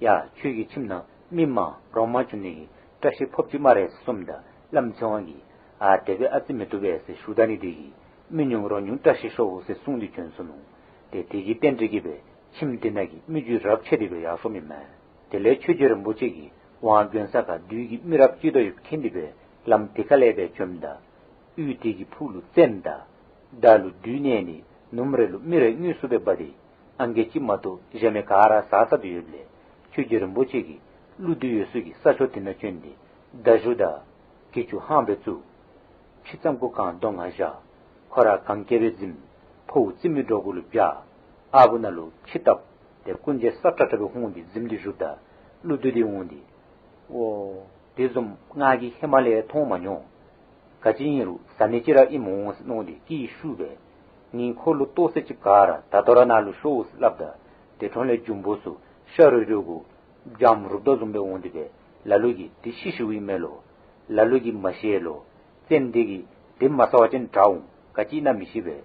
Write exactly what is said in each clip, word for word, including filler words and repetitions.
ཡ་ཁྱོད་ཀྱི་ཁྱིམ་ནང་མི་མང་རོགས་མང་བྱུང་ནི་གི་བཀྲ་ཤིས་ཕོགཔ་ཅིག་སྨ་རེ་གསུངམ་ད་བླམ་ཚེ་དབང་གིས་ཨ་དེ་སྦེ་ཨ་ཙི་མི་བཏུབ་པས་ཟེར་ཞུ་ད་ནི་དེ་གིས་མི་ཉུང་རོགས་ཉུང་བཀྲ་ཤིས་ཤོག་ཟེར་གསུངས་ཏེ་བྱོན་སོ་ནུག། ཏེ་དེ་གི་རྟེན་འབྲེལ་གྱིས་སྦེ་ཁྱིམ་དེ་ནང་གི་མི་རྒྱུད་རབས་ཆད་དེ་སྦེ་ཡར་སོང་མི་མས། དེ་ལས་ཆོས་རྗེ་རིན་པོ་ཆེ་གིས་ཝང་དགོན་ས་ཁར་བདུད་ཀྱི་མི་རབས་ཅིག་ཏོ་ཡོདཔ་མཁྱེན་ཏེ་སྦེ་ལམ་དེ་ཁ་ལས་སྦེ་བྱོནམ་ད་གཡུས་དེ་གི་ཕུག་ལུ་བཙན་དང་མདའ་ལུ་བདུད་མནན་ནི་ནུབ་རེ་ལུ་མི་རེ་དངོས་སུ་སྦེ་འབག་སྟེ་ཨང་རྒས་གཅིག་མ་གཏོགས་གཞན་མི་ག་ར་བསད་བསད་དེ་ཡོདཔ་ལས་ཆོས་རྗེ་རིན་པོ་ཆེ་གིས་ཀླུ་བདུད་ཡོད་ས་གི་ས་ཕྱོགས་དེ་ནང་བྱོན་ཏེ་མདའ་གཞུ་དང་གྱི་ཅུ་ཧང་སྦེ་བཙུགས། ཕྱི་རྩམ་ཁུག་ཁང་གདོང་ཁར་བཞག། ཁོ་ར་གན་རྐྱལ་སྦེ་འཛིན། ཕོཝ་རྩེ་མོའི་སྒྲོ་གུ་ལུ་སྦྱར། ཨ་བུ་ནང་ལུ་ཁྱི་བཏབ། ཏེ་རྐུན་འཇིག་ས་ཁྲ་ཁྲ་སྦེ་ཧུང་སྟེ་འཛིན་ཏེ་བཞུགསཔ་ད་ཀླུ་བདུད་དེ་འོང་སྟེ་ཨོ་དེ་བཟུམ་ང་གིས་ཧེ་མ་ལས་མཐོང་མ་མྱོང་། ག་ཅི་ཨིན་རུང་བཟའ་ནི་ཅིག་ར་ཨིནམ་འོང་ཟེར་མནོ་སྟེ་སྐད་ཤུགས་སྦེ་ངེའི་འཁོར་ལུ་གཏོགས་ས་ཅིག་ག་ར་ད་ལྟོ་ར་ནཱ་ལུ་ཤོག་ཟེར་སླབ་ད་དེ་འཕྲོ་ལས་འབྱུང་པོ་ཚུ་ཤ་རུས་རུས་གུ་འཇམ་རུབ་དོ་བཟུམ་སྦེ་འོང་སྟེ་སྦེ་ལ་ལུ་གིས་དེ་ཤི་ཤིཝ་ཨིན་མས་ལོ། ལ་ལུ་གིས་མ་ཤེས་ལོ། བཙན་དེ་གིས་དེ་མ་ཟ་བ་ཅིན་དྲག་འོང་། ག་ཅི་ཨིན་ན་མི་ཤེས་པས།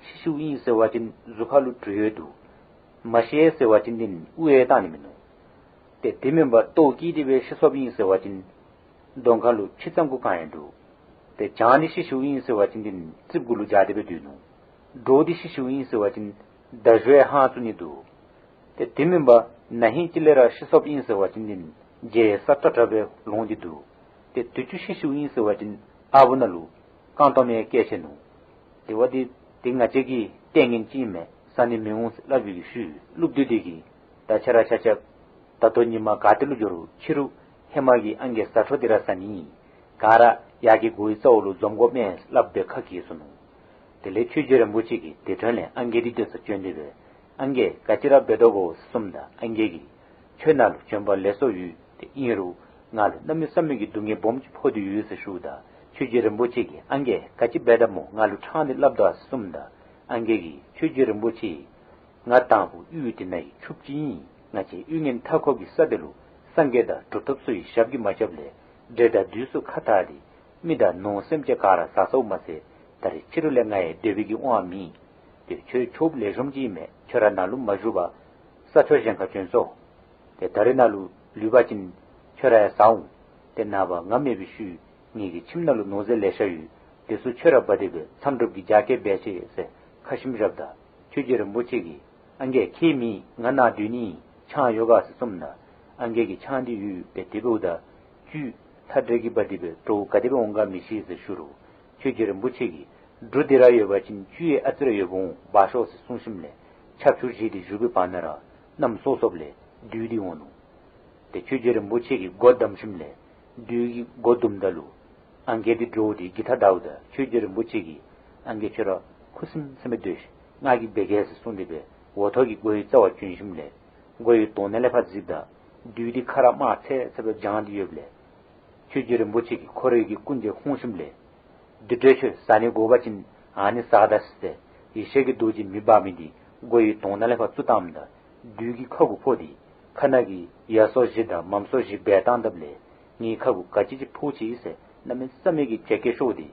ཤི་ཤིཝ་ཨིན་ཟེར་བ་ཅིན་གཟུགས་ཁ་ལུ་གྲི་ཡོད་འདུག། མ་ཤེས་ཟེར་བ་ཅིན་དེ་ནི་དབུ་ཡང་བཏང་ནི་མིན་ནུག། ཏེ་དེ་མེན་པར་ལྟོཝ་བཀྱེས་ཏེ་སྦེ་ཤི་སོཔ་ཨིན་ཟེར་བ་ཅིན་གདོང་ཁ་ལུ་ཕྱི་རྩམ་ཁུག་ཁང་ཡང་འདུག། ཏེ་བྱང་འདི་ཤི་ཤིཝ་ཨིན་ཟེར་བ་ཅིན་དེ་ནི་རྩིབ་གུ་ལུ་སྦྱར་ཏེ་སྦེ་སྡོད་ནུག། འདྲོག་འདི་ཤི་ཤིཝ་ཨིན་ཟེར་བ་ཅིན་མདའ་གཞུ་ཡང་ཧང་བཙུགས་ནི་འདུག། ཏེ་དེ་མེན་པར་ན་ཧིང་ཅིག་ལས་ར་ཤི་སོཔ་ཨིན་ཟེར་བ་ཅིན་དེ་ནི་མཇལ་ས་ཁྲ་ཁྲ་སྦེ་ལོང་སྟེ་འདུག། ཏེ་དུས་ཅི་ཤི་ཤིཝ་ཨིན་ཟེར་བ་ཅིན་ཨ་བུ་ནང་ལུ་རྐང་སྟོངམ་ཡང་བཀལ་ཆི་ནུག། དེ་བ་དེ་དེ་ང་བཅས་ཀྱི་ལྟས་ངན་ཅིག་ཨིན་མས། བཟའ་ནི་མི་འོང་ཟེར་སླབ་པའི་ཤུལ་ཀླུ་བདུད་དེ་གིས་ད་ཁྱེད་ར་ཆ་ཁྱབ་ད་ལྟོ་ཉིན་མ་ག་ཏེ་ལུ་འགྱོ་རུང་ཕྱི་རུ་ཧེ་མ་གི་ཨང་རྒས་བཟའ་འཕྲོག་འདི་ར་བཟའ་ནི་ཨིན། ག་ར་ཡར་གྱི་སྒོའི་རྩ་བ་ལུ་འཛོམས་དགོ་མས་ཟེར་སླབ་སྦེ་ཁ་གྱེས་སོ་ནུག། དེ་ལས་ཆོས་རྗེ་རིན་པོ་ཆེ་གིས་དེ་འཕྲོ་ལས་ཨང་རྒས་འདི་སྡོད་སར་བྱོན་ཏེ་སྦེ་ཨང་རྒས་ག་ཅི་ར་འབད་དོ་གོ་གསུངམ་ད་ཨང་རྒས་ཀྱིས་ཁྱོད་ནཱ་ལུ་བྱོན་པ་ལེགས་སོ་ཡོད། དེ་ཨིན་རུང་ང་ལུ་གནམ་མེད་ས་མེད་ཀྱི་སྡུག་བསྔལ་སྦོམ་ཅིག་ཕོག་སྟེ་ཡོད་ཟེར་ཞུཝ་ད་ཆོས་རྗེ་རིན་པོ་ཆེ་གིས་ཨང་རྒས་ག་ཅི་འབད་དོ་སྨོ་ང་ལུ་ཕྲང་སྟེ་སླབ་དང་གསུངམ་ད་ཨང་རྒས་ཀྱིས་ཆོས་རྗེ་རིན་པོ་ཆེ་ང་དང་ཕུ་གཡུས་དེ་ནང་གི་ཕྱུགཔོ་ཅིག་ཨིན། ང་བཅས་གཡུས་ངན་མཐའ་འཁོབ་ཀྱི་ས་དེ་ལུ་སངས་རྒྱས་དང་གྲུབ་ཐོབ་ཚུ་གི་ཞབས་ཀྱིས་མ་ཁྱབ་ལས་འདྲེ་དང་བདུད་ཚུ་ཁ་ཐག་སྟེ་མི་དང་ནོར་སེམས་ཅན་ག་ར་བཟའ་ཚརཝ་མ་ཚད་ད་རེས་ཕྱི་རུ་ལས་ང་ཡང་སྡོད་པའི་གི་དབང་མེད། ཏེ་ཁྱོད་ཆོསཔ་ལེགས་ཤོམ་ཅིག་ཨིན་མས། ཁྱོད་ར་ནཱ་ལུ་མ་བཞུགས་པར་ས་ཕྱོགས་གཞན་ཁར་བྱོན་སོང་། ཏེ་ད་རེས་ནཱ་ལུ་ལུས་པ་ཅིན་ཁྱོད་ར་ཡང་བཟའ་འོང་། ཏེ་ནངས་པ་ང་མེད་པའི་ཤུལ་ངེ་གི་ཁྱིམ་ནང་ལུ་ནོར་རྫས་ལེ་ཤ་ཡོད། དེ་ཚུ་ཁྱོད་ར་འབག་སྟེ་སྦེ་མཚམས་སྒྲུབ་ཀྱི་རྒྱ་སྐྱེད་འབད་ཤིག་ཟེར་ཁ་ཞིམ་བཞགཔ་ད་ཆོས་རྗེ་རིན་པོ་ཆེ་གིས་ཨང་རྒས་ཁྱད་མེད། ང་ནཱ་སྡོད་ནི་ཨིན། ཆང་ཡོད་ག་ཟེར་གསུངམ་ད་ཨང་རྒས་ཀྱིས་ཆང་འདི་ཡོད། དེ་འབདཝ་ད་བཅུད་ལྷ་འདྲེ་གིས་འབག་སྟེ་སྦེ་དྲོ་ག་དེ་སྦེ་འོང་ག་མི་ཤེས་ཟེར་ཞུ་རུང་ཆོས་རྗེ་རིན་པོ་ཆེ་གིས་འབྲུ་འདི་ར་ཡོད་པ་ཅིན་བཅུད་ཡང་ཨ་ཙི་རེ་ཡོདཔ་འོང་འབག་ཤོག་ཟེར་གསུངས་ཞིནམ་ལས་ཆབ་ཆུ་བཞེས་ཏེ་བཞུགས་པའི་བར་ན་ར་གནམ་སྲོ་སོངམ་ལས་བདུད་འདི་འོང་ནུག། ཏེ་ཆོས་རྗེ་རིན་པོ་ཆེ་གིས་སྒོ་བསྡམས་ཞིནམ་ལས་བདུད་ཀྱིས་སྒོ་བརྡུངམ་ད་ལུ་ཨང་རྒས་འདི་འདྲོག་སྟེ་འགྱིག་ཐག་བདའཝ་ད་ཆོས་རྗེ་རིན་པོ་ཆེ་གིས་ཨང་རྒས་ཁྱོད་ར་ཁུ་སིམ་སིམ་སྦེ་སྡོད་ཤིག། ང་གིས་འབད་གེ་ཟེར་གསུངས་ཏེ་སྦེ་འོག་ཐོག་གི་སྒོའི་རྩ་བར་བྱོན་ཞིནམ་ལས་སྒོའི་དོང་ནང་ལས་ཕར་གཟིགསཔ་ད་བདུད་འདི་ཁ་ར་དམར་ཚེར་ཚེར་སྦེ་བྱང་སྟེ་ཡོདཔ་ལས་ཆོས་རྗེ་རིན་པོ་ཆེ་གིས་ཁོ་རའི་གི་རྐུན་འདི་ཧུང་ཞིནམ་ལས་བདུད་འདྲེ་ཁྱོད་བཟའ་ནི་དགོ་པ་ཅིན་ཨ་ནི་བཟའ་ད་ཟེར་ཡེ་ཤེས་ཀྱི་རྡོ་རྗེ་མེ་འབར་མི་འདི་སྒོའི་དོང་ནང་ལས་ཕར་བཙུགས་བཏངམ་ད་བདུད་ཀྱི་ཁ་གུ་ཕོག་སྟེ་ཁ་ནང་གི་ཡ་སོ་བཞི་དང་མམ་སོ་བཞི་འབལ་བཏང་དཔ་ལས་ངེའི་ཁ་གུ་ག་ཅི་ཅིག་ཕོག་ཅི་ཟེར་གནམ་མེད་ས་མེད་ཀྱི་བྱ་སྐད་ཤོར་ཏེ་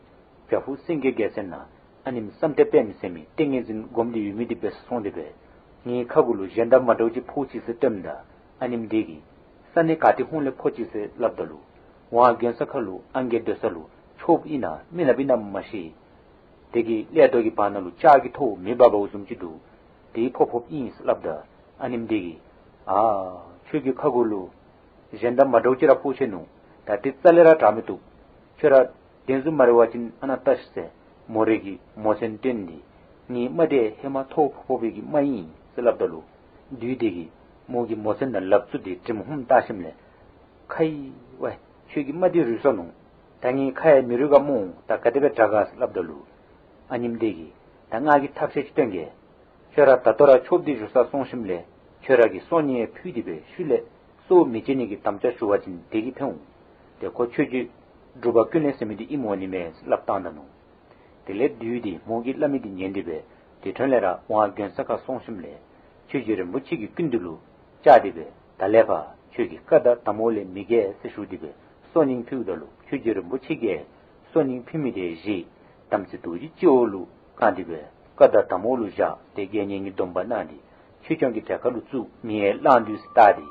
བྱག་ཕུག་སེང་གེ་རྒྱལ་མཚན་ནང་ཨ་ནེམོ་བསམ་གཏན་དཔེ་མི་སྲིད་མི་ཏིང་ངེ་འཛིན་སྒོམ་སྟེ་ཡོད་མི་འདི་སྦེ་སོང་སྟེ་སྦེ་ངེའི་ཁ་གུ་ལུ་གཞན་དང་མ་འདྲཝ་ཅིག་ཕོག་ཅི་ཟེར་སྟོནམ་ད་ཨ་ནེམོ་འདི་གིས་ས་གནས་ག་ཏེ་ཧོངས་ལས་ཕོག་ཅི་ཟེར་སླབ་ད་ལུ་ཝང་དགོན་ས་ཁ་ལུ་ཨང་རྒས་སྡོད་ས་ལུ་ཆོསཔ་ཨིན་ན་མི་ནགཔ་ཨིན་ན་མ་ཤེས། དེ་གི་ཀླད་རྡོ་གི་བར་ན་ལུ་ལྕགས་ཀྱི་ཐོ་མེ་འབར་བ་བཟུམ་ཅིག་འདུག། དེ་ཕོག་ཕོགཔ་ཨིན་ཟེར་སླབ་ད་ཨ་ནེམོ་འདི་གིས་ཨ་ཁྱོད་ཀྱི་ཁ་གུ་ལུ་གཞན་དང་མ་འདྲཝ་ཅིག་ར་ཕོག་ཆི་ནུག། ད་དེ་རྩ་ལས་ར་དྲག་མི་བཏུབ། ཁྱོད་ར་བདེན་རྫུན་མ་རེད་པ་ཅིན་ཨ་ནཱ་བལྟ་ཤིག་ཟེར་མོ་རའི་གི་མོ་མཚན་སྟོན་ཏེ་ངེའི་རྨ་འདི་ཧེ་མ་ཐོ་ཕོག་པའི་གི་རྨ་ཨིན་ཟེར་སླབ་ད་ལུ་བདུད་དེ་གིས་མོ་གི་མོ་མཚན་ནང་ལགཔ་བཙུགས་ཏེ་དྲིམ་ཧུམ་བཏགས་ཞིནམ་ལས་ཁ་ཡི་ཝའི་ཁྱོད་ཀྱི་རྨ་འདི་རུལ་སོ་ནུག། ད་ངེའི་ཁ་ཡང་མི་རུལ་ག་སྨོ། ད་ག་དེ་སྦེ་དྲག་ག་ཟེར་སླབ་ད་ལུ་ཨ་ནེམོ་འདི་གིས་ད་ང་གིས་ཐབས་ཤེས་ཅིག་སྟོན་གེ། ཁྱོད་ར་ད་ལྟོ་ར་ཆོསཔ་འདི་བཞུགས་སར་སོང་ཞིནམ་ལས་ཁྱོད་ར་གི་སྲོག་སྙིང་ཡང་ཕུལ་ཏེ་སྦེ་ཤུལ་ལས་སྲོག་མི་བཅད་ནི་གི་དམ་བཅའ་ཞུ་བ་ཅིན་དེ་གིས་ཕན་འོང་། དེ་ཁོ་ཆོས་རྗེ་འབྲུག་པ་ཀུན་ལེགས་ཟེར་མི་འདི་ཨིནམ་འོང་ནི་མས་ཟེར་སླབ་བཏང་ད་ནུག། དེ་ལས་བདུད་འདི་མོ་གིས་སླབ་མི་འདི་ཉན་ཏེ་སྦེ་དེ་འཕྲོ་ལས་ར་ཝང་དགོན་ས་ཁར་སོང་ཞིནམ་ལས་ཆོས་རྗེ་རིན་པོ་ཆེ་གི་སྐུ་མདུན་ལུ་བཅར་ཏེ་སྦེ་ད་ལས་ཕར་ཁྱོད་ཀྱི་བཀའ་དང་དམ་འོག་ལས་མི་འགལ་ཟེར་ཞུ་སྟེ་སྦེ་སྲོག་སྙིང་ཕུལཝ་ད་ལུ་ཆོས་རྗེ་རིན་པོ་ཆེ་གིས་སྲོག་སྙིང་ཕུལ་མི་དེ་བཞེས། དམ་ཚིག་རྡོ་རྗེ་སྤྱི་བོ་ལུ་བཀང་སྟེ་སྦེ་བཀའ་དང་དམ་འོག་ལུ་བཞག་སྟེ་དགེ་བསྙེན་གྱི་སྡོམ་པ་གནང་སྟེ་ཆོས་སྐྱོང་གི་གྲལ་ཁ་ལུ་བཙུགས། མེ་ཡང་བླངས་དུས་སུ་བཏགས་ཏེ་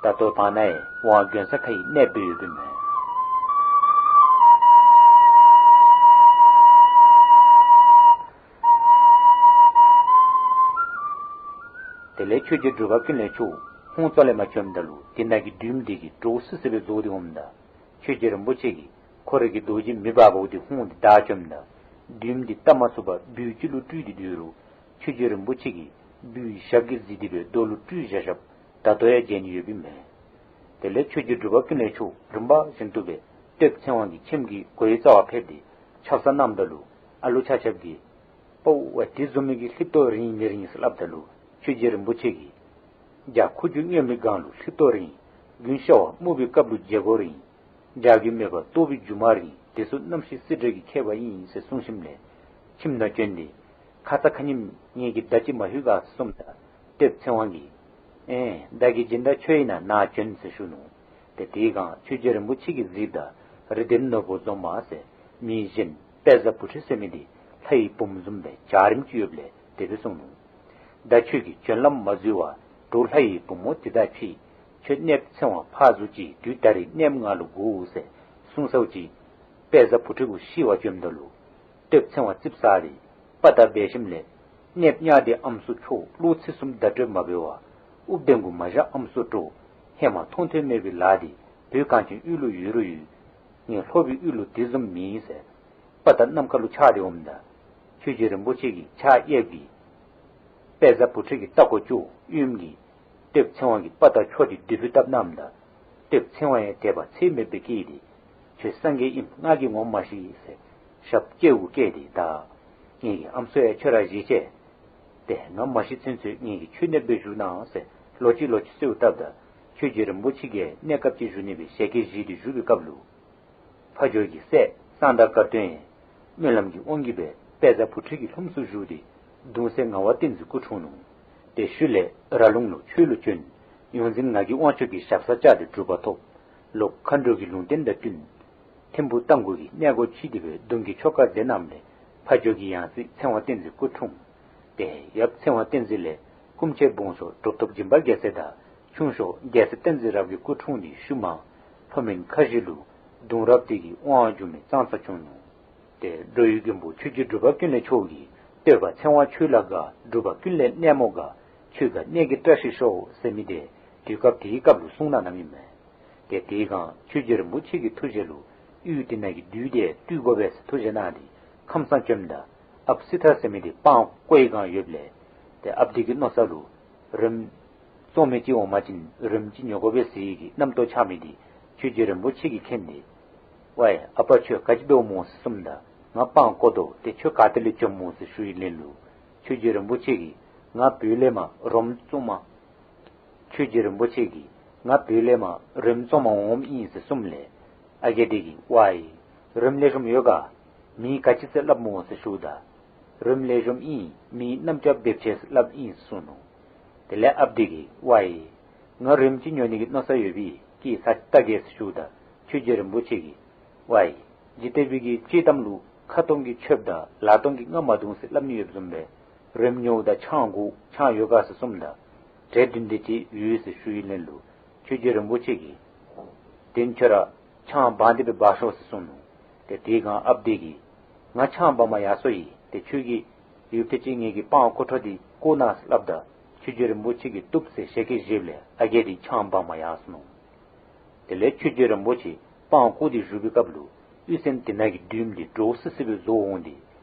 ད་ལྟོ་བར་ན་ཡང་ཝང་དགོན་ས་ཁར་ཡང་གནསཔ་སྦེ་ཡོདཔ་ཨིན་མས། དེ་ལས་ཆོས་རྗེ་འབྲུག་པ་ཀུན་ལེགས་མཆོག་ཧཱུྃ་ཙོག་ལས་མར་བྱོནམ་ད་ལུ་དེ་ནང་གི་མདུན་འདི་གིས་འདྲོག་སི་སི་སྦེ་རྫོགས་ཏེ་འོངམ་ད། ཆོས་རྗེ་རིན་པོ་ཆེ་གིས་ཁོ་རའི་གི་རྡོ་རྗེ་མེ་འབར་བ་འདི་ཧཱུྃ་འདི་བདའ་བཅོམ་ད། མདུན་འདི་བཏབ་མ་ཚུགས་པར་སྦུལ་ཅིག་ལུ་སྤྲུལ་ཏེ་སྡོད་རུང་ཆོས་རྗེ་རིན་པོ་ཆེ་གིས་སྦུལ་ཞག་གི་གཟིགས་ཏེ་སྦེ་རྡོ་ལུ་སྤྲུལ་བཞག་བཞགཔ་ད་ལྟོ་ཡང་མཇལ་ནི་ཡོདཔ་ཨིན་མས། དེ་ལས་ཆོས་རྗེ་འབྲུག་པ་ཀུན་ལེགས་མཆོག་རིམ་པ་བཞིན་དུ་སྦེ་སྟོདཔ་ཚེ་དབང་གི་ཁྱིམ་གྱི་སྒོའི་རྩ་བར་ཕེབས་ཏེ་ཆབ་གསང་གནངམ་ད་ལུ་ཨ་ལུ་ཆ་ཁྱབ་ཀྱིས་ཕོ་བ་དེ་བཟུམ་མའི་གི་ལྷེབ་ཏོ་རིང་མི་རིང་ཟེར་སླབ་ད་ལུ་ཆོས་རྗེ་རིན་པོ་ཆེ་གིས་རྒྱ་ཁུ་བྱུག་སྔོན་མོའི་སྒང་ལུ་ལྷེབ་ཏོ་རིང་། དགུན་ཤ་བ་སྨུག་པའི་སྐབས་ལུ་རྒྱལ་སྒོ་རིང་། འཇའ་གུར་མེད་པར་ལྟོ་བའི་རྒྱུ་མ་རིང་། དེ་ཚུ་རྣམ་ཤེས་སྲིད་འབྲས་ཀྱི་ཁྱད་པར་ཨིན་ཟེར་གསུངས་ཞིནམ་ལས་ཁྱིམ་ནང་བྱོན་ཏེ་ཁ་ཙ་ཁ་ཉིནམ་ངེ་གི་བདག་ཅིག་མ་ལྷོད་ག་ཟེར་གསུངམ་ད་སྟོདཔ་ཚེ་དབང་གིས་ཨེ་བདག་གི་སྦྱིན་བདག་ཁྱོད་ཨིན་ན་ནཱ་བྱོན་ཟེར་ཞུ་ནུག། ཏེ་དེའི་སྒང་ཆོས་རྗེ་རིན་པོ་ཆེ་གིས་གཟིགསཔ་ད་རི་ལྡེམ་ནོར་བུ་འཛོམས་མ་ཟེར་མི་གཞན་དཔལ་བཟང་བུ་ཁྲིད་ཟེར་མི་འདི་ལྷ་ཡི་བུམོ་བཟུམ་སྦེ་འཇའ་རིསམོ་ཅིག་ཡོདཔ་ལས་དེ་སྦེ་གསུངས་ནུག། ད་ཁྱོད་ཀྱིས་བྱོན་ལམ་མ་འཛོལ་བར་འབྲུག་ལྷ་ཡི་བུ་མོ་དེ་དང་ཕྱད། ཁྱོད་གནསཔོ་ཚེ་དབང་ཕར་བཟོ་ཅིག། དུས་ད་རིས་གནསཔོ་ང་ལུ་དགོ་ཟེར་གསུངས་ས་ཅིག་དཔལ་བཟང་བུ་ཁྲིད་གུ་ཤེས་པར་བྱོནམ་ད་ལུ་སྟོདཔ་ཚེ་དབང་ཙིགཔ་ཟ་སྟེ་པ་ད་འབད་ཞིནམ་ལས་གནསཔོ་གཉའ་ཏེ་ཨམ་སྲུ་ཁྱོད་ལོ་ཚེ་གསུམ་བརྡ་སྤྲོད་མ་འབད་བར་ཨུ་བདེན་གུ་མ་བཞག་ཨམ་སྲུ་ཁྱོད། ཧེ་མ་མཐོང་ཐོས་མེད་པའི་ལཱ་འདི་བོད་གངས་ཅན་དབུས་ལུ་ཡོད་རུང་ཡོད། ངེའི་ལྷོ་པའི་དབུས་ལུ་དེ་བཟུམ་མེད་ཟེར་པ་ད་ནམ་མཁའ་ལུ་ཆགས་ཏེ་འོངམ་ད་ཆོས་རྗེ་རིན་པོ་ཆེ་གི་ཕྱག་གཡསཔ་གིས་དཔལ་བཟང་བུ་ཁྲིད་ཀྱི་རྟ་ཁོག་བཅུག། གཡོནམ་གིས་སྟོདཔ་ཚེ་དབང་གི་པ་ད་འཕྱོག་སྟེ་མདུད་པའི་བཏབ་གནངམ་ད་སྟོདཔ་ཚེ་དབང་ཡང་དད་པ་ཚད་མེད་པར་སྐྱེས་ཏེ་ཁྱོད་སངས་རྒྱས་ཨིནམ་ང་གིས་ངོ་མ་ཤེས་ཟེར་ཞབས་སྐྱེ་བོ་བཀལ་ཏེ་ད་ངེ་གི་ཨམ་སྲུ་ཡང་ཁྱོད་ར་བཞེས་ཅི། ཏེ་ང་མ་ཤི་ཚུན་ཚོད་ངེ་གི་ཁྱོད་གནསཔོ་སྦེ་བཞུགས་གནང་ཟེར་ལོག་ཅི་ལོག་ཅི་གསོལཝ་བཏབ་ད་ཆོས་རྗེ་རིན་པོ་ཆེ་གིས་གནས་སྐབས་ཅིག་བཞུགས་ནི་སྦེ་ཞལ་གྱིས་བཞེས་ཏེ་བཞུགས་པའི་སྐབས་ལུ་ཕ་ཇོ་གི་སྲས་གསང་བདག་དཀར་སྟོན་ཡང་སྨོན་ལམ་གྱི་དབང་གིས་སྦེ་དཔལ་བཟང་བུ་ཁྲིད་ཀྱི་ལྷུམས་སུ་ཞུགས་ཏེ་གདུང་སྲས་ངག་དབང་བསྟན་འཛིན་སྐུ་འཁྲུངས་ནུག། ཏེ་ཤུལ་ལས་ར་ལུང་ལུ་ཆོས་ལུ་བྱོན། ཡོངས་འཛིན་ངག་གི་དབང་ཕྱུག་གི་ཞབས་སར་བཅར་ཏེ་སྒྲུབ་པ་ཐོབ། ལོག་མཁའ་འགྲོ་གི་ལུང་བསྟན་དང་བསྟུན་ཐིམ་ཕུ་རྟ་མགོ་གི་གནས་སྒོ་ཕྱེ་སྟེ་སྦེ་གདུང་གི་ཆོ་ག་མཛད་གནངམ་ལས་ཕ་ཇོ་གི་ཡང་སྲིད་ཚེ་དབང་བསྟན་འཛིན་སྐུ་འཁྲུངས། ཏེ་ཡབ་ཚེ་དབང་བསྟན་འཛིན་ལས་སྐུ་མཆེད་སྦོམ་ཤོས་གྲུབ་ཐོབ་སྦྱིན་པ་རྒྱལ་མཚན་དང་ཆུང་ཤོས་རྒྱལ་སྲས་བསྟན་འཛིན་རབ་རྒྱས་སྐུ་འཁྲུངས་ཏེ་ཤུལ་མ་ལྷོ་མོན་ཁ་བཞི་ལུ་གདུང་རབས་འདི་གི་དབང་བསྒྱུར་མི་ཙང་ཙ་བྱུང་ནུག། ཏེ་འགྲོ་བའི་མགོན་པོ་ཆོས་རྗེ་འབྲུག་པ་ཀུན་ལེགས་མཆོག་གིས་བསྟོད་པ་ཚེ་དབང་ཁྱོད་ལ་དགའ། འབྲུག་པ་ཀུན་ལེགས་གནས་མོ་དགའ། ཁྱོད་དགའ་གནས་ཀྱི་བཀྲ་ཤིས་ཤོག་ཟེར་མི་འདི་དུས་སྐབས་དེའི་སྐབས་ལུ་གསུངས་གནང་གནངམ་ཨིན་མས། ཏེ་དེའི་སྒང་ཆོས་རྗེ་རིན་པོ་ཆེ་གི་ཐུགས་རྗེ་ལུ་ཡུལ་དེ་ནང་གི་བདུད་དེ་བཏུལ་དགོ་པས་ཟེར་ཐུགས་རྗེ་གནང་སྟེ་ཁམས་སངས་བྱོནམ་ད་ཨཔ་སྲི་ཐར་ཟེར་མི་འདི་སྤང་ཀོ་ཡི་སྒང་ཡོདཔ་ལས་ཏེ་ཨཔ་འདི་གི་མནོ་ས་ལུ་རོལམོ་བཙོང་མི་ཅིག་འོང་པ་ཅིན་རོལམོ་ཅིག་ཉོ་དགོ་པས་ཟེར་བའི་གི་རྣམ་རྟོག་འཆར་མི་འདི་ཆོས་རྗེ་རིན་པོ་ཆེ་གིས་མཁྱེན་ཏེ་ཝའི་ཨ་པ་ཁྱོད་ག་ཅི་འབདཝ་སྨོ་ཟེར་གསུངམ་ད་ང་སྤང་ཀོ་དོ། ཏེ་ཁྱོད་ག་ཏེ་ལས་བྱོནམ་སྨོ་ཟེར་ཞུ་བའི་ལན་ལུ་ཆོས་རྗེ་རིན་པོ་ཆེ་གིས་ང་བོད་ལས་མར་རོལམོ་བཙོང་མར་ཆོས་རྗེ་རིན་པོ་ཆེ་གིས་ང་བོད་ལས་མར་རོལམོ་བཙོང་མར་འོངམ་ཨིན་ཟེར་གསུངམ་ལས་ཨ་རྒས་འདི་གིས་ཝའི་རོལམོ་ལེགས་ཤོམ་ཡོད་ག། མིང་ག་ཅི་ཟེར་སླབ་སྨོ་ཟེར་ཞུཝ་ད་རོལམོ་ལེགས་ཤོམ་ཨིན། མིང་གནམ་ལྕགས་འབེབས་ཆེ་ཟེར་སླབ་ཨིན་ཟེར་གསུངས་ནུག། དེ་ལས་ཨཔ་འདི་གིས་ཝའི་ང་རོལམོ་ཅིག་ཉོ་ནི་གི་མནོ་ས་ཡོད་པས་ཀྱིས་ས་ལྟ་གེ་ཟེར་ཞུཝ་ད་ཆོས་རྗེ་རིན་པོ་ཆེ་གིས་ཝའི་འཇིག་རྟེན་པའི་གི་སྤྱོད་གཏམ་ལུ་ཁ་སྟོང་གིས་ཆོདཔ་དང་ལག་སྟོང་གིས་རྔ་མ་བརྡུང་ཟེར་སླབ་ནི་ཡོདཔ་བཟུམ་སྦེ་རོལམོ་ཉོཝ་ད་ཆང་དགོ། ཆང་ཡོད་ག་ཟེར་གསུངམ་ད་གྲལ་བདུན་དེ་ཅིག་ཡོད་ཟེར་ཞུ་བའི་ལན་ལུ་ཆོས་རྗེ་རིན་པོ་ཆེ་གིས་དེ་ཁྱོད་ར་ཆང་འབག་སྟེ་སྦེ་འབག་ཤོག་ཟེར་གསུངས་ནུག། ཏེ་དེའི་སྒང་ཨཔ་འདི་གིས་ང་ཆང་འབག་མར་ཡར་སོ་ཡི། ཏེ་ཁྱོད་ཀྱིས་ཡུདཔ་ཐེངས་ཅིག་ངེ་གི་སྤང་ཀོ་ཁྲོ་འདི་བཀོ་གནང་ཟེར་སླབ་ད་ཆོས་རྗེ་རིན་པོ་ཆེ་གིས་བཏུབ་ཟེར་ཞལ་གྱིས་བཞེསཔ་ལས་ཨ་རྒས་འདི་ཆང་འབག་མར་ཡར་སོ་ནུག། དེ་ལས་ཆོས་རྗེ་རིན་པོ་ཆེ་སྤང་བཀོ་སྟེ་བཞུགས་པའི་སྐབས་ལུ་གཡུས་ཚན་དེ་ནང་གི་བདུདམོ་འདི་འདྲོག་སི་སི་སྦེ་བཟོ་འོང་སྟེ་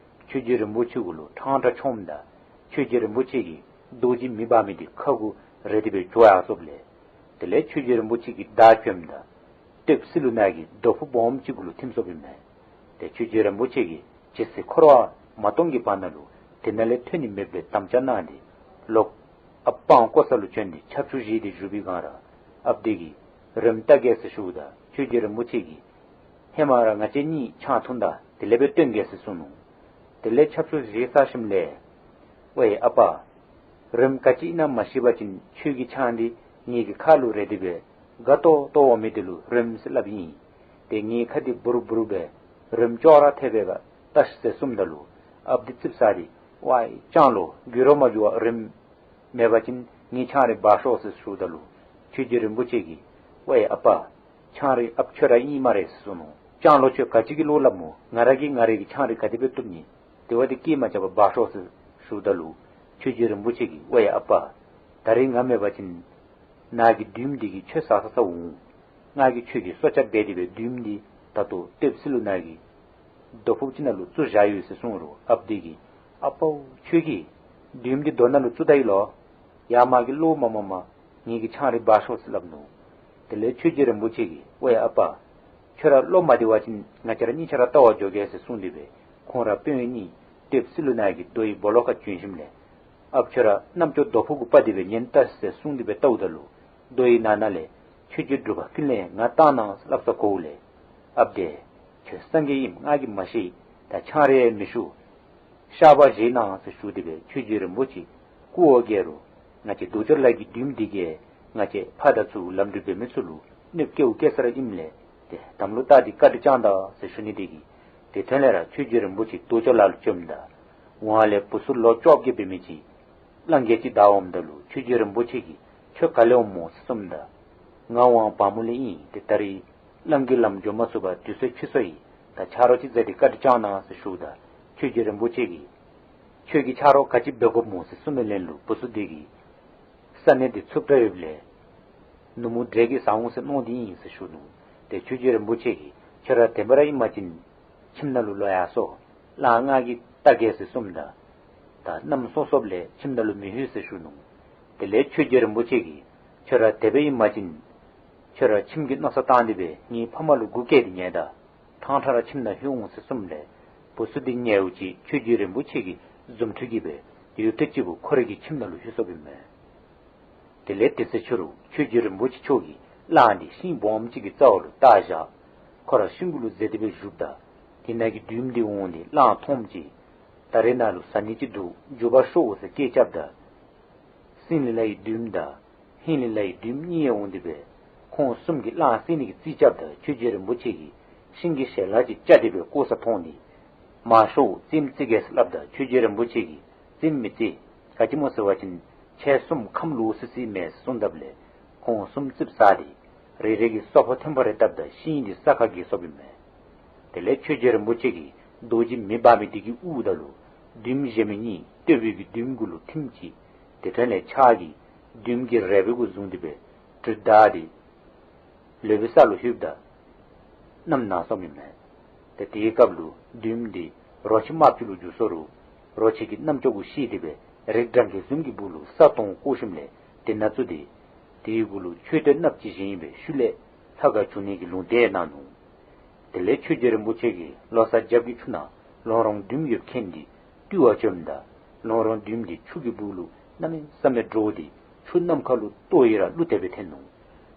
ཆོས་རྗེ་རིན་པོ་ཆེ་གུ་ལུ་ཕྲང་ཕྲང་མཆོངམ་ད་ཆོས་རྗེ་རིན་པོ་ཆེ་གིས་རྡོ་རྗེ་མེ་འབར་མི་འདི་ཁ་གུ་རེག་སྟེ་སྦེ་འགྱོ་ཡར་སོཔ་ལས་དེ་ལས་ཆོས་རྗེ་རིན་པོ་ཆེ་གིས་བདའ་བཅོམ་ད་སྟོདཔ་སི་ལུ་ནང་གི་རྡོ་ཕུང་སྦོམ་ཅིག་གུ་ལུ་ཐིམ་སོཔ་ཨིན་མས། ཏེ་ཆོས་རྗེ་རིན་པོ་ཆེ་གིས་ཇི་སྲིད་འཁོར་བ་མ་སྟོངས་ཀྱི་བར་ན་ལུ་དེ་ནང་ལས་ཐོན་ནི་མེདཔ་སྦེ་དམ་བཅའ་གནང་སྟེ་ལོག་ཨཔ་སྤང་བཀོ་ས་ལུ་བྱོན་ཏེ་ཆབ་ཆུ་བཞེས་ཏེ་བཞུགས་པའི་སྒང་ར་ཨཔ་འདི་གིས་རོལམོ་བལྟ་གེ་ཟེར་ཞུཝ་ད་ཆོས་རྗེ་རིན་པོ་ཆེ་གིས་ཧེ་མ་ར་ང་བཅས་གཉིས་ཆང་འཐུང་ད་དེ་ལས་སྦེ་སྟོན་གེ་ཟེར་གསུངས་ནུག། དེ་ལས་ཆབ་ཆུ་བཞེས་ཚར་ཞིནམ་ལས་ཝའི་ཨ་པ་རོལམོ་ག་ཅི་ཨིན་ན་མ་ཤེས་པ་ཅིན་ཁྱོད་ཀྱི་ཆང་འདི་ངེ་གི་ཁ་ལུ་རེག་སྟེ་སྦེ་དགའ་ཏོག་ཏོ་འོང་མི་འདི་ལུ་རོལམོ་ཟེར་སླབ་ཨིན། ཏེ་ངེའི་ཁ་འདི་འབུར་འབུར་སྦེ་རོལམོ་ཅོག་ར་ཐེབས་པས་ག་བལྟ་ཤིག་ཟེར་གསུངམ་ད་ལུ་ཨཔ་འདི་ཙིགཔ་ཟ་སྟེ་ཝའི་སྤྱང་ལོ་འགྱོ་རོགས་མ་འགྱོ་བར་རོལམོ་མེད་པ་ཅིན་ངེའི་ཆང་རེ་འབག་ཤོག་ཟེར་ཞུཝ་ད་ལུ་ ཆོས་རྗེ་རིན་པོ་ཆེ་གིས་ཝའེ་ཨ་པ། ཆང་རིགས་ཨཔ་ཁྱོད་ར་ཨིན་སྨ་རེ་ཟེར་གསུངས་ནུག། ཅང་ལོ་ཁྱོད་ག་ཅི་གི་བློ་སླབ་སྨོ། ང་ར་གིས་ང་རའི་གི་ཆང་རིགས་ག་དེ་སྦེ་བཏུབ་ནི། དེ་བ་དེ་སྐད་མ་རྐྱབ་པར་འབག་ཤོག་ཟེར་ཞུཝ་ད་ལུ་ཆོས་རྗེ་རིན་པོ་ཆེ་གིས་ཝའེ་ཨ་པ། ད་རིས་ང་མེད་པ་ཅིན་ནཱ་གི་བདུདམོ་འདི་གིས་ཁྱོད་ཟ་ས་ཟ་འོང་། ང་གིས་ཁྱོད་ཀྱི་སྲོག་སྐྱབས་འབད་དེ་སྦེ་བདུདམོ་འདི་ད་ལྟོ་སྟོདཔ་སི་ལུ་ནཱ་གི་རྡོ་ཕུགཔ་ཅིག་ནང་ལུ་བཙུགས་བཞག་ཡོད་ཟེར་གསུངས་རུང་ཨཔ་འདི་གིས་ཨ་པའོ་ཁྱོད་ཀྱིས་བདུདམོ་འདི་རྡོ་ནང་ལུ་བཙུགས་ད་ཡི་ལོ། ཡར་མར་གྱི་བློ་མ་མ་མ། ངེ་གི་ཆང་རིགས་འབག་ཤོག་ཟེར་སླབ་ནུག། དེ་ལས་ཆོས་རྗེ་རིན་པོ་ཆེ་གིས་ཝའེ་ཨ་པ། ཁྱོད་ར་བློ་མ་བདེ་བ་ཅིན་ང་བཅས་ར་གཉིས་ཆ་ར་བལྟ་བར་འགྱོ་གེ་ཟེར་གསུངས་ཏེ་སྦེ་ཁོང་ར་དཔོན་གཉིས་སྟོདཔ་སི་ལུ་ནཱ་གི་རྡོ་ཡི་སྦོ་ལོགས་ཁར་བྱོན་ཞིནམ་ལས་ཨཔ་ཁྱོད་ར་རྣམ་ཅོ་རྡོ་ཕུག་གུ་སྤར་ཏེ་སྦེ་ཉན་ལྟ་ཟེར་གསུངས་ཏེ་སྦེ་བལྟཝ་ད་ལུ་རྡོ་ཡི་ནང་ན་ལས་ཆོས་རྗེ་འབྲུག་པ་ཀུན་ལེགས་ང་བཏང་གནང་ཟེར་སླབ་ས་གོཝ་ལས་ཨཔ་དེ་ཁྱོད་སངས་རྒྱས་ཨིནམ་ང་གིས་མ་ཤེས། ད་ཆང་རེ་མི་ཞུ། བཤགས་པ་བཞེས་གནང་ཟེར་ཞུ་སྟེ་སྦེ་ཆོས་རྗེ་རིན་པོ་ཆེ་སྐུ་འོ་བརྒྱལ་རུང་ང་བཅས་རྡོ་སྐྱོར་ལ་གི་བདུདམོ་འདི་གིས་ང་བཅས་ཕར་དང་ཚུར་ལམ་འགྲུལ་འབད་མི་ཚུ་ལུ་གནོདཔ་བཀལཝ་བཀལ་ས་ར་ཨིནམ་ལས་ཏེ་དམ་ལུ་བཏགས་ཏེ་བཀའ་དྲིན་བསྐྱང་ད་ཟེར་ཞུ་ནི་དེ་གིས་དེ་ཐོན་ལས་ར་ཆོས་རྗེ་རིན་པོ་ཆེ་རྡོ་སྐྱོར་ལ་ལུ་བྱོནམ་ད་ཝང་ལས་བུ་ཚུ་ལོ་བཅོ་བརྒྱད་འབད་མི་ཅིག་གླང་རྒྱལ་ཅིག་བདའ་འོངམ་ད་ལུ་ཆོས་རྗེ་རིན་པོ་ཆེ་གིས་ཁྱོད་ག་ལས་འོངམ་སྨོ་ཟེར་གསུངསམ་ད་ང་ཝང་བ་མོ་ལས་ཨིན། ཏེ་ད་རིས་གླང་གི་ལམ་འགྱོ་མ་ཚུགས་པར་དུས་ཚོད་འཕྱི་སོ་ཡི། ད་ཆ་རོགས་ཅིག་མཛད་དེ་བཀའ་དྲིན་བསྐྱང་གནང་ཟེར་ཞུཝ་ད་ཆོས་རྗེ་རིན་པོ་ཆེ་གིས་ཁྱོད་ཀྱིས་ཆ་རོགས་ག་ཅི་འབད་དགོཔ་སྨོ་ཟེར་གསུངས་པའི་ལན་ལུ་བུ་ཚུ་དེ་གིས་ས་གནས་འདི་འཚུབ་དྲགས་ཡོདཔ་ལས་ནུབ་མོ་འབྲས་ཀྱིས་ཟ་འོང་ཟེར་མནོ་སྟེ་ཨིན་ཟེར་ཞུ་ནུག། ཏེ་ཆོས་རྗེ་རིན་པོ་ཆེ་གིས་ཁྱོད་ར་དེ་སྦེ་ར་ཨིན་པ་ཅིན་ཁྱིམ་ནང་ལུ་ལོག་ཡར་སོང་། གླང་ང་གིས་བལྟ་གེ་ཟེར་གསུངསམ་ད་ད་གནམ་སྲོ་སོངམ་ལས་ཁྱིམ་ནང་ལུ་མི་ལྷོད་ཟེར་ཞུ་ནུག། དེ་ལས་ཆོས་རྗེ་རིན་པོ་ཆེ་གིས་ཁྱོད་ར་དེ་སྦེ་ཨིན་པ་ཅིན་ཁྱོད་ར་ཁྱིམ་གྱི་མནོ་བསམ་བཏང་སྟེ་སྦེ་ངེའི་ཕ་མ་ལུ་མགུ་སྐོར་ཏེ་ཉལ་ད། ཐང་ཁྲ་ར་ཁྱིམ་ནང་ལྷོད་འོང་ཟེར་གསུངསམ་ལས་བུ་ཚུ་དེ་ཉལཝ་ཅིག་ཆོས་རྗེ་རིན་པོ་ཆེ་གི་རྫུ་འཕྲུལ་གྱིས་སྦེ་ཡུད་ཐེངས་གཅིག་པུ་ཁོ་རའི་གི་ཁྱིམ་ནང་ལུ་ལྷོད་སོཔ་ཨིན་མས། དེ་ལས་དེ་ཚེ་ཕྱི་རུ་ཆོས་རྗེ་རིན་པོ་ཆེ་མཆོག་གིས་གླང་འདི་ཤིང་སྦོམ་ཅིག་གི་རྩ་བ་ལུ་བཏགས་བཞག། ཁོ་ར་ཤིང་གུ་ལུ་འཛེགས་ཏེ་སྦེ་བཞུགསཔ་ད་དེ་ནང་གི་བདུདམོ་འདི་འོང་སྟེ་གླང་མཐོངམ་ཅིག་ད་རེས་ནཱ་ལུ་ཟ་ནི་ཅིག་འདུག། རྒྱུག་པར་ཤོག་ཟེར་སྐད་རྐྱབ་ད་སིང་ལི་ལ་ཡི་བདུདམོ་དང་ཧིང་ལི་ལ་ཡི་བདུདམོ་གཉིས་ཡང་འོང་སྟེ་སྦེ་ཁོང་གསུམ་གྱིས་གླང་བསད་ནི་གི་རྩིས་རྐྱབ་ད་ཆོས་རྗེ་རིན་པོ་ཆེ་གིས་ཤིང་གི་ཞལ་ལག་ཅིག་བཅག་སྟེ་སྦེ་བཀོ་ས་མཐོང་ནི། མར་ཤོག། རྩེདམོ་རྩེ་གེ་ཟེར་སླབ་ད་ཆོས་རྗེ་རིན་པོ་ཆེ་གིས་རྩེདམོ་མི་རྩེ། ག་ཅི་སྨོ་ཟེར་བ་ཅིན་ཁྱེད་གསུམ་ཁམས་ལོག་སི་སི་མས་གསུངས་དཔ་ལས་ཁོང་གསུམ་རྩིགཔ་ཟ་སྟེ་རེ་རེ་གིས་སོ་ཕོ་ཐེམ་པོ་རེ་བཏབ་ད་ཤིང་འདི་ས་ཁར་འགྱེལ་སོཔ་ཨིན་མས། དེ་ལས་ཆོས་རྗེ་རིན་པོ་ཆེ་གིས་རྡོ་རྗེ་མེ་འབར་མི་དེ་གིས་དབུརཝ་ད་ལུ་བདུདམོ་གཞན་མི་གཉིས་སྟོད་པའི་གི་བདུདམོ་གུ་ལུ་ཐིམ་ཅི། དེ་ཐོན་ལས་ཕྱག་གིས་བདུདམོ་གི་རལ་པའི་གུ་བཟུང་སྟེ་སྦེ་གྲུ་བདའ་སྟེ་ལུས་པའི་ས་ལུ་ལྷོདཔ་ད་མནའམ་ན་སོངམ་ཨིན་མས། ཏེ་དེའི་སྐབས་ལུ་བདུདམོ་འདི་རོ་ཁྱི་རྨགཔ་ཅིག་ལུ་འགྱུར་སོ་རུང་རོ་ཁྱི་གི་རྣམ་ཅོ་གུ་ཤི་སྟེ་སྦེ་རིགས་འདྲ་འགེལ་ཟུམ་གྱི་སྦུག་ལུ་ས་དོང་བརྐོ་ཞིནམ་ལས་དེ་ནང་བཙུགས་ཏེ་དེའི་གུ་ལུ་མཆོད་རྟེན་གནགཔོ་ཅིག་བཞེངས་སྦེ་ཤུལ་ལས་ལྷ་ཁང་བྱུང་ནི་གི་ལུང་བསྟན་གནང་ནུག། དེ་ལས་ཆོས་རྗེ་རིན་པོ་ཆེ་གིས་ལོ་གསར་རྒྱབ་ཀྱི་ཆུ་ནང་ལོང་རོང་བདུདམོ་ཡོདཔ་མཁྱེན་ཏེ་བཏུལ་བར་བྱོནམ་ད་ལོང་རོང་བདུདམོ་འདི་ཆུ་གི་སྦུག་ལུ་གནམ་མེད་ས་མེད་འདྲོགས་ཏེ་ཆུ་ནམ་མཁའ་ལུ་གཏོར་ཡི་ར་ཀླུ་དེ་སྦེ་འཐེན་ནུག།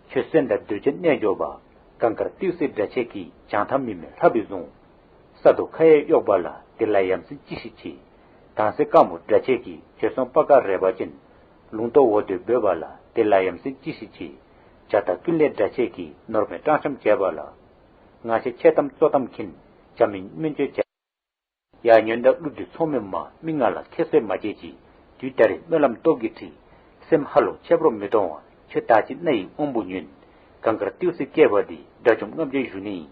ཁྱོད་གསོན་དང་འདོད་ཆེན་རྣལ་འབྱོར་པ། གངས་དཀར་ཏི་སེ་སྒྲ་གཅན་གྱི་བྱང་ཐང་མི་མེད་ལྷ་བུས་བཟུང་། ས་རྡོ་ཁ་ཡེ་གཡོགས་པ་ལ་དེ་ལ་ཡ་མཚན་ཅི་ཞིག་མཆིས། དྭངས་གསལ་དཀར་མོ་སྒྲ་གཅན་གྱི་བྱོལ་སོང་པ་ཀ་རས་པ་ཅན། ལུང་རྟོགས་འོ་དོད་འབོད་པ་ལ་དེ་ལ་ཡ་མཚན་ཅི་ཞིག་མཆིས། བྱ་དང་ཀུན་ལེགས་སྒྲ་གཅན་གྱི་ནོར་མེད་སྤྲང་འཁྱམས་བྱས་པ་ལ། ང་ཆེ་ཆེ་གཏམ་གཙོ་གཏམ་མཁྱེན། བྱ་མིན་སྨན་བཅོས་བྱས། ཡར་ཉོན་དང་ཀླུ་འདི་ཚོགས་མེད་མ། མི་ང་ལ་ཁྱད་གསོད་མ་བྱེད་ཅིག། དུས་ད་རེས་སྨོན་ལམ་སྟོབས་ཀྱིས་ཁྲིད། སེམས་ཧ་ལོ་ཆེ་པོར་མི་གཏོང་བ། ཁྱོད་ད་ཅི་རྣ་ཡི་དབང་པོ་ཉོན། གངས་དཀར་ཏི་སེ་སྐྱེས་པ་འདི། དགྲ་བཅོམ་ལྔ་བརྒྱ་བཞུགས་ནི་ཡིན།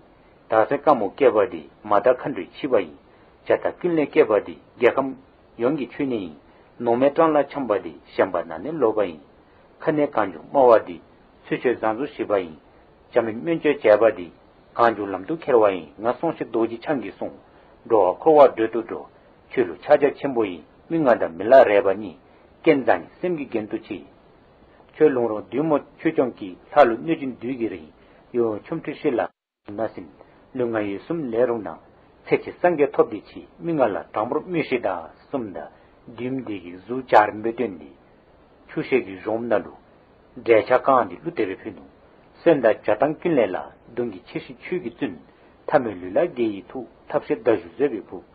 དྭངས་གསལ་དཀར་མོ་སྐྱེས་པ་འདི། མ་དག་མཁའ་འགྲོའི་ཆིབས་པ་ཡིན། བྱ་དང་ཀུན་ལེགས་སྐྱེས་པ་འདི། རྒྱལ་ཁམས་ཡོངས་ཀྱི་མཆོད་གནས་ཡིན། ནོར་མེད་སྤྲང་ལ་འཁྱམས་པ་འདི། ཞེན་པ་ནགས་ནས་ལོག་པ་ཡིན། ཁ་ནས་གངས་ལྗོངས་སྨྲ་བ་འདི། ཚུལ་འཆོས་བཟང་བཙོག་ཞི་བ་ཡིན། བྱ་མིན་སྨན་བཅོས་བྱས་པ་འདི། གངས་ལྗོངས་ལམ་དུ་ཁྱེར་བ་ཡིན། ང་སོང་ཞིག་རྡོ་རྗེ་འཆང་གིས་གསུངས། འགྲོ་བ་འཁོར་བ་སྒྲོལ་དུ་འགྲོ། ཆོས་ལུགས་ཕྱག་རྒྱ་ཆེན་པོ་ཡིན། མི་ང་དང་མི་ལ་རས་པ་གཉིས། རྐྱེན་བཟང་ངན་སེམས་ཀྱི་རྒྱན་དུ་མཆིས། ཁྱོད་ལུང་རོང་བདུད་མོ་ཆོས་སྐྱོང་གི། ལྷ་ལུ་གནོད་སྦྱིན་བདུད་ཀྱི་རིགས། ཡུལ་ཆོ་འཕྲུལ་ཤེས་ལ་ན་ཟིན། ལུས་ངག་ཡིད་གསུམ་ལས་རུང་ན། ཚེ་ཕྱི་སངས་རྒྱས་ཐོབ་འདི་ཕྱིས། མི་ང་ལ་དྲང་པོར་སྨྲོས་ཤིག་དང་གསུངསམ་ད་བདུདམོ་འདི་གིས་གཟུགས་འཇའ་རིསམོ་སྦེ་སྟོན་ཏེ་ཆུ་ཤེལ་གྱི་གཞོངམ་ནང་ལུ་འབྲས་ཆང་བཀང་སྟེ་ཀླུ་དེ་སྦེ་ཕུལ་ནུག། གསོན་དང་བྱ་དང་ཀུན་ལེགས་ལ། གདུང་གི་ཆེ་ཞི་ཆོས་ཀྱིས་བཙུན། ཐ་མལ་ལུས་ལ་དགེ་ཡི་མཐུ། ཐབས་ཤེས་མདའ་གཞུ་བཟོད་པའི་ཕུགས།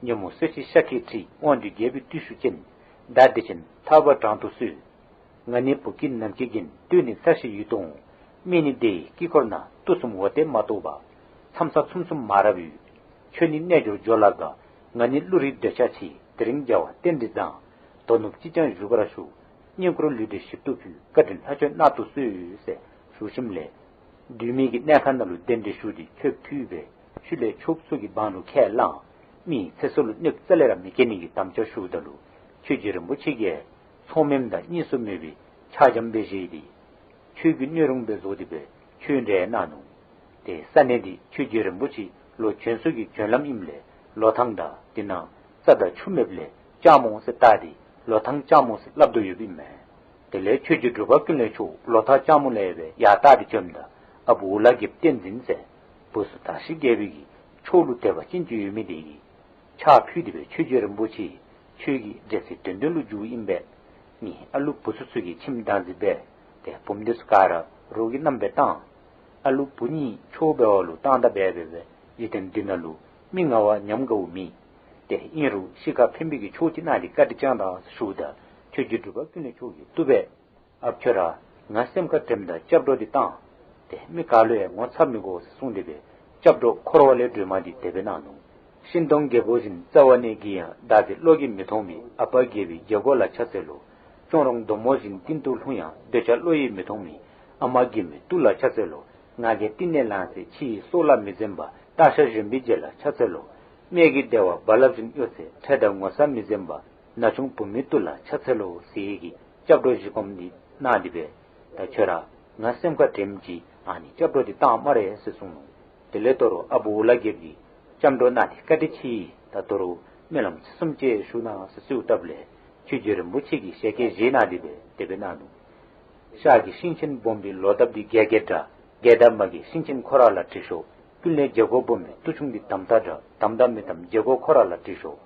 ཉོན་མོངས་སྲེག་ཤིང་ཤཱཀྱའི་ཁྲི། དབང་སྡུད་རྒྱལ་པོའི་བརྟུལ་ཞུགས་ཅན། མདའ་བདེ་ཆེན་ཐག་པ་དྲང་དུ་གསོལ། ང་ནི་བུ་སྐྱེས་ནམ་མཁའི་རྒྱན། སྟོད་ནི་ས་གཞི་ཡུལ་དུ་འོང་། སྨད་ནི་སྡེ་ཡི་དཀྱིལ་འཁོར་ན། སྟོད་གསུམ་འོ་དེ་མ་གཏོགས་པ། མཚམས་བསགས་མཚམས་གསུམ་མ་རབས་ཡོད། ཁྱོད་ནི་རྣལ་འབྱོར་འཇོ་ལ་དགའ། ང་ནི་ཀླུ་རིགས་འདོད་ཆགས་ཆེ། དེ་རིང་རྒྱལ་བ་རྟེན་འབྲེལ་བཟང་། དོ་ནུབ་ཅི་ཅང་བཞུགས་པར་ཞུ། བསྙེན་བཀུར་ལུས་འབྲེལ་ཞབས་ཏོག་ཕུལ། བཀའ་དྲིན་ལྷ་ཆོས་རྣམ་དུ་གསོལ་ཟེར་ཞུ་ཞིནམ་ལས། བདུད་མི་གི་གནས་ཁང་ནང་ལུ་གདན་འདྲེན་ཞུ་སྟེ་མཆོད་ཕུལ་བའི་ཤུལ་ལས་ཕྱོགས་ཚུ་གི་འབངས་ལུ་ཁས་བླངས། མི་ཚེ་སྲོག་ལུ་གནོདཔ་རྩ་ལས་ར་མི་བཀལ་ནི་གི་དམ་བཅའ་ཞུཝ་ད་ལུ། ཆོས་རྗེ་རིན་པོ་ཆེ་གིས་མཚོ་སྨནམ་དང་གཉིས་སུ་མེད་པའི་ཕྱག་འཇམ་སྦེ་བཞེས་ཏེ། ཆོས་ཀྱི་སྣོད་རུང་སྦེ་བཟོ་སྟེ་སྦེ་ཆོས་འབྲེལ་གནང་ནུག། ཏེ་ས་གནས་འདི་ཆོས་རྗེ་རིན་པོ་ཆེ་ལོ་བྱོན་ས་གི་བྱོན་ལམ་ཨིནམ་ལས་ལོ་ཐང་དང་དེ་ནང་རྩྭ་དང་ཆུ་མེདཔ་ལས་ལྕགས་མོ་ཟེར་བཏགས་ཏེ་ལོ་ཐང་ལྕགས་མོ་ཟེར་སླབ་དོ་ཡོདཔ་ཨིན་མས། དེ་ལས་ཆོས་རྗེ་འབྲུག་པ་ཀུན་ལེགས་མཆོག་ལོ་ཐང་ལྕགས་མོ་ལས་སྦེ་ཡར་བལྟ་སྟེ་བྱོནམ་ད་ཨ་བུ་འུ་ལག་རྒྱལཔོ་བསྟན་འཛིན་ཟེར་བུ་ཚུ་དར་ཞིང་རྒྱས་པའི་གི་ཕྱོགས་ལུ་དད་པ་ཅན་ཅིག་ཡོད་མི་དེ་གིས་ཕྱག་ཕུལ་ཏེ་སྦེ་ཆོས་རྗེ་རིན་པོ་ཆེ་ཆོས་ཀྱི་འབྲེལ་ཚད་དོན་ལྡན་ལུ་འགྱུརཝ་ཨིན་པས། ངེའི་ཨ་ལུ་བུ་ཚུ་ཚུ་གིས་ཁྱིམ་བདག་འཛིན་འབད་དེ་བུམོ་འདི་ཚུ་ག་ར་རོགས་ཀྱི་མནའམ་སྦེ་བཏང་། ཨ་ལུ་བུ་གཉིས་ཆོས་འབད་བ་ལུ་བཏང་ད་འབད་འབད་འབད་འཇིག་རྟེན་འདི་ནང་ལུ་མི་ངལ་བ་ཉམས་དགའཝ་མེད། ཏེ་ཨིན་རུང་ཤི་ཁ་ཕན་པའི་གི་ཆོས་ཅིག་གནང་སྟེ་བཀའ་དྲིན་བསྐྱང་དང་ཞུཝ་ད་ཆོས་རྗེ་འབྲུག་པ་ཀུན་ལེགས་མཆོག་གིས་བཏུབ་པས། ཨཔ་ཁྱོད་ར་ང་སེམས་ཁར་དྲནམ་ད་སྐྱབས་འགྲོ་འདི་བཏང་། ཏེ་མི་ག་ལུ་ཡང་ངོ་ཚ་མི་དགོ་ཟེར་གསུངས་ཏེ་སྦེ་སྐྱབས་འགྲོ་འཁོར་བ་ལས་སྒྲོལ་མ་འདི་དེ་སྦེ་གནང་ནུག། ཤིང་སྡོང་རྒྱལ་པོ་བཞིན་རྩ་བ་ནས་དགྱེས་ཡང་བདག་འཛིན་བློ་གིས་མི་ཐོངས་མི་ཨ་པ་རྒྱལ་པོའི་རྒྱལ་སྒོ་ལ་ཕྱག་འཚལ་ལོ། གཅོང་རོང་མདོ་མོ་བཞིན་གཏིང་དུ་ལྷུང་ཡང་འདོད་ཆགས་བློ་ཡིས་མི་ཐོངས་མི་ཨ་མ་རྒན་མོའི་ཏུ་ལ་ཕྱག་འཚལ་ལོ། ང་རྒྱལ་གཏིང་ནས་ལངས་ཚེ་ཕྱི་ཡི་སྲོག་ལ་མི་འཛེམ་པ་སྟག་ཤར་གཞོན་པའི་རྗེ་ལ་ཕྱག་འཚལ་ལོ། སྨད་ཀྱི་བདེ་བ་རྦ་རླབས་བཞིན་གཡོ་ཚེ་ཁྲེལ་དང་ངོ་ཚ་མི་འཛེམ་པ་ན་ཆུང་བུ་མོའི་ཏུ་ལ་ཕྱག་འཚལ་ལོ་ཟེར་གྱི་སྐྱབས་འགྲོ་བཞེས་སྒོམ་འདི་གནང་སྟེ་སྦེ་ད་ཁྱོད་ར་ང་སེམས་ཁར་དྲནམ་ཅིག་ཨ་ནི་སྐྱབས་འགྲོ་འདི་བཏང་སྨ་རེ་ཟེར་གསུངས་ནུག། དེ་ལས་དོ་རུང་ཨ་བུ་འུ་ལག་རྒྱལཔོ་གིས་སྐྱབས་འགྲོ་གནང་སྟེ་བཀའ་དྲིན་ཆེ། ད་དོ་རུང་སྨོན་ལམ་ཚིག་གསུམ་ཅིག་ཞུ་གནང་ཟེར་གསོལཝ་བཏབ་ལས་ཆོས་རྗེ་རིན་པོ་ཆེ་གིས་ཞལ་བཀོད་བཞེས་གནང་སྟེ་སྦེ་དེ་སྦེ་གནང་ནུག། ཤར་གྱི་ཤིང་ཆེན་སྦོམ་པའི་ལོ་འདབ་འདི་རྒྱས་རྒྱས་འདྲ། རྒྱས་དང་མ་རྒྱས་ཤིང་ཆེན་ཁོ་ར་ལ་དྲི་ཤོག། ཀུན་ལེགས་རྒྱལ་སྒོ་སྦོམ་པའི་སྟོད་ཆུང་འདི་དམ་དང་འདྲ། དམ་དང་མི་དམ་རྒྱལ་སྒོ་ཁོ་ར་ལ་དྲི་ཤོག།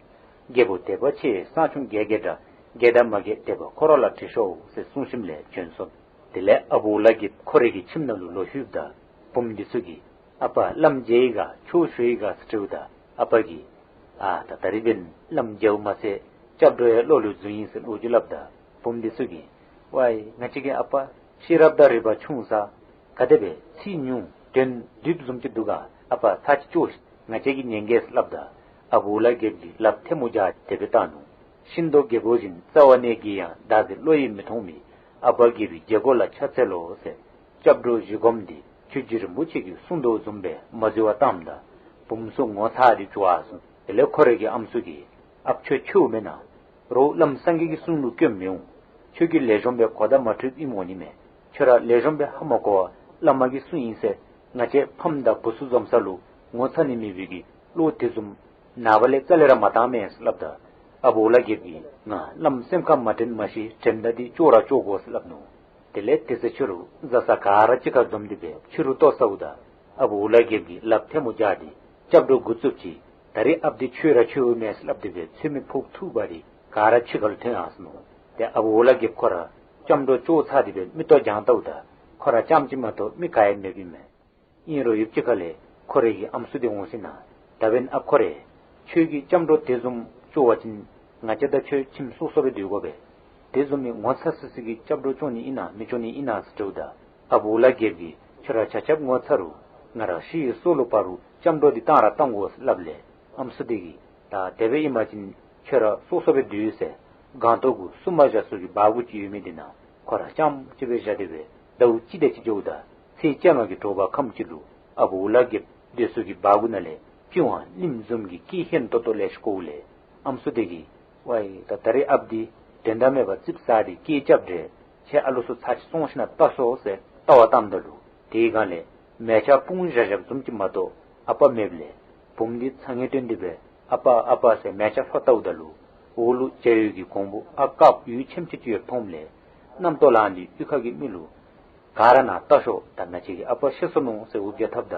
རྒྱལ་པོ་དད་པ་ཆེ་བསང་ཆུང་རྒྱས་རྒྱས་འདྲ། རྒྱས་དང་མ་རྒྱས་དད་པ་ཁོ་ར་ལ་དྲི་ཤོག་ཟེར་གསུངས་ཞིནམ་ལས་བྱོན་སོ། དེ་ལས་ཨ་བུ་འུ་ལག་རྒྱལཔོ་ཁོ་རའི་གི་ཁྱིམ་ནང་ལུ་ལོག་ལྷོདཔ་ད་བུམོ་འདི་ཚུ་གིས་ཨ་པ་བླམ་མཇལ་ཡི་ག་ཆོས་ཞུ་ཡི་ག་ཟེར་དྲིཝ་ད་ཨ་པ་གིས་ཨ་ད་ད་རིས་འབདན་བླམ་མཇལཝ་མ་ཚད་སྐྱབས་འགྲོ་ཡང་བློ་ལུ་འཛུལ་ཡི་ཟེར་ལོ་རྒྱུས་སླབ་ད་བུམོ་འདི་ཚུ་གིས་ཝའི་ང་བཅས་ཀྱི་ཨ་པ་ཤེས་རབ་དང་རིག་པ་ཆུང་ས་ག་དེ་སྦེ་ཚིག་ཉུང་དོན་འདུས་བཟུམ་ཅིག་འདུག་ག། ཨ་པ་ཚར་ཅིག་ཅོག་ང་བཅས་ཀྱིས་ཉན་གེ་ཟེར་སླབ་ད་ཨ་བུ་འུ་ལག་རྒྱལཔོ་གིས་ལགཔ་ཐལ་མོ་སྦྱར་དེ་སྦེ་བཏང་ནུག། ཤིང་སྡོང་རྒྱལ་པོ་བཞིན་རྩ་བ་ནས་དགྱེས་ཡང་བདག་འཛིན་བློ་ཡིས་མི་ཐོངས་མི་ཨ་པ་རྒྱལ་པོའི་རྒྱལ་སྒོ་ལ་ཕྱག་འཚལ་ལོ་ཟེར་སྐྱབས་འགྲོ་བཞེས་སྒོམ་འདི་ཆོས་རྗེ་རིན་པོ་ཆེ་གིས་གསུངས་དོ་བཟུམ་སྦེ་མ་འཛོལ་བར་བཏངམ་ད་བུམོ་ཚུ་ངོ་ཚ་སྟེ་འགྱོ་སོང་། དེ་ལས་ཁོ་རའི་གི་ཨམ་སྲུ་གིས་ཨཔ་ཁྱོད་འཆོལཝ་མེན་ན། རོགས་བླམ་སངས་རྒྱས་ཀྱི་གསུང་ལུ་སྐྱོན་མི་འོང་། ཁྱོད་ཀྱིས་ལེགས་ཤོམ་སྦེ་གོ་བརྡ་མ་འཕྲོད་ཨིནམ་འོང་ནི་མས། ཁྱོད་ར་ལེགས་ཤོམ་སྦེ་ཧ་མ་གོ་བར་བླ་མ་གི་གསུང་ཨིན་ཟེར་ང་བཅས་ཕམ་དང་བུ་ཚུ་འཛོམས་ས་ལུ་ངོ་ཚ་ནི་མེད་པའི་གི་བློ་དེ་བཟུམ་ནངས་པ་ལས་རྩ་ལས་ར་མ་བཏང་མས་ཟེར་སླབ་ད་ཨ་བུ་འུ་ལག་རྒྱལཔོ་གིས་ང་བླམ་སེམས་ཁར་མ་དྲན་མ་ཤེས། དྲནམ་ད་འདི་ཅོག་ར་ཅོག་དགོ་ཟེར་སླབ་ནུག། དེ་ལས་དེ་ཚེ་ཕྱི་རུ་བཟའ་ཚང་ག་ར་གཅིག་ཁར་འཛོམས་ཏེ་སྦེ་ཕྱི་རུ་ལྟོ་ཟཝ་ད་ཨ་བུ་འུ་ལག་རྒྱལཔོ་གིས་ལགཔ་ཐལ་མོ་སྦྱར་ཏེ་སྐྱབས་འགྲོ་འགོ་བཙུགས་ཅི། ད་རིས་ཨཔ་འདི་འཆོལ་ར་འཆོལཝ་མས་ཟེར་སླབ་སྟེ་སྦེ་ཚོད་མའི་ཕོག་ཐུག་འབག་སྟེ་ག་ར་ཕྱི་ཁ་ལུ་ཐོན་ཡར་སོ་ནུག། ཏེ་ཨ་བུ་འུ་ལག་རྒྱལཔོ་ཁོ་ར་སྐྱབས་འགྲོ་ཅོག་ཚར་ཏེ་སྦེ་མིག་ཏོ་བགྱངས་བལྟཝ་ད་ཁོ་ར་རྐྱངམ་ཅིག་མ་གཏོགས་མི་ག་ཡང་མེདཔ་ཨིན་མས། ཨིན་རུང་ཡུདཔ་ཅིག་ཁ་ལས་ཁོ་རའི་གི་ཨམ་སྲུ་འདི་འོང་ཞིན་ན་ད་འབདན་ཨ་ཁོ་རེ་ཁྱོད་ཀྱིས་སྐྱབས་འགྲོ་དེ་བཟུམ་ཅོ་བ་ཅིན་ང་བཅས་དང་ཁྱོད་ཁྱིམ་སོ་སོ་སྦེ་སྡོད་དགོ་པས། དེ་བཟུམ་མའི་ངོ་ཚ་སི་སི་གི་སྐྱབས་འགྲོ་ཅོ་ནི་ཨིན་ན་མི་ཅོ་ནི་ཨིན་ན་ཟེར་དྲིཝ་ད་ཨ་བུ་འུ་ལག་རྒྱལཔོ་གིས་ཁྱོད་ར་ཆ་ཁྱབ་ངོ་ཚ་རུང་ང་ར་ཤི་ཡི་སྲོག་ལུ་བབ་རུང་སྐྱབས་འགྲོ་འདི་བཏང་ར་བཏང་དགོ་ཟེར་སླབ་ལས་ཨམ་སྲུ་འདི་གིས་ད་དེ་སྦེ་ཨིན་པ་ཅིན་ཁྱོད་ར་སོ་སོ་སྦེ་སྡོད་ཟེར་སྒང་ཏོག་གུ་སྲུང་མ་བཞག་ས་གི་སྦྲ་གུ་ཅིག་ཡོད་མི་འདི་ནང་ཁོ་ར་རྐྱངམ་ཅིག་སྦེ་བཞག་སྟེ་སྦེ་ཟླཝ་གཅིག་དེ་ཅིག་འགྱོཝ་ད་ཚེས་བཅོ་ལྔ་གི་དྲོ་པ་ཁམས་ཅིག་ལུ་ཨ་བུ་འུ་ལག་རྒྱལཔོ་སྡོད་ས་གི་སྦྲ་གུ་ནང་ལས་སྤྱན་སྔར་གླིང་བཟུམ་གྱི་སྐད་སྙན་ཏོག་ཏོ་ལེ་ཤ་གོཝ་ལས་ཨམ་སྲུ་འདི་གིས་ཝའི་ད་ད་རིས་ཨཔ་འདི་དོན་དག་མེད་པར་ཙིགཔ་ཟ་སྟེ་སྐད་རྐྱབ་དེས། ཁྱེད་ཨ་ལུ་ཚུ་ཚར་ཅིག་སོང་ཞིན་ན་བལྟ་ཤོག་ཟེར་བལྟ་བར་བཏངམ་ད་ལུ་དེའི་སྒང་ལས་མལ་ཆ་སྤུངས་བཞག་བཞགཔ་བཟུམ་ཅིག་མ་གཏོགས་ཨ་པ་མེདཔ་ལས་བུམོ་འདི་ཚ་ངེས་བཏོན་ཏེ་སྦེ་ཨ་པ་ཨ་པ་ཟེར་མལ་ཆ་ལྷོད་བལྟཝ་ད་ལུ་འོག་ལུ་བྱ་འོད་ཀྱི་གོང་བུ་ཨ་དཀརཔོ་འོད་ཆེམ་ཆེ་ཅིག་ཡོདཔ་མཐོངམ་ལས་རྣམ་རྟོག་ལངས་ཏེ་གཡུས་ཁ་གི་མི་ལུ་ག་ར་ནཱ་བལྟ་ཤོག། ད་ང་བཅས་ཀྱི་ཨ་པ་ཤི་སོ་ནུག་ཟེར་འུར་རྒྱག་འཐབ་ད་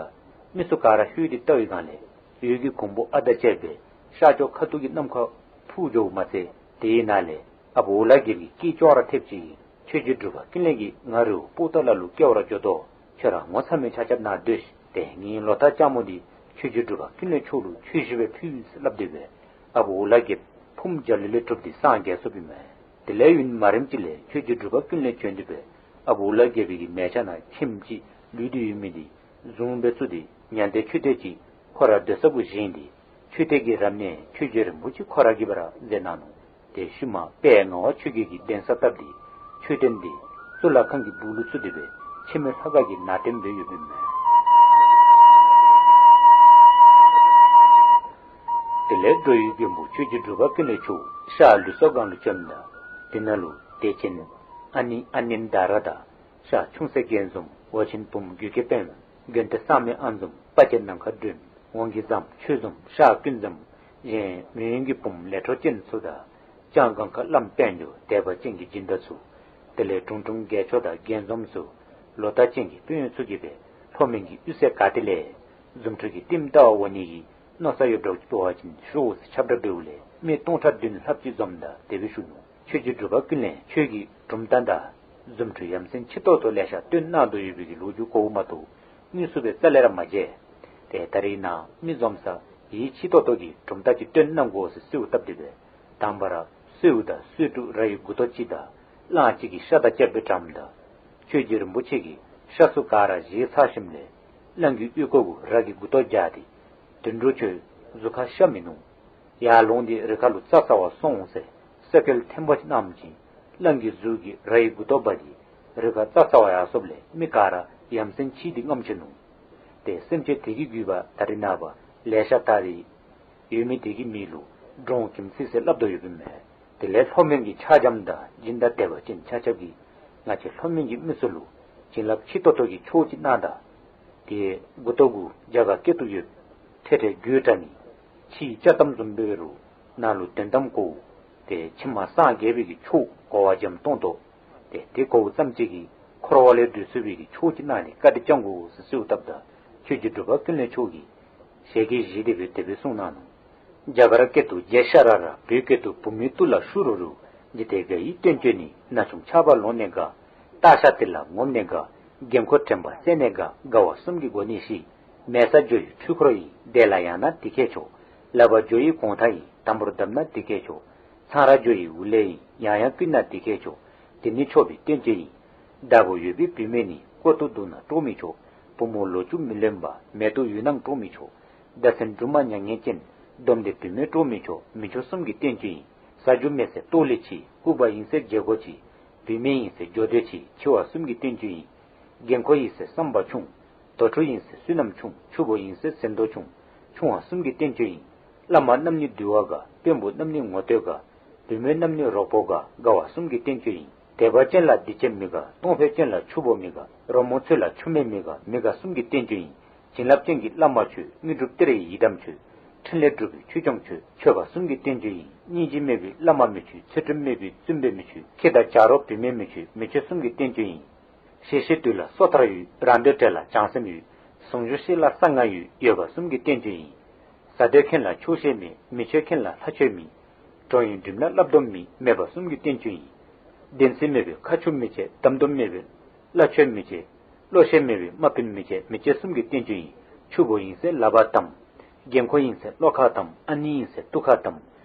མི་ཚུ་ག་ར་ལྷོད་དེ་བལྟ་བའི་སྒང་ལས་འོད་ཀྱི་གོང་བུ་ཨ་དང་བཅས་པའི་ཤར་ཕྱོགས་ཁ་ཐུག་གི་གནམ་ཁར་འཕུར་འགྱོཝ་མ་ཚད་དེའི་ནང་ལས་ཨ་བུ་འུ་ལག་རྒྱལཔོ་གི་སྐེ་ཅོག་ར་ཐེབས་ཅི། ཆོས་རྗེ་འབྲུག་པ་ཀུན་ལེགས་ཀྱིས་ང་རི་བོ་པོ་ཏ་ལ་ལུ་སྐྱེ་བར་འགྱོ་དོ། ཁྱོད་ར་ངོ་ཚ་མེད་ཆ་ཁྱབ་ནཱ་སྡོད་ཤིག། ཏེ་ངེའི་ལོ་ཐང་ལྕགས་མོ་འདི་ཆོས་རྗེ་འབྲུག་པ་ཀུན་ལེགས་མཆོག་ལུ་ཆོས་ཞུ་བར་ཕུལ་ཟེར་སླབ་སྟེ་སྦེ་ཨ་བུ་འུ་ལག་རྒྱལཔོ་ཕུངམ་འཇའ་ལུས་ལས་གྲུབ་སྟེ་སངས་རྒྱས་སོཔ་ཨིན་མས། དེ་ལས་ཡུན་མ་རིངམ་ཅིག་ལས་ཆོས་རྗེ་འབྲུག་པ་ཀུན་ལེགས་བྱོན་ཏེ་སྦེ་ཨ་བུ་འུ་ལག་རྒྱལ་པོའི་གི་མལ་ཆ་ནང་ཁྱིམ་ཅིག་ལུས་ཏེ་ཡོད་མི་འདི་བཟུང་སྦེ་བཙུགས་ཏེ་མྱང་འདས་མཆོད་རྟེན་ཅིག་ཁོ་ར་སྡོད་ས་གུ་བཞེངས་ཏེ་མཆོད་རྟེན་གྱི་རབ་གནས་ཆོས་རྗེ་རིན་པོ་ཆེ་ཁོ་ར་གིས་སྦེ་ར་མཛད་གནང་ནུག། ཏེ་ཤུལ་མ་དཔལ་ངག་དབང་ཆོས་རྒྱལ་གྱིས་གདན་ས་བཏབ་སྟེ་ མཆོད་རྟེན་འདི་གཙུག་ལག་ཁང་གི་སྦུག་ལུ་བཙུགས་ཏེ་སྦེ་འཆི་མེད་ལྷ་ཁང་གི་ནང་རྟེན་སྦེ་ཡོདཔ་ཨིན་མས། དེ་ལས་འགྲོ་བའི་མགོན་པོ་ཆོས་རྗེ་འབྲུག་པ་ཀུན་ལེགས་མཆོག་ཤར་ལུས་སྲོག་སྒང་ལུ་བྱོནམ་ད་དེ་ནང་ལུ་དད་ཅན་ཨ་ནེ་ཨ་ནནྡ་ར་དང་ཤར་ཆུང་སྲས་རྒྱན་འཛོམས་འོག་ཆེན་བུམོ་གུ་གེ་སྤེན་པ་དགོན་སྡེ་གཙང་མའི་ཨ་འཛོམས་དཔའ་རྒྱལ་ནམ་མཁའ་སྒྲོན་དབང་གི་བཟང་ཆོས་འཛོམས་ཤར་ཀུན་འཛོམས་གཞན་མི་ཡོན་གྱི་བུམོ་ལས་འཕྲོ་ཅན་ཚུ་དང་ལྕང་སྒང་ཁ་བླམ་དཔལ་འབྱོར་དད་པ་ཅན་གྱི་སྦྱིན་བདག་ཚུ། དེ་ལས་དྲུང་དྲུང་རྒྱལ་མཆོག་དང་རྒྱན་འཛོམས་ཚུ། ལོ་ལྟར་ཅན་གྱི་དཔོན་གཡོག་ཚུ་གིས་སྦེ་ལྷོ་མོན་གྱི་གཡུས་ཚན་ག་ཏེ་ལས་རྫུ་འཕྲུལ་གྱི་ལྟདམོ་བལྟ་བར་འོང་ནི་གི་མནོ་བསམ་ཡོདཔ་འདྲཝ་ཅིག་འབད་བ་ཅིན་ཤོག་ཟེར་ཁྱབ་བསྒྲགས་འབདཝ་ལས་མི་སྟོང་ཕྲག་བདུན་ལྷགཔ་ཅིག་འཛོམས་ད་དེ་སྦེ་ཞུ་ནུག། ཆོས་རྗེ་འབྲུག་པ་ཀུན་ལེགས་མཆོག་གིས་གྲུབ་རྟགས་དང་རྫུ་འཕྲུལ་ཡ་མཚན་ཆེ་ཏོག་ཏོ་ལེ་ཤ་སྟོན་གནང་དོ་ཡོད་པའི་གི་ལོ་རྒྱུས་གོཝ་མ་གཏོགས་དངོས་སུ་སྦེ་རྩ་ལས་ར་མ་མཇལ། ཏེ་ད་རིས་ནཱ་མི་འཛོམས་ས་ཡིད་ཆེས་ཏོག་ཏོ་གི་གྲུབ་རྟགས་ཅིག་སྟོན་གནང་དགོ་ཟེར་གསོལཝ་བཏབ་སྟེ་སྦེ་དང་པ་ར་གསོལཝ་དང་གསོལ་ཕྲུག་ར་ཡི་མགུ་ཏོ་གཅིག་དང་གླང་གཅིག་གི་ཤ་དང་བཅསཔ་སྦེ་དྲངམ་ད་ཆོས་རྗེ་རིན་པོ་ཆེ་གིས་ཤ་ཚུ་ག་ར་བཞེས་ཚར་ཞིནམ་ལས་གླང་གི་ཨོལ་ཀོ་གུ་ར་གི་མགུ་ཏོ་སྦྱར་ཏེ་དོན་གྲུབ་ཁྱོད་གཟུགས་ཁར་ཤ་མིན་ནུག། ཡར་ལོངས་ཏེ་རི་ཁ་ལུ་རྩྭ་ཟ་བར་སོང་ཟེར་གསོལ་སྐལ་ཐེངས་པོ་གཅིག་གནངམ་ཅིག་གླང་གི་གཟུགས་ཀྱིས་ར་ཡི་མགུ་ཏོ་འབག་སྟེ་རི་ཁར་རྩྭ་ཟ་བར་ཡར་སོངམ་ལས་མི་ག་ར་ཡ་མཚན་ཆེ་སྟེ་རྔམ་ཆི་ནུག། ཏེ་སེམས་ཅན་དེ་གི་རྒྱུད་པ་ད་རེས་ནངས་པ་ལེ་ཤ་དར་ཏེ་ཡོད་མི་དེ་གི་མིང་ལུ་འབྲོང་གྱིམ་ཚིག་ཟེར་སླབ་དོ་ཡོདཔ་ཨིན་མས། དེ་ལས་ལྷོ་མོན་གྱི་ཕྱག་རྒྱམ་དང་སྦྱིན་བདག་དད་པ་ཅན་ཆ་ཁྱབ་ཀྱིས་ང་བཅས་ལྷོ་མོན་གྱི་མི་ཚུ་ལུ་བྱིན་རླབས་ཆེ་ཏོག་ཏོ་གི་ཆོས་ཅིག་གནང་ད། དེ་མགུ་ཏོ་གུ་རྒྱ་གར་སྐད་དུ་ཡོད། ཐེ་ཐེ་རྒྱུད་དྲ་ནི། ཕྱིའི་ཅ་དམ་བཟུམ་འབད་རུང་ནང་ལུ་དོན་དམ་གོ། ཏེ་ཕྱི་མ་སངས་རྒྱས་པའི་གི་ཆོས་གོ་བ་འཇམ་ཏོང་ཏོ། ཏེ་དེ་གོཝ་ཙམ་ཅིག་གིས་འཁོར་བ་ལས་གྲོལ་ཚུགས་པའི་གི་ཆོས་ཅིག་གནང་ནི་བཀའ་དྲིན་བསྐྱང་དགོ་ཟེར་གསོལཝ་བཏབ་ད་ཆོས་རྗེ་འབྲུག་པ་ཀུན་ལེགས་མཆོག་གིས་ཞལ་གྱིས་བཞེས་ཏེ་སྦེ་དེ་སྦེ་གསུངས་གནང་ནུག། རྒྱ་གར་སྐད་དུ་རྗེ་ཤ་ར་ར། བོད་སྐད་དུ་བུད་མེད་ཏུ་ལ་ཤུ་རུ་རུ། འཇིག་རྟེན་དགའ་ཡི་བསྟན་བཅོས་ནི། ན་ཆུང་ཆགས་པ་ལོང་ནས་དགའ། སྟག་ཤ་དེ་ལ་ངོམས་ནས་དགའ། རྒན་འཁོགས་དྲན་པ་སད་ནས་དགའ། དགའ་བ་གསུམ་གྱི་སྒོ་ནས་ཤེས། མལ་ས་འགྱོ་ཡི་འཕྲུལ་འཁོར་ཡིན། བདེ་ལ་ཡང་ན་དེ་ཁྱད་ཆོ། ལག་པ་འགྱོ་ཡི་གོང་ཐང་ཡིན། དམ་པོར་བརྡབ་ན་དེ་ཁྱད་ཆོ། ཚང་ར་འགྱོ་ཡི་འུ་ལས་ཡིན། ཡང་ཡང་བསྐུལ་ན་དེ་ཁྱད་ཆོ། དེ་ནི་ཆོག་པའི་བསྟན་བཅོས་ཡིན། བདག་པོ་ཡོད་པའི་བུད་མེད་ནི། ལྐོག་ཏུ་འདུག་ན་དཀྲོག་མི་ཆོག། བུ་མོ་ལོ་བཅུ་མི་ལོན་པ། མལ་དུ་ཡུལ་སྣང་དཀྲོག་མི་ཆོག། བརྡ་མཚོན་སྦྲུམ་མ་མྱ་ངན་ཅན། སྡོམ་སྡེ་བུད་མེད་དཀྲོག་མི་ཆོག། མི་ཆོས་གསུམ་གྱི་བསྟན་བཅོས་ཡིན། ཟ་རྒྱུ་མེད་ཟེར་ལྟོགས་ལས་འཆི། ལྐུགས་པ་ཡིན་ཟེར་བརྗེ་སྒོ་འབྱེད། བུད་མེད་ཡིན་ཟེར་འགྱོ་འདོད་ཆེ། འཆི་བ་གསུམ་གྱི་བསྟན་བཅོས་ཡིན། རྒན་འཁོགས་ཡིན་ཟེར་བསམ་པ་ཆུང་། དུར་ཁྲོད་ཡིན་ཟེར་བསོད་ནམས་ཆུང་། ཕྱུག་པོ་ཡིན་ཟེར་ཟན་དོ་ཆུང་། ཆུང་བ་གསུམ་གྱི་བསྟན་བཅོས་ཡིན། བླ་མ་རྣམ་གཉིས་འདུལ་བ་དགའ། དཔོན་པོ་རྣམ་གཉིས་ངོ་བསྟོད་དགའ། བུད་མེད་རྣམ་གཉིས་རོགས་པོ་དགའ། དགའ་བ་གསུམ་གྱི་བསྟན་བཅོས་ཡིན། དད་པ་ཅན་ལ་སྡིག་ཅན་མི་དགའ། གཏོང་ཕོད་ཅན་ལ་ཕྱུག་པོ་མི་དགའ། རོལ་མོ་ཚོས་ལ་ཆུ་མེད་མི་དགའ། མི་དགའ་གསུམ་གྱི་བསྟན་བཅོས་ཡིན། བྱིན་རླབས་ཅན་གྱི་བླ་མ་མཆོད། དངོས་གྲུབ་སྟེར་བའི་ཡི་དམ་མཆོད། ཕྲིན་ལས་སྒྲུབ་པའི་ཆོས་སྐྱོང་མཆོད། མཆོད་པ་གསུམ་གྱི་བསྟན་བཅོས་ཡིན། སྙིང་རྗེ་མེད་པའི་བླ་མ་མི་མཆོད། ཚུལ་ཁྲིམས་མེད་པའི་བཙུན་པ་མི་མཆོད། ཁྱི་དང་བྱ་རོག་བུད་མེད་མི་མཆོད། མི་མཆོད་གསུམ་གྱི་བསྟན་བཅོས་ཡིན། ཤེས་ཤེས་དུས་ལ་སོ་ཐར་ཡོད། རང་འདོད་བྲལ་ལ་བྱང་སེམས་ཡོད། ཟུང་འཇུག་ཤེས་ལ་གསང་སྔགས་ཡོད། ཡོད་པ་གསུམ་གྱི་བསྟན་བཅོས་ཡིན། ཟ་འདོད་མཁན་ལ་ཆོག་ཤེས་མེད། མི་ཆོས་མཁན་ལ་ལྷ་ཆོས་མེད། གྲོགས་ཡིན་སྒྲིམ་ལ་བསླབ་སྡོམ་མེད། མེད་པ་གསུམ་གྱི་བསྟན་བཅོས་ཡིན། བདེན་ཚིག་མེད་པའི་ཁ་མཆུ་མི་བྱེད། དམ་སྡོམ་མེད་པའི་བླ་མཆོད་མི་བྱེད། བློ་ཤེས་མེད་པའི་དམག་དཔོན་མི་བྱེད། མི་བྱེད་གསུམ་གྱི་བསྟན་བཅོས་ཡིན། ཕྱུག་པོ་ཡིན་ཟེར་ལག་པ་བསྡམ། རྒན་འཁོགས་ཡིན་ཟེར་བློ་ཁ་བསྡམ། ཨ་ནེ་ཡིན་ཟེར་ཐུགས་ཁ་བསྡམ།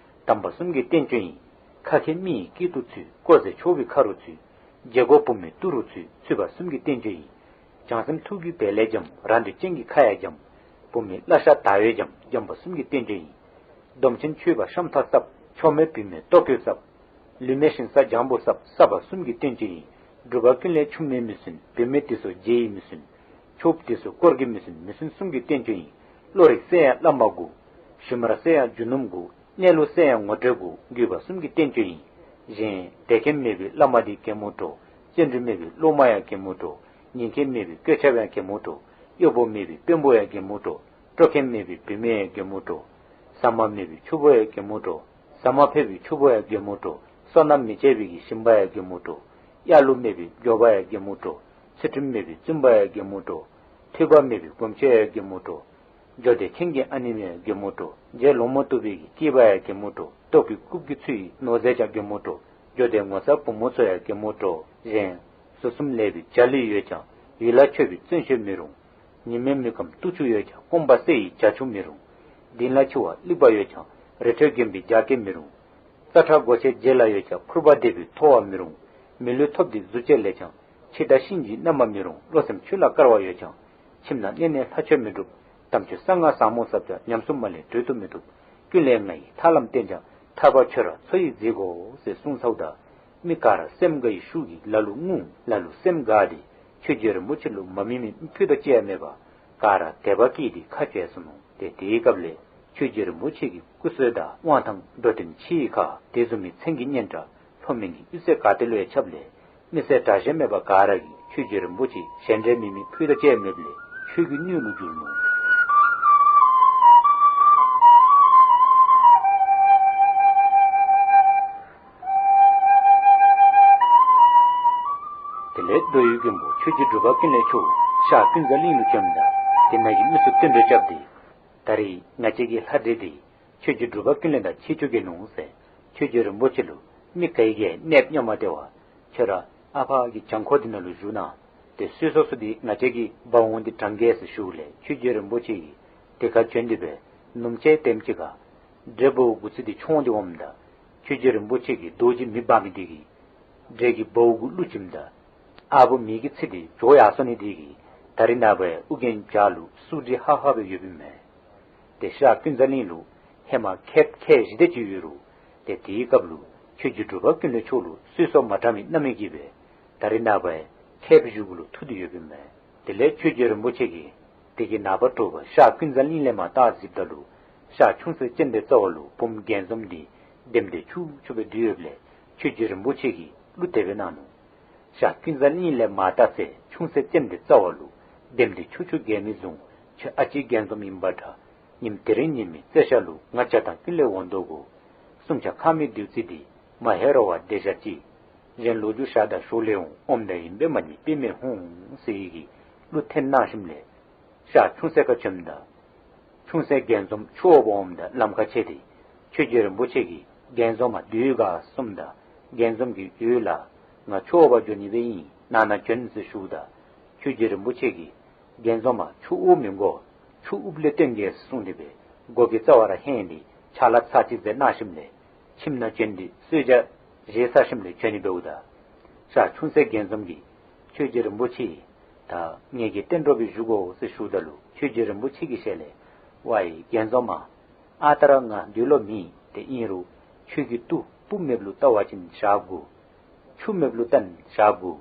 བསྡམ་པ་གསུམ་གྱི་བསྟན་བཅོས་ཡིན། ཁ་མཁས་མི་ཡི་སྐེ་ཏུ་ཚུད། དཀོར་ཟེར་ཆོས་པའི་ཁ་རུ་ཚུད། བྱེད་སྒོ་བུ་མོའི་ཏི་རུ་ཚུད། ཚུད་པ་གསུམ་གྱི་བསྟན་བཅོས་ཡིན། བྱང་སེམས་ཐུགས་ཀྱི་བལ་ལས་འཇམ། རང་འདོད་ཅན་གྱི་ཁ་ཡང་འཇམ། བུ་མོའི་བརླ་ཤ་དར་བས་འཇམ། འཇམ་པ་གསུམ་གྱི་བསྟན་བཅོས་ཡིན། སྡོམ་ཆེན་མཆོད་པ་ཤམ་ཐབས་བསགས། མཆོག་མེད་བུད་མེད་ལྟོ་གོས་བསགས། ལུས་མེད་ཞིང་ས་སྦྱང་བུ་བསགས། བསགས་པ་གསུམ་གྱི་བསྟན་བཅོས་ཡིན། འབྲུག་པ་ཀུན་ལེགས་ཆུང་མེད་མི་སྲུན། བུད་མེད་དེ་ཚུ་རྗེ་ཡིས་མི་སྲུན། ཕྱུགཔོ་དེ་ཚུ་དཀོར་གྱིས་མི་སྲུན། མི་སྲུན་གསུམ་གྱི་བསྟན་བཅོས་ཡིན། བློ་རིག་གསལ་ཡང་བླ་མ་དགོས། ཞུན་མར་གསལ་ཡང་རྒྱུ་ནོམ་དགོས། གནས་ལུགས་གསལ་ཡང་ངོ་སྤྲོད་དགོས། དགོས་པ་གསུམ་གྱི་བསྟན་བཅོས་ཡིན། གཞན་དད་མཁན་མེད་པའི་བླ་མ་དེ་གད་མོ་བྲོ། བརྩོན་འགྲུས་མེད་པའི་སློབ་མ་ཡང་གད་མོ་བྲོ། ཉན་མཁན་མེད་པའི་སྐུ་ཞབས་ཡང་གད་མོ་བྲོ། གཡོག་པོ་མེད་པའི་དཔོན་པོ་ཡང་གད་མོ་བྲོ། དཀྲོག་མཁན་མེད་པའི་བུད་མེད་ཡང་གད་མོ་བྲོ། ཟ་མ་མེད་པའི་ཕྱུག་པོ་ཡང་གད་མོ་བྲོ། ཟ་མ་ཕོད་པའི་ཕྱུག་པོ་ཡང་གད་མོ་བྲོ། བསོད་ནམས་མི་བྱེད་པའི་གི་ཞིམ་པ་ཡང་གད་མོ་བྲོ། གཡག་ལུག་མེད་པའི་མགྱོགས་པ་ཡང་གད་མོ་བྲོ། ཚུལ་ཁྲིམས་མེད་པའི་བཙུན་པ་ཡང་གད་མོ་བྲོ། ཐོས་པ་མེད་པའི་སྒོམ་ཆེན་ཡང་གད་མོ་བྲོ། འགྱོ་དེ་ཁྱིམ་གྱི་ཨ་ནེམོ་ཡང་གད་མོ་བྲོ། རྗེ་སློང་མོ་བཏུབ་པའི་གི་སྐྱེས་པ་ཡང་གད་མོ་བྲོ། སྟོབས་ཀྱི་རྐུབ་ཀྱི་ཚུལ་ཡིས་ནོར་རྫས་ཀྱང་གད་མོ་བྲོ། འགྱོ་དེ་ངོ་ཚ་བུ་མོ་ཚུ་ཡང་གད་མོ་བྲོ། གཞན་ཟུར་གསུམ་ལེགས་པའི་བྱ་ལུས་ཡོད་ཀྱང་ཡུལ་ལ་མཆོད་པའི་བརྩོན་ཤེས་མི་རུང་། ཉི་མའི་མུ་གེམ་སྟུག་ཆུ་ཡོད་ཀྱང་སྐོམ་པ་སེལ་ཡི་བྱ་ཆུ་མི་རུང་། གཏིང་ལ་འཆི་བ་ལེགས་པ་ཡོད་ཀྱང་རི་ཁྲོད་རྒན་པའི་རྒྱགས་སྐལ་མི་རུང་། རྩྭ་ཁྲག་སྒོ་ཕྱེ་རྗེས་ལ་ཡོད་ཀྱང་ཕུར་པ་འདེབས་པའི་ཐོ་བ་མི་རུང་། མི་ལུས་ཐོབ་སྟེ་གཟུགས་བྱད་ལེགས་ཀྱང་ཕྱི་དང་གཤིན་རྗེའི་མནའ་མ་མི་རུང་། བློ་སེམས་ཆོས་ལ་དཀར་བ་ཡོད་ཀྱང་ཁྱིམ་ནང་གནས་ནས་ལྷ་ཆོས་མི་འགྲུབ། དམ་ཆོས་གསང་སྔགས་ཟབ་མོ་བསགས་ཀྱང་ཉམས་སུ་མ་ལེན་གྲོལ་དུ་མི་ཐུབ། ཀུན་ལེགས་ང་ཡི་ཐར་ལམ་བསྟན་ཀྱང་ཐར་པ་ཁྱོད་རང་འཚོ་ཡི་མཛད་དགོས་ཟེར་གསུངས་ཚརཝ་ད། མི་ག་ར་སེམས་དགའ་བའི་ཤུགས་ཀྱིས་ལ་ལུ་ངུ། ལ་ལུ་སེམས་དགའ་སྟེ་ཆོས་རྗེ་རིན་པོ་ཆེ་ལུ་མ་མི་མི་ཕུད་རྡོག་གཅིག་ཡང་མེད་པར་ག་ར་དད་པ་སྐྱེས་ཏེ་ཁ་བྱལ་སོ་ནུག། ཏེ་དེའི་སྐབས་ལས་ཆོས་རྗེ་རིན་པོ་ཆེ་གི་སྐུ་སྲོག་དང་དབང་ཐང་འགྲོ་དོན་ཕྱིའི་ཁ་དེ་བཟུམ་མའི་མཚན་གྱི་སྙན་གྲགས་ལྷོ་མོན་གྱི་གཡུས་ཚན་ག་ཏེ་ལུ་ཡང་ཁྱབ་ལས་མི་སེར་གྲངས་བཤད་མེད་པ་ག་ར་གིས་ཆོས་རྗེ་རིན་པོ་ཆེ་གཞན་འདྲ་མེད་མི་ཕུད་རྡོག་གཅིག་ཡང་མེདཔ་ལས་ཆོས་ཀྱི་སྣོད་ལུ་གྱུར་ནུག། དེ་ལས་མདོ་ཡི་མགོན་པོ་ཆོས་རྗེ་འབྲུག་པ་ཀུན་ལེགས་མཆོག་ཤར་ཀུན་བཟང་གླིང་ལུ་བྱོནམ་ད་དེ་ནང་གི་མི་ཚུ་བསྟུན་གྲོས་རྐྱབ་སྟེ་ད་རེས་ང་བཅས་ཀྱི་ལྷ་འདྲེ་འདི་ཆོས་རྗེ་འབྲུག་པ་ཀུན་ལེགས་དང་ཕྱད་ཚུགས་གེ་མནོ་ཟེར་ཆོས་རྗེ་རིན་པོ་ཆེ་ལུ་མི་ག་གིས་ཡང་གནོདཔ་བསྙོན་མ་སྟེར་བར་ཁྱོད་ར་ཨ་ཕ་གི་བྱང་ཁོག་འདི་ནང་ལུ་བཞུགས་གནང་། ཏེ་གསོལ་ཚོགས་ཚུ་འདི་ང་བཅས་ཀྱིས་འབག་འོང་སྟེ་དྲང་གེ་ཟེར་ཞུཝ་ལས་ཆོས་རྗེ་རིན་པོ་ཆེ་གིས་དེ་ཁར་བྱོན་ཏེ་སྦེ་ནུབ་མོ་ཅིག་ལྟེམ་ཅིག་ཁར་འདྲེ་འབོཝ་དགུ་ཚིགས་འདི་མཆོངས་ཏེ་འོངམ་ད་ཆོས་རྗེ་རིན་པོ་ཆེ་གིས་རྡོ་རྗེ་མི་འབག་མི་འདི་གིས་འདྲེ་གི་འབོཝ་དགུ་བླུགས་བྱིནམ་ད་ཨ་བུ་མི་གི་ཚིགས་འདི་བྱོག་ཡར་སོ་ནི་འདི་གིས་ད་རེས་ནངས་པ་ཡང་ཨོ་རྒྱན་བྱག་ལུ་སུ་འདྲེ་ཧ་ཧ་སྦེ་ཡོདཔ་ཨིན་མས། ཏེ་ཤར་ཀུན་བཟང་གླིང་ལུ་ཧེ་མ་མཁསཔ་མཁས་བཞི་དེ་ཅིག་ཡོད་རུང་ཏེ་དེའི་སྐབས་ལུ་ཆོས་རྗེ་འབྲུག་པ་ཀུན་ལེགས་མཆོག་ལུ་གསོལ་ཚོགས་མ་དྲངས་མི་རྣམ་སྨིན་གྱིས་སྦེ་ད་རེས་ནངས་པ་ཡང་མཁསཔ་བཞུགས་གུ་ལུ་ཐུག་སྟེ་ཡོདཔ་ཨིན་མས། དེ་ལས་ཆོས་རྗེ་རིན་པོ་ཆེ་གིས་དེ་གི་ནངས་པ་དྲོ་པ་ཤར་ཀུན་བཟང་གླིང་ལས་མར་བལྟ་གཟིགསཔ་ད་ལུ་ཤར་ཆུང་སེ་ཅན་དེ་རྩ་བ་ལུ་བུམོ་རྒྱན་འཛོམས་འདི་ལྡེམ་ལྡེ་ཆུ་ཆུ་སྦེ་འདུས་ཡོདཔ་ལས་ཆོས་རྗེ་རིན་པོ་ཆེ་གིས་གླུ་དེ་སྦེ་གནང་ནུག། ཤར་ཀུན་བཟང་གླིང་ལས་མར་བལྟ་ཚེ་ཆུང་སེ་ཅན་དེ་རྩ་བ་ལུ་ལྡེམ་ལྡེ་ཆུ་ཆུ་རྒལ་མི་བཟུམ་ཁྱོད་ཨ་ཅེ་རྒྱན་འཛོམས་ཨིན་པ་འདྲ། ཉིནམ་དེ་རིང་ཉི་མའི་རྩེ་ཤར་ལུ་ང་བྱ་བཏང་ཀུན་ལེགས་འོང་དོ་གོ། གསུམ་ཆ་ཁ་མི་བདུད་རྩི་འདི་མ་ཧེ་རོ་བ་བདེ་ཤ་ཅིག། གཞན་ལོ་རྒྱུས་ཤ་དང་ཞོར་ལས་འོང་། ཨོམ་དང་ཨིན་པས་མ་ནི་པི་མེ་ཧུང་ཟེར་བའི་གི་གླུ་འཐེན་གནང་ཞིནམ་ལས་ཤར་ཆུང་སེ་ཁར་བྱོནམ་ད་ཆུང་སེ་རྒྱན་འཛོམས་ཆུ་འབག་འོངམ་ད་ལམ་ཁར་ཆས་ཏེ་ཆོས་རྗེ་རིན་པོ་ཆེ་གིས་རྒྱན་འཛོམས་མ་སྡོད་ག་གསུངམ་ད་རྒྱན་འཛོམས་ཀྱིས་ཡོད་ལགས། ང་ཆུ་འབག་འགྱོ་ནི་སྦེ་ཨིན། ནང་ན་བྱོན་ཟེར་ཞུཝ་ད་ཆོས་རྗེ་རིན་པོ་ཆེ་གིས་རྒྱན་འཛོམས་མ་ཆུ་འབག་མི་དགོ། ཆུ་འབགཔ་ལས་བཏོན་གེ་གསུངས་ཏེ་སྦེ་སྒོ་གི་རྩ་བར་ཧེན་ཏེ་ཕྱག་ལཱ་ཚར་གཅིག་མཛད་གནང་ཞིནམ་ལས་ཁྱིམ་ནང་བྱོན་ཏེ་གསོལ་ཇ་བཞེས་ཚར་ཞིནམ་ལས་བྱོན་ནི་འབདཝ་ད་ཤར་ཆུང་སེ་རྒྱན་འཛོམས་ཀྱིས་ཆོས་རྗེ་རིན་པོ་ཆེ་ད་ངེ་གི་བསྟན་འགྲོ་སྦེ་བཞུགས་དགོ་ཟེར་ཞུཝ་ད་ལུ་ཆོས་རྗེ་རིན་པོ་ཆེ་གི་ཞལ་ལས་ཝའི་རྒྱན་འཛོམས་མ་ཨ་རྟག་ར་ང་འདོད་ལོ་མེད། དེ་ཨིན་རུང་ཁྱོད་ཀྱི་ཏུ་སྤུ་མེདཔ་ལུ་བལྟ་བ་ཅིན་ཞག་དགུ། ཆུ་མེདཔ་ལུ་བལྟ་ན་ཞག་དགུ།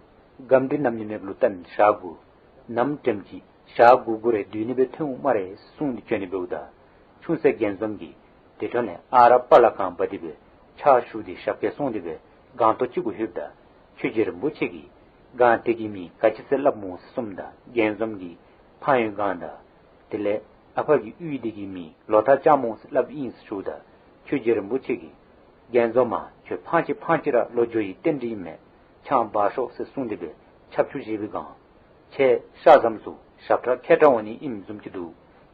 སྒམ་དྲི་ནམ་ནི་མེདཔ་ལུ་བལྟ་ན་ཞག་དགུ། ནམ་དྲོམ་ཅིག་ཞག་དགུ་དགུ་རེ་སྡོད་ནི་སྦེ་ཐོན་འོང་སྨ་རེ་གསུངས་ཏེ་བྱོན་ནི་འབདཝ་ད་ཆུང་སེ་རྒྱན་འཛོམས་ཀྱིས་དེ་འཕྲོ་ལས་ཨ་རག་པ་ལ་གང་འབག་སྟེ་སྦེ་ཕྱག་ཞུ་སྟེ་ཞབས་སྐྱེལ་སོང་སྟེ་སྦེ་སྒང་ཏོག་ཅིག་གུ་ལྷོདཔ་ད་ཆོས་རྗེ་རིན་པོ་ཆེ་གིས་སྒང་དེ་གི་མིང་ག་ཅི་ཟེར་སླབ་སྨོ་ཟེར་གསུངམ་ད་རྒྱན་འཛོམས་ཀྱིས་ཕངས་ཡུལ་སྒང་དང་དེ་ལས་ཨ་ཕ་གི་གཡུས་འདི་གི་མིང་ལོ་ཐག་ལྕགས་མོ་ཟེར་སླབ་ཨིན་ཟེར་ཞུཝ་ད་ཆོས་རྗེ་རིན་པོ་ཆེ་གིས་རྒྱན་འཛོམས་མ་ཁྱོད་ཕངས་ཅི་ཕངས་ཅི་ར་ལོ་རྒྱུས་ཡི་རྟེན་འབྲེལ་མེད། ཆང་འབག་ཤོག་ཟེར་གསུངས་ཏེ་སྦེ་ཆབ་ཆུ་བཞེས་པའི་སྒང་ཁྱེད་ཤ་ཟམ་སུ་ཞབས་ཁྲ་མཁས་དྲགས་འོང་ནི་ཨིནམ་བཟུམ་ཅིག་འདུག།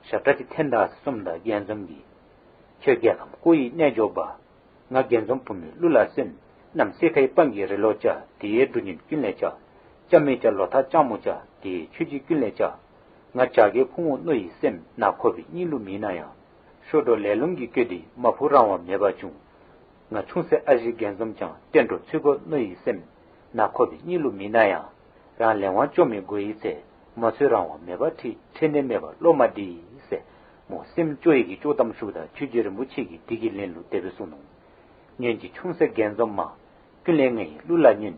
ཞབས་ཁྲ་ཅིག་འཐེན་ད་ཟེར་གསུངམ་ད་རྒྱན་འཛོམས་ཀྱིས་ཁྱོད་རྒྱལ་ཁམས་བཀོད་ཡི་རྣལ་འབྱོར་པ། ང་རྒྱན་འཛོམས་བུ་མོའི་གླུ་ལ་གསན། གནམ་སེར་ཁའི་སྤང་གི་རི་ལོ་བྱ། དེའི་འབྲུ་སྙན་ཀུན་ལས་བྱ། ལྕགས་མེ་བྱ་ལོ་ཐག་ལྕགས་མོ་བྱ། དེའི་ཆོས་བརྒྱུད་ཀུན་ལས་བྱ། ང་བྱ་རྒོད་ཕུང་པོ་རྣོ་ཡི་སེམས། ནག་ཁོག་པའི་སྙིང་ལུ་མིན་ན་ཡང་། ཤོ་འགྲོ་ལེ་ལོང་གིས་བསྐོལ་ཏེ་མ་ཕུ་རང་དབང་མེད་པ་བྱུང་། ང་ཆུང་སེ་ཨ་ཞེ་རྒྱན་འཛོམས་ཀྱང་བསྟན་འགྲོ་ཚུལ་རྒོད་རྣོ་ཡི་སེམས། ནག་ཁོག་པའི་སྙིང་ལུ་མིན་ན་ཡང་། རང་ལས་དབང་སྐྱོ་མེད་དགོས་ཡི་ཚེ། མ་ཚུད་རང་དབང་མེད་པར་ཁྲིད། ཁྲེལ་ནས་མེད་པར་བློ་མ་འདྲི་ཟེར། མོ་སེམས་སྐྱོ་ཡི་གི་སྐྱོ་གཏམ་ཞུཝ་ད་ཆོས་རྗེ་རིན་པོ་ཆེ་གིས་དེ་གི་ལན་ལུ་དེ་སྦེ་གསུངས་ནུག། ཉོན་ཅིག་ཆུང་སེ་རྒྱན་འཛོམས་མ། ཀུན་ལས་ངའི་གླུ་ལ་ཉོན།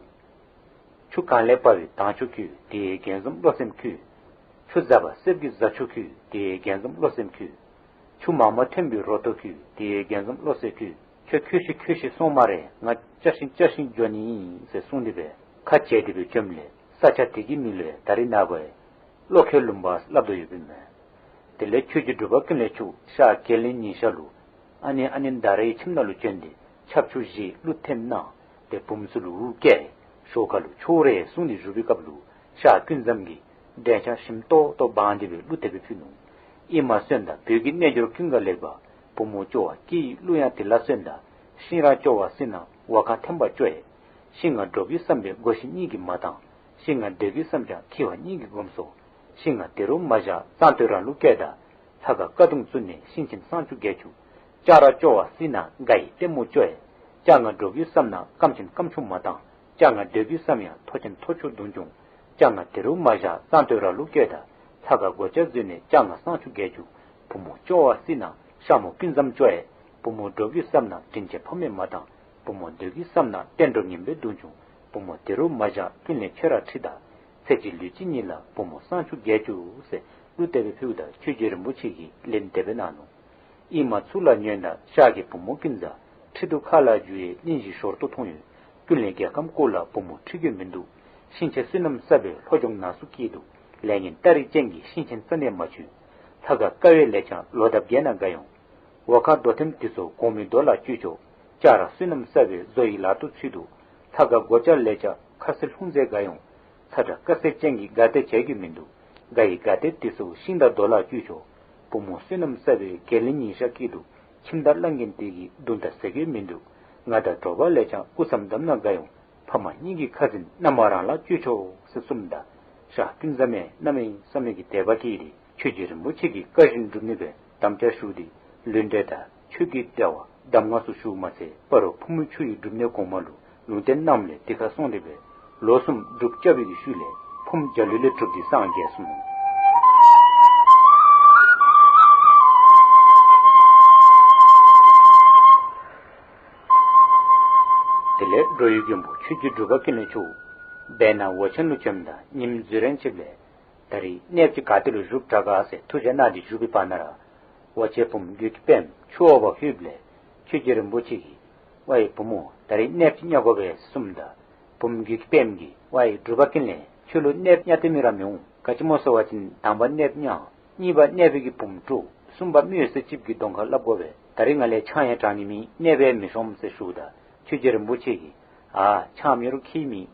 ཆུ་གངས་ལས་འབབ་པའི་དྭངས་ཆུ་ཁྱོད། དེ་ཡིས་རྒྱན་འཛོམས་བློ་སེམས་ཁྱོད། ཆུ་ཟབ་པ་གསེར་གྱི་ཟ་ཆུ་ཁྱོད། དེ་ཡིས་རྒྱན་འཛོམས་བློ་སེམས་ཁྱོད། ཆུ་མང་པོ་ཐོན་པའི་རོ་ཐོག་ཁྱོད། དེ་ཡིས་རྒྱན་འཛོམས་བློ་སེམས་ཁྱོད། ཁྱོད་ཁྱོད་ཤི་ཁྱོད་ཤི་སོང་སྨ་རེ། ང་བཅའ་ཤིང་བཅའ་ཤིང་འགྱོ་ནི་ཨིན་ཟེར་གསུངས་ཏེ་སྦེ་ཁ་བྱལ་ཏེ་སྦེ་བྱོནམ་ལས་ས་ཆ་དེ་གི་མིང་ལུ་ཡང་ད་རེས་ནངས་པ་ཡང་བློ་ཁའི་ལུང་པ་སླབ་དོ་ཡོདཔ་ཨིན་མས། དེ་ལས་ཆོས་རྗེ་འབྲུག་པ་ཀུན་ལེགས་མཆོག་ཤར་རྒྱལ་གླིང་ཉི་ཤར་ལུ་ཨ་ནེ་ཨ་ནེ་མནྡ་རའི་ཁྱིམ་ནང་ལུ་བྱོན་ཏེ་ཆབ་ཆུ་བཞེས་གླུ་འཐེན་གནང་། ཏེ་བུམོ་ཚུ་ལུ་འུ་བསྐྱལ། ཞོར་ཁ་ལུ་ཆོག་རེ་གསུངས་ཏེ་བཞུགས་པའི་སྐབས་ལུ་ཤར་ཀུན་བཟང་གིས་འགྲེང་ཆང་ཞིམ་ཏོག་ཏོ་སྦང་སྟེ་སྦེ་གླུ་དེ་སྦེ་ཕུལ་ནུག། ཨེ་མ་གསོན་དང་བོད་ཀྱི་རྣལ་འབྱོར་ཀུན་དགའ་ལེགས་པ། བུ་མོ་སྐྱོ་བ་སྐྱེ་ཡི་གླུ་དབྱངས་དེ་ལ་གསོན་དང་། ཤིང་ར་སྐྱོ་བ་སྲིད་ན་བ་ག་འཐེན་པ་སྐྱོ་ཡི། ཤིང་ང་འགྲོ་དགོས་བསམ་པའི་སྒོ་ཤིང་སྙིང་གིས་མ་བཏང་། ཤིང་ང་སྡོད་དགོས་བསམ་ཀྱང་ཁྱི་བ་སྙིང་གིས་སྒོམ་སོང་། ཤིང་ང་དེ་རུ་མ་བཞག་གཙང་སྟོད་ར་ལུ་བསྐྱལ་དང་། ལྷ་ཁང་ཀ་གདུང་བཙུགས་ནས་ཤིང་ཆེན་བསང་ཆུ་བརྒྱལ་བཅུག། ལྕགས་ར་སྐྱོ་བ་སྲིད་ན་དགའ་ཡི་ལྟད་མོ་སྐྱོ་ཡི། ལྕགས་ང་འགྲོ་དགོས་བསམ་ན་སྐམ་ཆེན་སྐམ་ཆུང་མ་བཏང་། ལྕགས་ང་སྡོད་དགོས་བསམ་ཡང་མཐོ་ཆེན་མཐོ་ཆུང་གདུང་ཆུང་། ལྕགས་ང་དེ་རུ་མ་བཞག་གཙང་སྟོད་ར་ལུ་བསྐྱལ་དང་། ལྷ་ཁང་སྒོ་ལྕགས་བཙུགས་ནས་ལྕགས་ང་བསང་ཆུ་བརྒྱལ་བཅུག། བུ་མོ་སྐྱོ་བ་སྲིད་ན་ཤ་མོ་ཀུན་བཟང་སྐྱོ་ཡི། བུ་མོ་འགྲོ་དགོས་བསམ་ན་དྲིན་ཆེན་ཕ་མས་མ་བཏང་། བུམོ་འདོད་ཀྱིས་བསམ་ན་བསྟན་འགྲོ་ངན་པའི་གདུང་བྱུང་། བུམོ་དེ་རུ་མ་བཞག་ཀུན་ལས་ཁྱོད་ར་ཁྲིད་ད། ཚེ་གཅིག་ལུས་གཅིག་ཉིད་ལ་བུམོ་བསང་ཆུ་བརྒྱལ་བཅུག་ཟེར་གླུ་དེ་སྦེ་ཕུལཝ་ད་ཆོས་རྗེ་རིན་པོ་ཆེ་གིས་ལན་དེ་སྦེ་གནང་ནུག། ཨིན་མ་ཚུར་ལ་ཉོན་དང་ཤར་གྱི་བུམོ་ཀུན་བཟང་། ཁྲི་གདུགས་ཁ་ལ་བསྒྱུར་ཡས་གླིང་བཞི་ཞོར་དུ་མཐོང་ཡོད། ཀུན་ལས་རྒྱལ་ཁམས་སྐོར་ལ་བུམོ་ཁྲིད་དགོས་མི་འདུག། ཤིང་ཆེན་བསོད་ནམས་གསར་པའི་ལྷོ་ལྗོངས་ནགས་སུ་སྐྱེས་འདུག། ལས་ངན་སྟ་རེ་ཅན་གྱི་ཤིང་ཆེན་རྩ་ནས་མ་བྱུང་། ལྷ་ཁང་དཀའ་བའི་ལས་བྱང་ལོ་འདབ་བརྒྱ་ན་དགའ་ཡོང་། འོ་ཁ་རྡོ་ཐེམ་དེ་ཚུ་གོང་མའི་རྡོ་ལ་བཅོལ་ཆོག། ལྕགས་ར་བསོད་ནམས་གསར་པའི་བཟོ་ཡི་ལག་ཏུ་ཚུད་འདུག། ལྷ་ཁང་སྒོ་ལྕགས་ལས་བྱ་ཁ་སེར་ལྷུང་བཟེད་དགའ་ཡོང་། ཚ་དྲག་དཀའ་སེལ་ཅན་གྱི་དགའ་སྟོན་བྱ་རྒྱུ་མི་འདུག། དགའ་ཡི་དགའ་སྟོན་དེ་ཚུ་ཤིང་དང་རྡོ་ལ་བཅོལ་ཆོག། བུ་མོ་བསོད་ནམས་གསར་པའི་རྒྱལ་གླིང་ཉིན་ཞག་སྐྱིད་འདུག། ཁྱིམ་བདག་གླང་རྒན་དེ་གི་གདུང་དང་ཟ་གི་མི་འདུག། ང་དང་དྲོ་པ་ལས་ཀྱང་སྐུ་མཚམས་བསྡམས་ན་དགའ་ཡོང་། ཕ་མ་གཉིས་ཀྱི་ཁ་འཛིན་མནའ་མ་རང་ལ་བཅོལ་ཆོག་ཟེར་གསུངམ་ད་ཤར་ཀུན་བཟང་མས་གནམ་མེད་ས་མེད་ཀྱི་དད་པ་སྐྱེས་ཏེ་ཆོས་རྗེ་རིན་པོ་ཆེ་གི་བཀའ་བཞིན་སྒྲུབ་ནི་སྦེ་དམ་བཅའ་ཞུ་སྟེ་ལུས་འབྲེལ་དང་ཆོས་ཀྱི་འབྲེལ་བ་གདམས་ངག་ཚུ་ཞུཝ་མ་ཚད་སྤ་རོ་ཕུ་མུའི་ཆུ་ཡི་སྒྲུབ་གནས་གོང་མ་ལུ་ལུང་བསྟན་གནངམ་ལས་དེ་ཁར་སོང་སྟེ་སྦེ་ལོ་གསུམ་སྒྲུབ་བཅའ་བའི་གི་ཤུལ་ལས་ཕུངམ་འཇའ་ལུས་ལས་གྲུབ་སྟེ་སངས་རྒྱས་སོང་ནུག། དེ་ལས་འགྲོ་བའི་མགོན་པོ་ཆོས་རྗེ་འབྲུག་པ་ཀུན་ལེགས་མཆོག་སྦས་ན་འོ་ཆེན་ལུ་བྱོནམ་ད་ཉིནམ་ཟུར་རན་ཅིག་ལས་ད་རིས་གནས་ཅིག་ག་ཏེ་ལུ་བཞུགས་དྲག་ག་ཟེར་ཐུགས་བཞེད་གནང་སྟེ་བཞུགས་པའི་བར་ན་ར་འོ་ཆེན་བུམོ་འགོས་ཀྱི་པདྨ་ཆུ་འོག་པར་ལྷོདཔ་ལས་ཆོས་རྗེ་རིན་པོ་ཆེ་གིས་ཝའི་བུ་མོ་ད་རིས་གནས་ཅིག་བརྙ་དགོ་པས་གསུངམ་ད་བུམོ་འགོས་ཀྱི་པདྨ་གིས་ཝའི་འབྲུག་པ་ཀུན་ལེགས་ཁྱོད་ལུ་གནས་བརྙ་སྟེ་མི་ར་མི་འོང་། ག་ཅི་སྨོ་ཟེར་བ་ཅིན་དང་པ་གནས་བརྙ། གཉིས་པ་གནས་པའི་གི་བུམོ་དཀྲོག། གསུམ་པ་མི་འོད་ཟེར་ཅིག་གི་གདོང་ཁར་སླབ་དགོ་པས། ད་རིས་ང་ལས་ཆང་ཡང་དྲང་ནི་མེད། གནས་པའི་མི་ཤོངམ་ཟེར་ཞུཝ་ད་ཆོས་རྗེ་རིན་པོ་ཆེ་གིས་ཨ་ཆང་མེད་རུང་ཁྱད་མེད།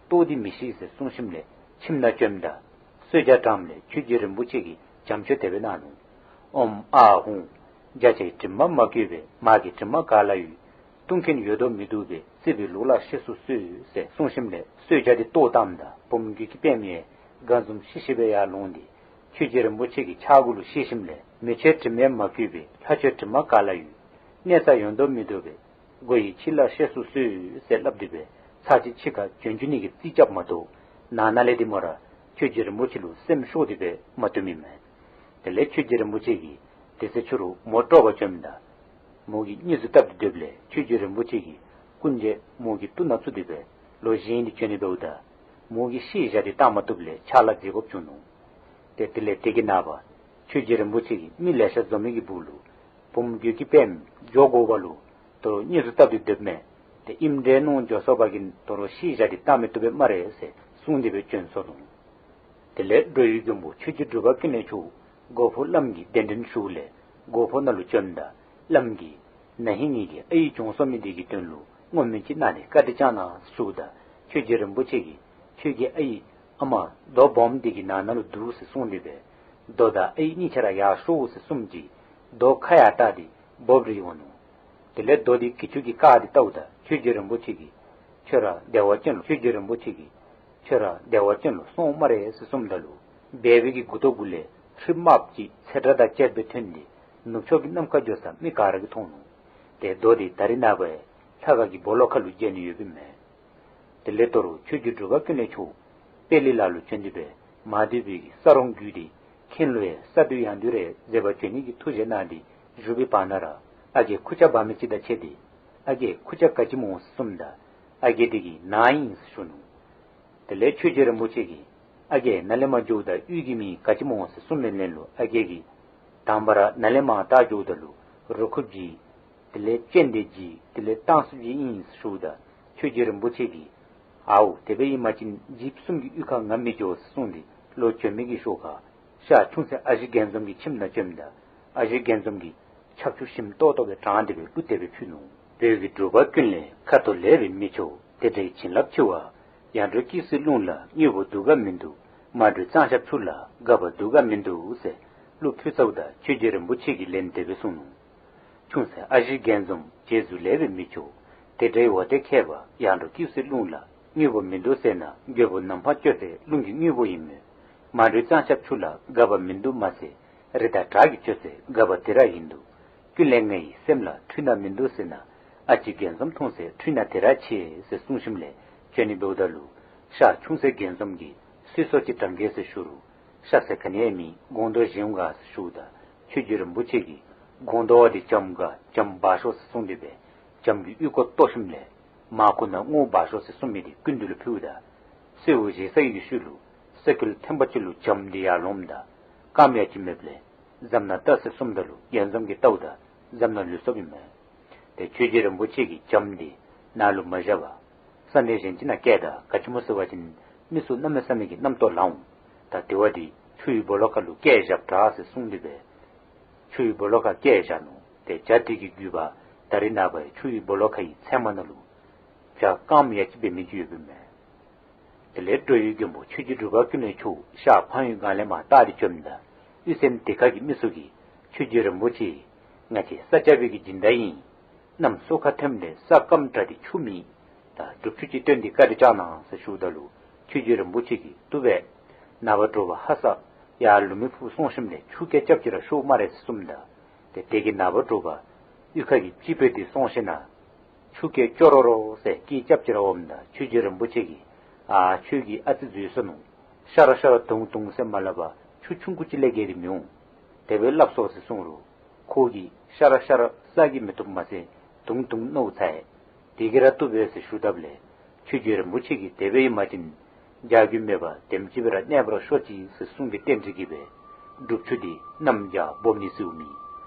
ལྟོ་འདི་མི་ཤེས་ཟེར་གསུངས་ཞིནམ་ལས་ཁྱིམ་ནང་བྱོནམ་ད་གསོལ་ཇ་དྲངམ་ལས་ཆོས་རྗེ་རིན་པོ་ཆེ་གིས་བྱམས་ཆོས་དེ་སྦེ་གནང་ནུག། ཨོཾ་ཨཱཿཧཱུྃ། བརྒྱ་ཆའི་དྲི་མ་མ་གོས་པའི། མ་གི་དྲི་མ་ག་ལ་ཡོད། ལྟུང་མཁན་ཡོད་དོ་མི་འདུག་པས། སྲིད་པའི་ལུགས་ལ་གཤེགས་སུ་གསོལ་ཟེར་གསུངས་ཞིནམ་ལས་གསོལ་ཇ་འདི་གཏོར་བཏངམ་ད་བུམོ་འགོས་ཀྱི་པདྨ་ཡང་དགའ་འཛུམ་ཤིག་ཤིག་སྦེ་ཡར་ལོང་སྟེ་ཆོས་རྗེ་རིན་པོ་ཆེ་གི་ཕྱག་གུ་ལུ་བཞེས་ཞིནམ་ལས་མི་ཆོས་དྲི་མས་མ་གོས་པའི། ལྷ་ཆོས་དྲི་མ་ག་ལ་ཡོད། གནས་ས་ཡོད་དོ་མི་འདུག་པས། སྒོ་ཡི་ཕྱི་ལ་གཤེགས་སུ་གསོལ་ཟེར་སླབ་སྟེ་སྦེ་ཚར་གཅིག་ཕྱི་ཁར་བྱོན་འགྱོ་ནི་གི་རྩིས་རྐྱབ་མ་གཏོགས་ནང་ན་ལས་འདི་མོ་ར་ཆོས་རྗེ་རིན་པོ་ཆེ་ལུ་སེམས་ཤོར་ཏེ་སྦེ་མ་སྡོད་མི་མས། དེ་ལས་ཆོས་རྗེ་རིན་པོ་ཆེ་གིས་དེ་ཚེ་ཕྱི་རུ་མོ་དཀྲོག་པར་བྱོནམ་ད་མོ་གིས་མྱི་གསོད་བཏབ་སྟེ་སྡོདཔ་ལས་ཆོས་རྗེ་རིན་པོ་ཆེ་གིས་སྐུ་མཇལ་མོ་གི་ཏུ་ནང་བཙུགས་ཏེ་སྦེ་ལོག་བཞེངས་ཏེ་བྱོན་ནི་འབདཝ་ད་མོ་གིས་ཤེས་བཞག་སྟེ་བཏང་མ་བཏུབ་ལས་ཕྱག་ལཱ་མཛད་དགོཔ་བྱུང་ནུག། ཏེ་དེ་ལས་དེ་གི་ནངས་པ་ཆོས་རྗེ་རིན་པོ་ཆེ་གིས་མི་ལེ་ཤ་འཛོམས་མི་གི་སྦུག་ལུ་བུམོ་འགོས་ཀྱི་པདྨ་འགྱོ་དགོ་པ་ལུ་དོ་རུང་མྱི་གསོད་བཏབ་སྟེ་སྡོདཔ་མས། ཏེ་ཨིནམ་འདྲས་མནོ་འགྱོ་སོང་པ་གིས་དོ་རུང་ཤེས་བཞག་སྟེ་བཏང་མི་བཏུབ་པས་སྨ་རེ་ཟེར་གསུངས་ཏེ་སྦེ་བྱོན་སོ་ནུག། དེ་ལས་འགྲོ་བའི་མགོན་པོ་ཆོས་རྗེ་འབྲུག་པ་ཀུན་ལེགས་མཆོག་སྒོ་ཕུག་བླམ་གྱིས་གདན་འདྲེན་ཞུཝ་ལས་སྒོ་ཕུག་ནང་ལུ་བྱོནམ་ད་བླམ་གིས་ན་ཧིང་ངེ་གི་ཨའི་གྱོངས་སོང་མི་འདི་གི་དོན་ལུ་བསྔོ་སྨོན་ཅིག་གནང་སྟེ་བཀའ་དྲིན་བསྐྱང་གནང་ཞུཝ་ད་ཆོས་རྗེ་རིན་པོ་ཆེ་གིས་ཁྱོད་ཀྱི་ཨའི་ཨ་མ་རྡོ་སྦོམ་འདི་གི་ནང་ན་ལུ་འདུག་ཟེར་གསུངས་ཏེ་སྦེ་རྡོ་དང་ཨའི་གཉིས་ཆ་ར་ཡར་ཤོག་ཟེར་གསུངམ་ཅིག་རྡོ་ཁ་ཡར་བཏགས་ཏེ་སྦོབ་རིལ་འོང་ནུག། དེ་ལས་རྡོ་འདི་གྱི་ཅུང་གིས་བཀག་སྟེ་བལྟཝ་ད་ཆོས་རྗེ་རིན་པོ་ཆེ་གིས་ཁྱོད་ར་བདེ་བ་ཅན་ལོ། ཆོས་རྗེ་རིན་པོ་ཆེ་གིས་ཁྱོད་ར་བདེ་བ་ཅན་ལོ་སོང་སྨ་རེ་ཟེར་གསུངམ་ད་ལུ་སྦལ་པའི་གི་མགུ་ཏོ་གུ་ལས་རི་དམརཔོ་ཅིག་ཚེ་བཀྲ་དང་བཅས་པའི་ཐོན་ཏེ་ནུབ་ཕྱོགས་ཀྱི་ནམ་མཁའ་འགྱོ་ས་མི་ག་ར་གིས་མཐོང་ནུག། ཏེ་རྡོ་འདི་ད་རིས་ནངས་པ་ལྷ་ཁང་གི་སྦོ་ལོགས་ཁ་ལུ་མཇལ་ནི་ཡོདཔ་མས། དེ་ལས་དོ་རུང་ཆོས་རྗེ་འབྲུག་པ་ཀུན་ལེགས་མཆོག་དཔལ་ལི་ལ་ལུ་བྱོན་ཏེ་སྦེ་མ་འདུས་པའི་གི་ས་རོང་བརྒྱུད་དེ་མཁན་སློབ་ཡང་ས་འདུལ་ཡང་འདུལ་རེ་མཛད་པར་བྱོན་ནི་གི་ཐུགས་བཞེད་གནང་སྟེ་བཞུགས་པའི་བར་ན་ར་ཨ་རྒས་ཁུར་ཆ་འབག་མི་ཅིག་དང་ཕྱད་དེ་ཨ་རྒས་ཁུར་ཆ་ག་ཅི་སྨོ་ཟེར་གསུངམ་ད་ཨ་རྒས་དེ་གིས་ནཱ་ཨིན་ཟེར་ཞུ་ནུག། དེ་ལས་ཆོས་རྗེ་རིན་པོ་ཆེ་གིས་ཨ་རྒས་ནཱ་ལས་མར་འགྱོཝ་ད་གཡུས་ཀྱི་མིང་ག་ཅི་སྨོ་ཟེར་གསུངས་པའི་ལན་ལུ་ཨ་རྒས་ཀྱིས་དང་པ་ར་ནཱ་ལས་མར་བལྟ་འགྱོཝ་ད་ལུ་རུ་ཁུབ་ཅིག། དེ་ལས་ཅན་དེ་ཅིག། དེ་ལས་ཏང་སུ་ཅིག་ཨིན་ཟེར་ཞུཝ་ད་ཆོས་རྗེ་རིན་པོ་ཆེ་གིས་ཨའོ་དེ་སྦེ་ཨིན་པ་ཅིན་ཇིབ་གསུམ་གྱི་གཡུས་ཁར་ང་མི་འགྱོ་ཟེར་གསུངས་ཏེ་ལོག་བྱོན་མི་གི་ཤུལ་ཁར་ཤར་ཁྱུང་སེང་ཨ་ཞེ་རྒྱལ་འཛོམས་ཀྱི་ཁྱིམ་ནང་བྱོནམ་ད་ཨ་ཞེ་རྒྱལ་འཛོམས་ཀྱིས་ཕྱག་ཕྱི་ཞིམ་ཏོག་ཏོ་སྦེ་དྲངས་ཏེ་སྦེ་གླུ་དེ་སྦེ་ཕུལ་ནུག། བོད་ཀྱི་འབྲུག་པ་ཀུན་ལེགས་ཁ་དོག་ལེགས་པའི་མི་མཆོག། དེ་འདྲའི་བྱིན་རླབས་ཆེ་བ་ཡར་འབྲོག་སྐྱིད་སྲིད་ཀླུང་ལ། དངོས་པོ་འདུག་ག་མི་འདུག། མ་འདྲུད་གཙང་ཆབ་ཆུ་ལ། དགའ་བ་འདུག་ག་མི་འདུག་ཟེར་གླུ་ཕུལ་ཚརཝ་ད་ཆོས་རྗེ་རིན་པོ་ཆེ་གིས་ལན་དེ་སྦེ་གསུངས་ནུག། ཁྱུང་སེང་ཨ་ཞེ་རྒྱལ་འཛོམས་བྱད་གཟུགས་ལེགས་པའི་མི་མཆོག། དེ་འདྲའི་འོ་དེ་མཁས་པ་ཡར་འབྲོག་སྐྱིད་སྲིད་ཀླུང་ལ། དངོས་པོ་མི་འདུག་ཟེར་ན་རྒོད་པོ་ནམ་ཕར་བཅོས་ཚེ་རླུང་གིས་དངོས་པོ་ཡིན་མོད། མ་འདྲུད་གཙང་ཆབ་ཆུ་ལ་དགའ་བ་མི་འདུག་མ་ཟེར། རི་དྭགས་བྲག་གིས་བཅོས་ཚེ་དགའ་བ་དེ་ར་ཡིན་འདུག། ཀུན་ལེགས་ངའི་སེམས་ལ་འཁྲུལ་སྣང་མི་འདུག་ཟེར་ན་ཨ་ཞེ་རྒྱལ་འཛོམས་མཐོང་ཚེ་འཁྲུལ་སྣང་དེ་ར་ཆེ་ཟེར་གསུངས་ཞིནམ་ལས་བྱོན་ནི་འབདཝ་ད་ལུ་ཤར་ཁྱུང་སེང་རྒྱལ་འཛོམས་ཀྱིས་གསོལ་ཚོགས་ཅིག་དྲང་གེ་ཟེར་ཞུ་རུང་ཤ་ཟེར་ག་ནི་ཡང་མེད། སྒོང་རྡོག་བཞེངས་ག་ཟེར་ཞུཝ་ད་ཆོས་རྗེ་རིན་པོ་ཆེ་གིས་སྒོང་རྡོག་འདི་བྱམས་ག་བྱམས་འབག་ཤོག་ཟེར་གསུངས་ཏེ་སྦེ་ འཇམ་གྱི་གཡུས་སྒོ་བཏོག་ཞིནམ་ལས་མར་ཁུ་ནང་རྔོ་འབག་ཤོག་ཟེར་གསུངས་མི་དེ་སྐུ་མདུན་ལུ་ཕུལཝ་ད་གསོལཝ་བཞེས་ཚར་བའི་ཤུལ་ལུ་ས་ཁུལ་ཐེམ་པ་ཅིག་ལུ་འཇམ་དེ་ཡར་ལོངམ་ད་རྐངམ་ཡ་གཅིག་མེདཔ་ལས་ཟམ་ནང་བལྟ་ཟེར་གསུངམ་ད་ལུ་རྒྱལ་འཛོམས་ཀྱིས་བལྟཝ་ད་ཟམ་ནང་ལུས་སོཔ་ཨིན་མས། ཏེ་ཆོས་རྗེ་རིན་པོ་ཆེ་གིས་འཇམ་དེ་ནཱ་ལུ་མ་བཞག་པར་ས་གནས་གཞན་ཅིག་ནང་བསྐྱལ་ད་ག་ཅི་སྨོ་ཟེར་བ་ཅིན་མི་ཚུ་གནམ་མེད་ས་མེད་ཀྱི་རྣམ་རྟོག་ལང་འོང་། ད་དེ་བ་དེ་ཆུ་ཡི་སྦོ་ལོགས་ཁ་ལུ་བསྐྱལ་བཞག་དྲག་ཟེར་གསུངས་ཏེ་སྦེ་ཆུ་ཡི་སྦོ་ལོགས་ཁར་བསྐྱལ་བཞག་ནུག། ཏེ་བྱ་དེ་གི་རྒྱུད་པ་ད་རེས་ནངས་པ་ཡང་ཆུ་ཡི་སྦོ་ལོགས་ཁ་ཡི་ཚལ་མ་ནང་ལུ་བྱ་རྐངམ་ཡ་གཅིག་འབད་མི་ཅིག་ཡོདཔ་ཨིན་མས། དེ་ལས་འགྲོ་བའི་མགོན་པོ་ཆོས་རྗེ་འབྲུག་པ་ཀུན་ལེགས་མཆོག་ཤར་ཕངས་ཡུལ་སྒང་ལས་མར་བལྟ་སྟེ་བྱོནམ་ད་གཡུས་ཚན་དེ་ཁ་གི་མི་ཚུ་གིས་ཆོས་རྗེ་རིན་པོ་ཆེ་ང་བཅས་ས་སྐྱ་པའི་གི་སྦྱིན་བདག་ཨིན། གནམ་སོ་ཁ་ཐེམ་ལས་ས་སྐམ་དྲགས་ཏེ་ཆུ་མེད། ད་སྒྲུབ་ཆུ་ཅིག་བཏོན་ཏེ་བཀའ་དྲིན་བསྐྱང་གནང་ཟེར་ཞུཝ་ད་ལུ་ཆོས་རྗེ་རིན་པོ་ཆེ་གིས་བཏུབ་པས། ནངས་པ་དྲོ་པ་ཧ་སག་ཡར་ལུ་མི་ཕུ་སོང་ཞིནམ་ལས་ཆུ་རྐྱལ་རྐྱབ་ཅིག་ར་ཤོརཝ་སྨ་རེ་ཟེར་གསུངམ་ད་ཏེ་དེ་གིས་ནངས་པ་དྲོ་པ་གཡུས་ཁ་གི་སྤྱི་དཔོན་དེ་སོང་ཞིནམ་ལས་ཆུ་རྐྱལ་སྐྱོར་རོགས་རོགས་ཟེར་སྐད་རྐྱབ་ཅིག་ར་འོངམ་ད་ཆོས་རྗེ་རིན་པོ་ཆེ་གིས་ཨ་ཁྱོད་ཀྱིས་ཨ་ཙི་འཛོལ་སོ་ནུག། ཤ་ར་ཤ་ར་དུང་དུང་ཟེར་མ་སླབ་པར་ཆུ་ཆུང་ཀུ་ཅིག་ལས་བརྒལ་ཏེ་མི་འོང་། དེ་སྦེ་སླབ་སོང་ཟེར་གསུངས་རུང་ཁོ་གིས་ཤ་ར་ཤ་ར་ས་གིས་མི་བཏུབ་མ་ཚད་དུང་དུང་མནོ་ཚར་ཡི། དེ་གིས་ར་བཏུབ་པས་ཟེར་ཞུ་དཔ་ལས་ཆོས་རྗེ་རིན་པོ་ཆེ་གིས་དེ་སྦེ་ཨིན་པ་ཅིན་རྒྱགས་རྒྱུ་མེད་པར་དེམ་ཅིག་སྦེ་ར་གནས་པར་ཤོག་ཅིག་ཟེར་གསུངས་ཏེ་རྟེན་འབྲེལ་གྱིས་སྦེ་སྒྲུབ་ཆུ་དེ་གནམ་བྱཱར་སྦོམ་ནི་ཟེརཝ་མེད།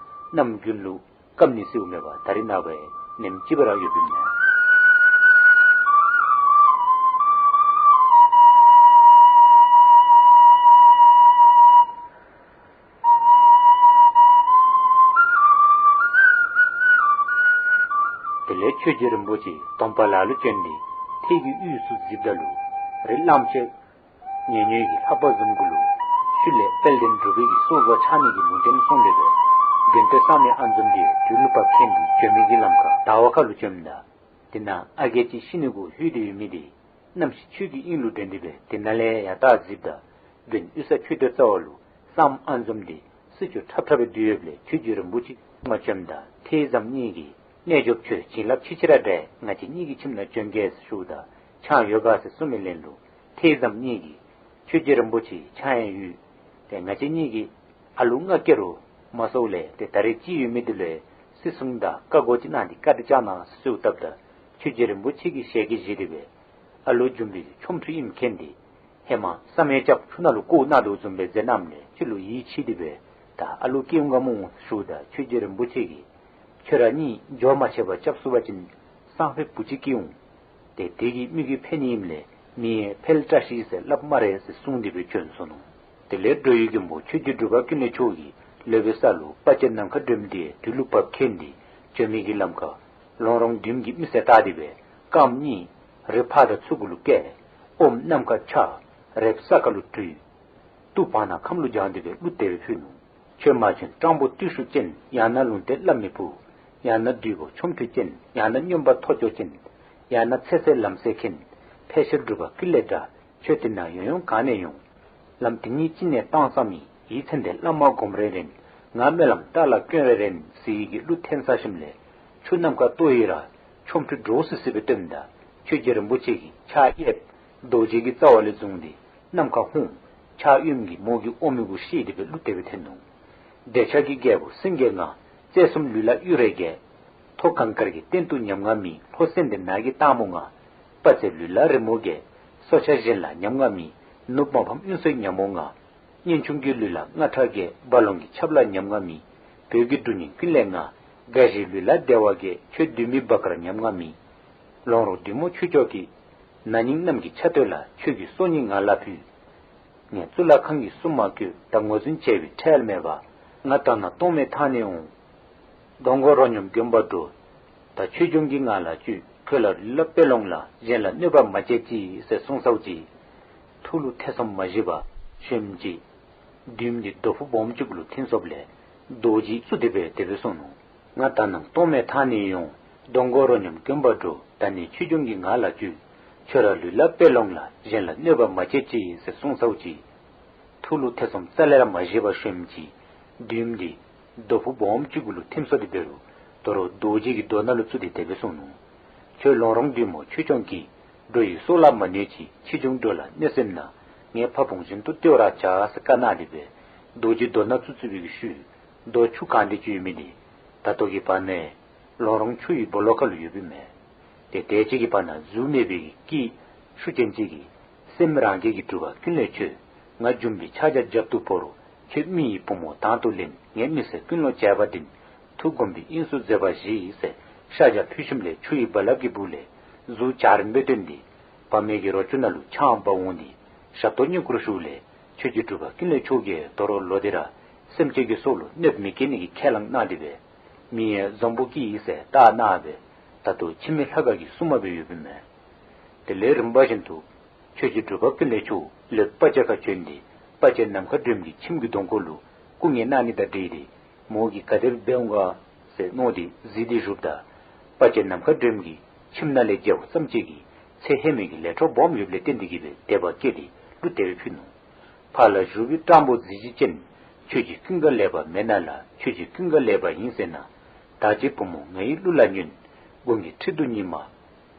གནམ་དགུན་ལུ་སྐམ་ནི་ཟེརཝ་མེད་པར་ད་རེས་ནངས་པ་ནེམ་ཅིག་སྦེ་ར་ཡོདཔ་ཨིན་མས། དེ་ལས་ཆོས་རྗེ་རིན་པོ་ཆེ་དོམ་པ་ལ་ལུ་བྱོན་ཏེ་ཐེད་ཀྱི་དབུས་སུ་གཟིགསཔ་ད་ལུ་རི་གླང་ཆེན་ཉེ་ཉེ་གི་ལྷ་པ་བཟུམ་གུ་ལུ་ཤུལ་ལས་དཔལ་ལྡན་འབྲུག་པའི་གི་སྲོག་རྩ་འཆང་ནི་གི་ལུང་བསྟན་སོང་སྟེ་སྦེ་དགོན་སྡེ་བསམ་ཡས་ཨ་འཛོམས་དེ་དུས་ལུ་བབས་ཁེངས་ཏེ་བྱོན་མི་གི་ལམ་ཁར་དར་བ་ཁ་ལུ་བྱོནམ་ད་དེ་ནང་ཨ་རྒས་ཅིག་ཤི་ནི་གུ་ལྷོད་དེ་ཡོད་མི་དེ་རྣམ་ཤེས་ཆོས་ཀྱི་དབྱིངས་ལུ་འདྲེན་ཏེ་སྦེ་དེ་ནང་ལས་ཡར་ལྟ་གཟིགསཔ་ད་དགོན་དབུས་ས་ཆོས་སྡེ་རྩ་བ་ལུ་བསམ་ཡས་ཨ་འཛོམས་དེ་སྲིད་ཆུ་ཁྲབ་ཁྲབ་སྦེ་བསྡུ་ཡོདཔ་ལས་ཆོས་རྗེ་རིན་པོ་ཆེ་མར་བྱོནམ་ད་ཐེག་བཟང་གཉིས་ཀྱིས་རྣལ་འབྱོར་ཁྱོད་བྱིན་རླབས་ཆེ་ཆེ་ར་འདྲ། ང་བཅས་གཉིས་ཀྱི་ཁྱིམ་ནང་བྱོན་གེ་ཟེར་ཞུཝ་ད་ཆང་ཡོད་ག་ཟེར་གསུངས་མི་ལན་ལུ་ཐེག་བཟང་གཉིས་ཀྱིས་ཆོས་རྗེ་རིན་པོ་ཆེ་ཆང་ཡང་ཡོད། ཏེ་ང་བཅས་གཉིས་ཀྱིས་ཨ་ལུ་ལྔ་སྐྱེ་རུང་མ་སོང་ལས་ཏེ་ད་རེས་ཅིག་ཡོད་མི་དེ་ལུ་སྲིད་སྲུང་དང་བཀའ་བསྒོ་ཅིག་གནང་སྟེ་བཀའ་དྲིན་བསྐྱང་གནང་ཟེར་གསོལཝ་བཏབ་ད་ཆོས་རྗེ་རིན་པོ་ཆེ་གིས་ཞལ་གྱིས་བཞེས་ཏེ་སྦེ་ཨ་ལོ་འབྱུང་པོའི་ཆོ་འཕྲུལ་ཨིནམ་མཁྱེན་ཏེ་ཧེ་མ་བསམ་ཡས་སྐྱབས་ཆུ་ནང་ལུ་བཀོ་གནང་དོ་བཟུམ་སྦེ་མཛད་གནངམ་ལས་ཁྱོད་ལུ་ཡིད་ཆེས་ཏེ་སྦེ་ད་ཨ་ལོ་སྐྱེ་འོང་ག་སྨོ་ཟེར་ཞུཝ་ད་ཆོས་རྗེ་རིན་པོ་ཆེ་གིས་ཁྱོད་ར་གཉིས་འགྱོ་མ་ཆེ་བར་སྐྱབས་སུ་བ་ཅིན་སང་ཕོད་བུ་ཅིག་སྐྱེ་འོང་། ཏེ་དེ་གིས་མི་གི་ཕན་ནི་ཨིནམ་ལས་མི་ཡང་འཕེལ་བཀྲ་ཤིས་ཟེར་སླབ་སྨ་རེ་ཟེར་གསུངས་ཏེ་སྦེ་བྱོན་སོ་ནུག། དེ་ལས་འགྲོ་བའི་མགོན་པོ་ཆོས་རྗེ་འབྲུག་པ་ཀུན་ལེགས་མཆོག་གིས་ལོ་པའི་ས་ལུ་དཔའ་བཅས་ནམ་མཁའ་སྒྲོན་མེ་དེ་དུས་ལུ་བབས་ཁེངས་ཏེ་བྱོན་མི་གི་ལམ་ཁར་ལོང་རོང་བདུདམོ་གི་མི་སེར་བཏགས་ཏེ་སྦེ་རྐངམ་གཉིས་རི་ཕར་དང་ཚུར་གུ་ལུ་བཀལ། ཨོམ་གནམ་ཁར་འཕྱར། རེབ་ས་ཁ་ལུ་བྲུས། ཏོ་བར་ན་ཁམས་ལུ་སྦྱངས་ཏེ་སྦེ་གླུ་དེ་སྦེ་ཕུལ་ནུག། ཁྱོད་མ་བྱོན་སྤྲང་པོ་བརྟུལ་ཞུགས་ཅན། ཡང་ན་ལུང་བསྟན་བླ་མའི་བུ། ཡང་ན་བདུད་པོ་ཆོ་འཕྲུལ་ཅན། ཡང་ན་སྨྱོན་པ་ཐོ་ཅོ་ཅན། ཡང་ན་ཚེ་ཟད་ལམ་སེལ་མཁན། ཕལ་ཆེར་འབྲུག་པ་ཀུན་ལེགས་འདྲ། ཁྱོད་དེ་ན་ཡོང་ཡོང་གང་ནས་ཡོང་། ལམ་དེ་ཉིད་ཅི་ནས་བཏང་བསམ་ཡི། ཡིད་ཚིམ་སྟེ་བླ་མ་སྒོམ་རན་རན། ང་སྨོན་ལམ་བཏབ་ལ་བཀོན་རན་རན་ཟེར་བའི་གི་གླུ་འཐེན་ཚར་ཞིནམ་ལས་ཆུ་ནམ་མཁར་གཏོར་ཡི་ར་ཆོ་འཕྲུལ་འདྲོག་སི་སི་སྦེ་སྟོནམ་ད་ཆོས་རྗེ་རིན་པོ་ཆེ་གིས་ཕྱག་གཡསཔ་རྡོ་རྗེ་གི་རྩ་བ་ལས་བཟུང་སྟེ་ནམ་མཁའ་ལྷུང་། ཕྱག་གཡོནམ་གིས་མོ་གི་ཨོམ་གུ་བཤེད་དེ་སྦེ་གླུ་དེ་སྦེ་འཐེན་ནུག། འདོད་ཆགས་ཀྱི་རྒྱལ་པོ་སེང་གེ་ང་། རྩེ་གསུམ་ལུས་ལ་གཡུ་རལ་རྒྱས། ཐོག་གངས་དཀར་གྱི་སྟེང་དུ་ཉམ་ང་མི། ལྷོ་སེང་ལྡེང་ནགས་ཀྱི་སྟག་མོ་ང་། དཔའ་རྩལ་ལུས་ལ་རི་མོ་རྒྱས། སྲོག་ཆགས་གཞན་ལ་ཉམ་ང་མི། ནུབ་མོ་ཕམ་གཡུ་མཚོའི་ཉ་མོ་ང་། གཉེན་ཆུང་གི་ལུས་ལ་རྔ་ཁྲག་རྒྱས། རྦ་ཀློང་གི་ཆབ་ལ་ཉམ་ང་མི། བོད་ཀྱི་འབྲུ་སྙིང་ཀུན་ལས་ང་། དགའ་བཞིའི་ལུས་ལ་བདེ་བ་རྒྱས། ཁྱོད་བདུད་མི་སྦ་དཀར་ཉམ་ང་མི། ལོང་རོ་བདུད་མོ་ཁྱུ་མཆོག་གི། ན་ནིང་གནམ་གྱི་ཆར་སྟོད་ལ། ཁྱོད་ཀྱི་སྲོག་སྙིང་ང་ལ་ཕུལ། ངས་གཙུག་ལག་ཁང་གི་སྲུང་མ་བསྐོས། ད་ངོ་རྫུན་བྱས་པའི་ཁྲེལ་མེད་པ། ང་དག་སྣང་སྟོང་མེད་ཐང་ནས་འོང་། གདོང་སྒོ་རོ་སྙོམས་དགོན་པར་འགྲོ། ད་ཆོས་སྐྱོང་གི་ངང་ལ་བཅུག། ཁྱོད་ལ་ལུས་ལ་དཔེ་ལོངས་ལ། གཞན་ལ་གནོད་པ་མ་བྱེད་ཅིག་ཟེར་གསུངས་ཚརཝ་ཅིག། ཐུགས་ལུ་ཐེ་ཚོམ་མ་བཞེས་པར་བྱོནམ་ཅིག། བདུདམོ་དེ་རྡོ་ཕུག་སྦོམ་ཅིག་ལུ་ཐིམ་སོཔ་ལས་རྡོ་རྗེ་བཙུགས་ཏེ་སྦེ་དེ་སྦེ་གསུངས་ནུག། ང་དག་སྣང་སྟོང་མེད་ཐང་ནས་ཡོང་། གདོང་སྒོ་རོ་སྙོམས་དགོན་པར་འགྲོ། ད་ནི་ཆོས་སྐྱོང་གི་ངང་ལ་བཅུག། ཁྱོད་ར་ལུས་ལ་དཔེ་ལོངས་ལ། གཞན་ལ་གནོད་པ་མ་བྱེད་ཅིག་ཟེར་གསུངས་ཚརཝ་ཅིག། ཐུགས་ལུ་ཐེ་ཚོམ་རྩ་ལས་ར་མ་བཞེས་པར་བྱོནམ་ཅིག། བདུདམོ་དེ་རྡོ་ཕུག་སྦོམ་ཅིག་གུ་ལུ་ཐིམ་སོ་དེ་འབད་རུང་དོ་རུང་རྡོ་རྗེ་གི་མདོ་སྣ་ལུ་བཙུགས་ཏེ་དེ་སྦེ་གསུངས་ནུག། ཁྱོད་ལོང་རོང་བདུད་མོ་ཆོས་སྐྱོང་གི། འགྲོ་བའི་སྲོག་ལ་མ་གནོད་ཅིག། ཕྱིས་འབྱུང་འགྲོ་ལ་གནོད་སེམས་ན། ངའི་ཕ་བོང་བཞིན་དུ་བརྟོལ་བར་བྱ་ཟེར་བཀའ་གནང་སྟེ་སྦེ་རྡོ་རྗེ་མདོ་སྣ་བཙུགས་བཙུགས་པའི་ཤུལ་རྡོ་ཆུ་གང་སྟེ་ཅིག་ཡོད་མི་དེ་ད་ལྟོ་གི་བར་ན་ ལོང་རོང་ཆུ་ཡི་སྦོ་ལོགས་ཁ་ལུ་ཡོདཔ་ཨིན་མས། ཏེ་དེ་ཅིག་གི་བར་ན་གཟུགས་མེད་པའི་གི་སྐད་ཤུགས་ཅན་ཅིག་གིས་སེམས་རང་རྒྱལ་གྱི་སྒྲུབ་པ་ཀུན་ལེགས་ཁྱོད། ང་འཇུམ་པའི་ཕྱག་རྒྱ་རྒྱབ་ཏུ་བོར། ཁྱོད་མི་ཡི་བུ་མོ་དང་དུ་ལེན། ངས་མི་སེར་ཀུན་ལོངས་བྱས་པ་འདྲེན། ཐུགས་དགོངས་པའི་དབྱིངས་སུ་མཛད་པ་བཞེས་ཟེར་ཤ་རྒྱགས་ཕུལ་ཞིནམ་ལས་ཆུ་ཡི་རྦ་རླབས་ཀྱི་སྦུག་ལས་གཟུགས་བྱ་རིམ་པས་བཏོན་ཏེ་བ་མོའི་གི་རོ་ཅུང་ནང་ལུ་ཆང་འབག་འོང་སྟེ་ཞབས་ཏོག་བསྙེན་བཀུར་ཞུཝ་ལས་ཆོས་ཀྱི་སྒྲུབ་པ་ཀུན་ལེགས་མཆོག་གིས་དོ་རུང་ལོག་སྟེ་ར་སེམས་ཅན་གྱི་སྲོག་ལུ་གནོདཔ་མི་བཀལ་ནི་གི་ཁས་བླངས་གནང་སྟེ་སྦེ་མི་ཡི་འཛོམས་པོ་སྐྱེས་ཟེར་བཏགས་གནང་སྦེ་ད་ལྟོ་འཆི་མེད་ལྷ་ཁང་གི་སྲུང་མ་སྦེ་ཡོདཔ་ཨིན་མས། དེ་ལས་རིམ་པ་བཞིན་དུ་ཆོས་ཀྱི་སྒྲུབ་པ་ཀུན་ལེགས་མཆོག་ལོག་དཔལ་སྤྱན་ཁ་བྱོན་ཏེ་དཔལ་སྤྱན་ནམ་མཁའ་སྒྲོལ་མ་གི་ཁྱིམ་གྱི་གདོང་ཁ་ལུ་སྐུ་ངལ་གནང་ནི་དང་འབྲེལ་ཏེ་མོ་གིས་ག་དེ་སྦེ་འབད་འོང་ག་ཟེར་མནོ་སྟེ་གཟིགས་ཏེ་བཞུགསཔ་ད་དཔལ་སྤྱན་ནམ་མཁའ་སྒྲོལ་མ་གི་ཁྱིམ་ནང་ལས་མཇལཝ་ཙམ་ཅིག་གིས་ཚེ་ཧེ་མའི་གི་ལས་འཕྲོ་སྦོམ་ཡོདཔ་ལས་བརྟེན་ཏེ་གིས་སྦེ་དད་པ་སྐྱེས་ཏེ་གླུ་དེ་སྦེ་ཕུལ་ནུག། ཕར་ལ་བཞུགས་པའི་སྤྲང་པོ་གཟི་བརྗིད་ཅན། ཁྱོད་ཀྱི་ཀུན་དགའ་ལེགས་པ་མེད་ན་ལ། ཁྱོད་ཀྱི་ཀུན་དགའ་ལེགས་པ་ཡིན་ཟེར་ན། བདག་གཅེས་བུ་མོ་ང་ཡི་གླུ་ལ་ཉོན། དགུང་གི་ཁྲི་གདུགས་ཉི་མ་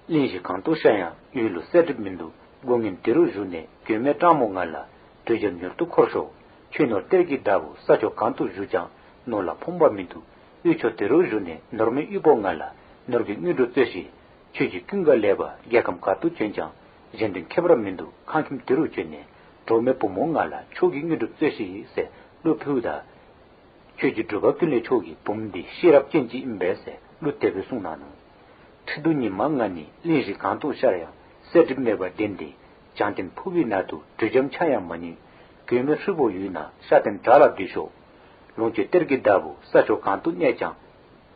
གླིང་བཞི་གང་དུ་ཤར་ཡང་། ཡུལ་ལུ་གསལ་འགྲིབ་མི་འདུག། དགོས་ངན་དེ་རུ་བཞུགས་ནས། མགོན་མེད་སྤྲང་པོ་ང་ལ། དྲོད་འཇམ་མྱུར་དུ་འཁོར་ཤོག། ཆོས་ནོར་གཏེར་གྱི་བདག་པོ། ས་ཕྱོགས་གང་དུ་བཞུགས་ཀྱང་། ནོར་ལ་ཕོངས་པ་མི་འདུག། དབུས་ཕྱོགས་དེ་རུ་བཞུགས་ནས། ནོར་མེད་དབུལ་པོ་ང་ལ། ནོར་གྱི་དངོས་གྲུབ་སྩོལ་ཞིག། ཁྱོད་ཀྱི་ཀུན་དགའ་ལེགས་པ། རྒྱལ་ཁམས་ག་ཏུ་བྱོན་ཀྱང་། གཞན་དོན་ཁྱད་པར་མི་འདུག། ཁང་ཁྱིམ་དེ་རུ་བྱོན་ནས། གྲོགས་མེད་བུ་མོ་ང་ལ། མཆོག་གི་དངོས་གྲུབ་སྩོལ་ཞིག་ཟེར་གླུ་ཕུལཝ་ད། ཆོས་ཀྱི་སྒྲུབ་པ་ཀུན་ལེགས་མཆོག་གི་བུམོ་འདི་ཤེས་རབ་ཅན་ཅིག་ཨིན་པས་ཟེར་གླུ་དེ་སྦེ་གསུངས་གནང་ནུག། ཁྲི་གདུགས་ཉི་མ་ང་ནི། གླིང་བཞི་གང་དུ་ཤར་ཡང་། གསལ་འགྲིབ་མེད་པར་ལྡན་ཏེ། བྱང་སྟེང་ཕུག་པའི་ནང་དུ། དྲོད་འཇམ་ཆ་ཡང་མ་མྱོང་། མགོན་མེད་ཧྲིལ་པོ་ཡོད་ན། ཤ་སྟེང་བྲག་ལ་སྡོད་ཤོག། ལོངས་སྤྱོད་གཏེར་གྱི་བདག་པོ། ས་ཕྱོགས་གང་དུ་གནས་ཀྱང་།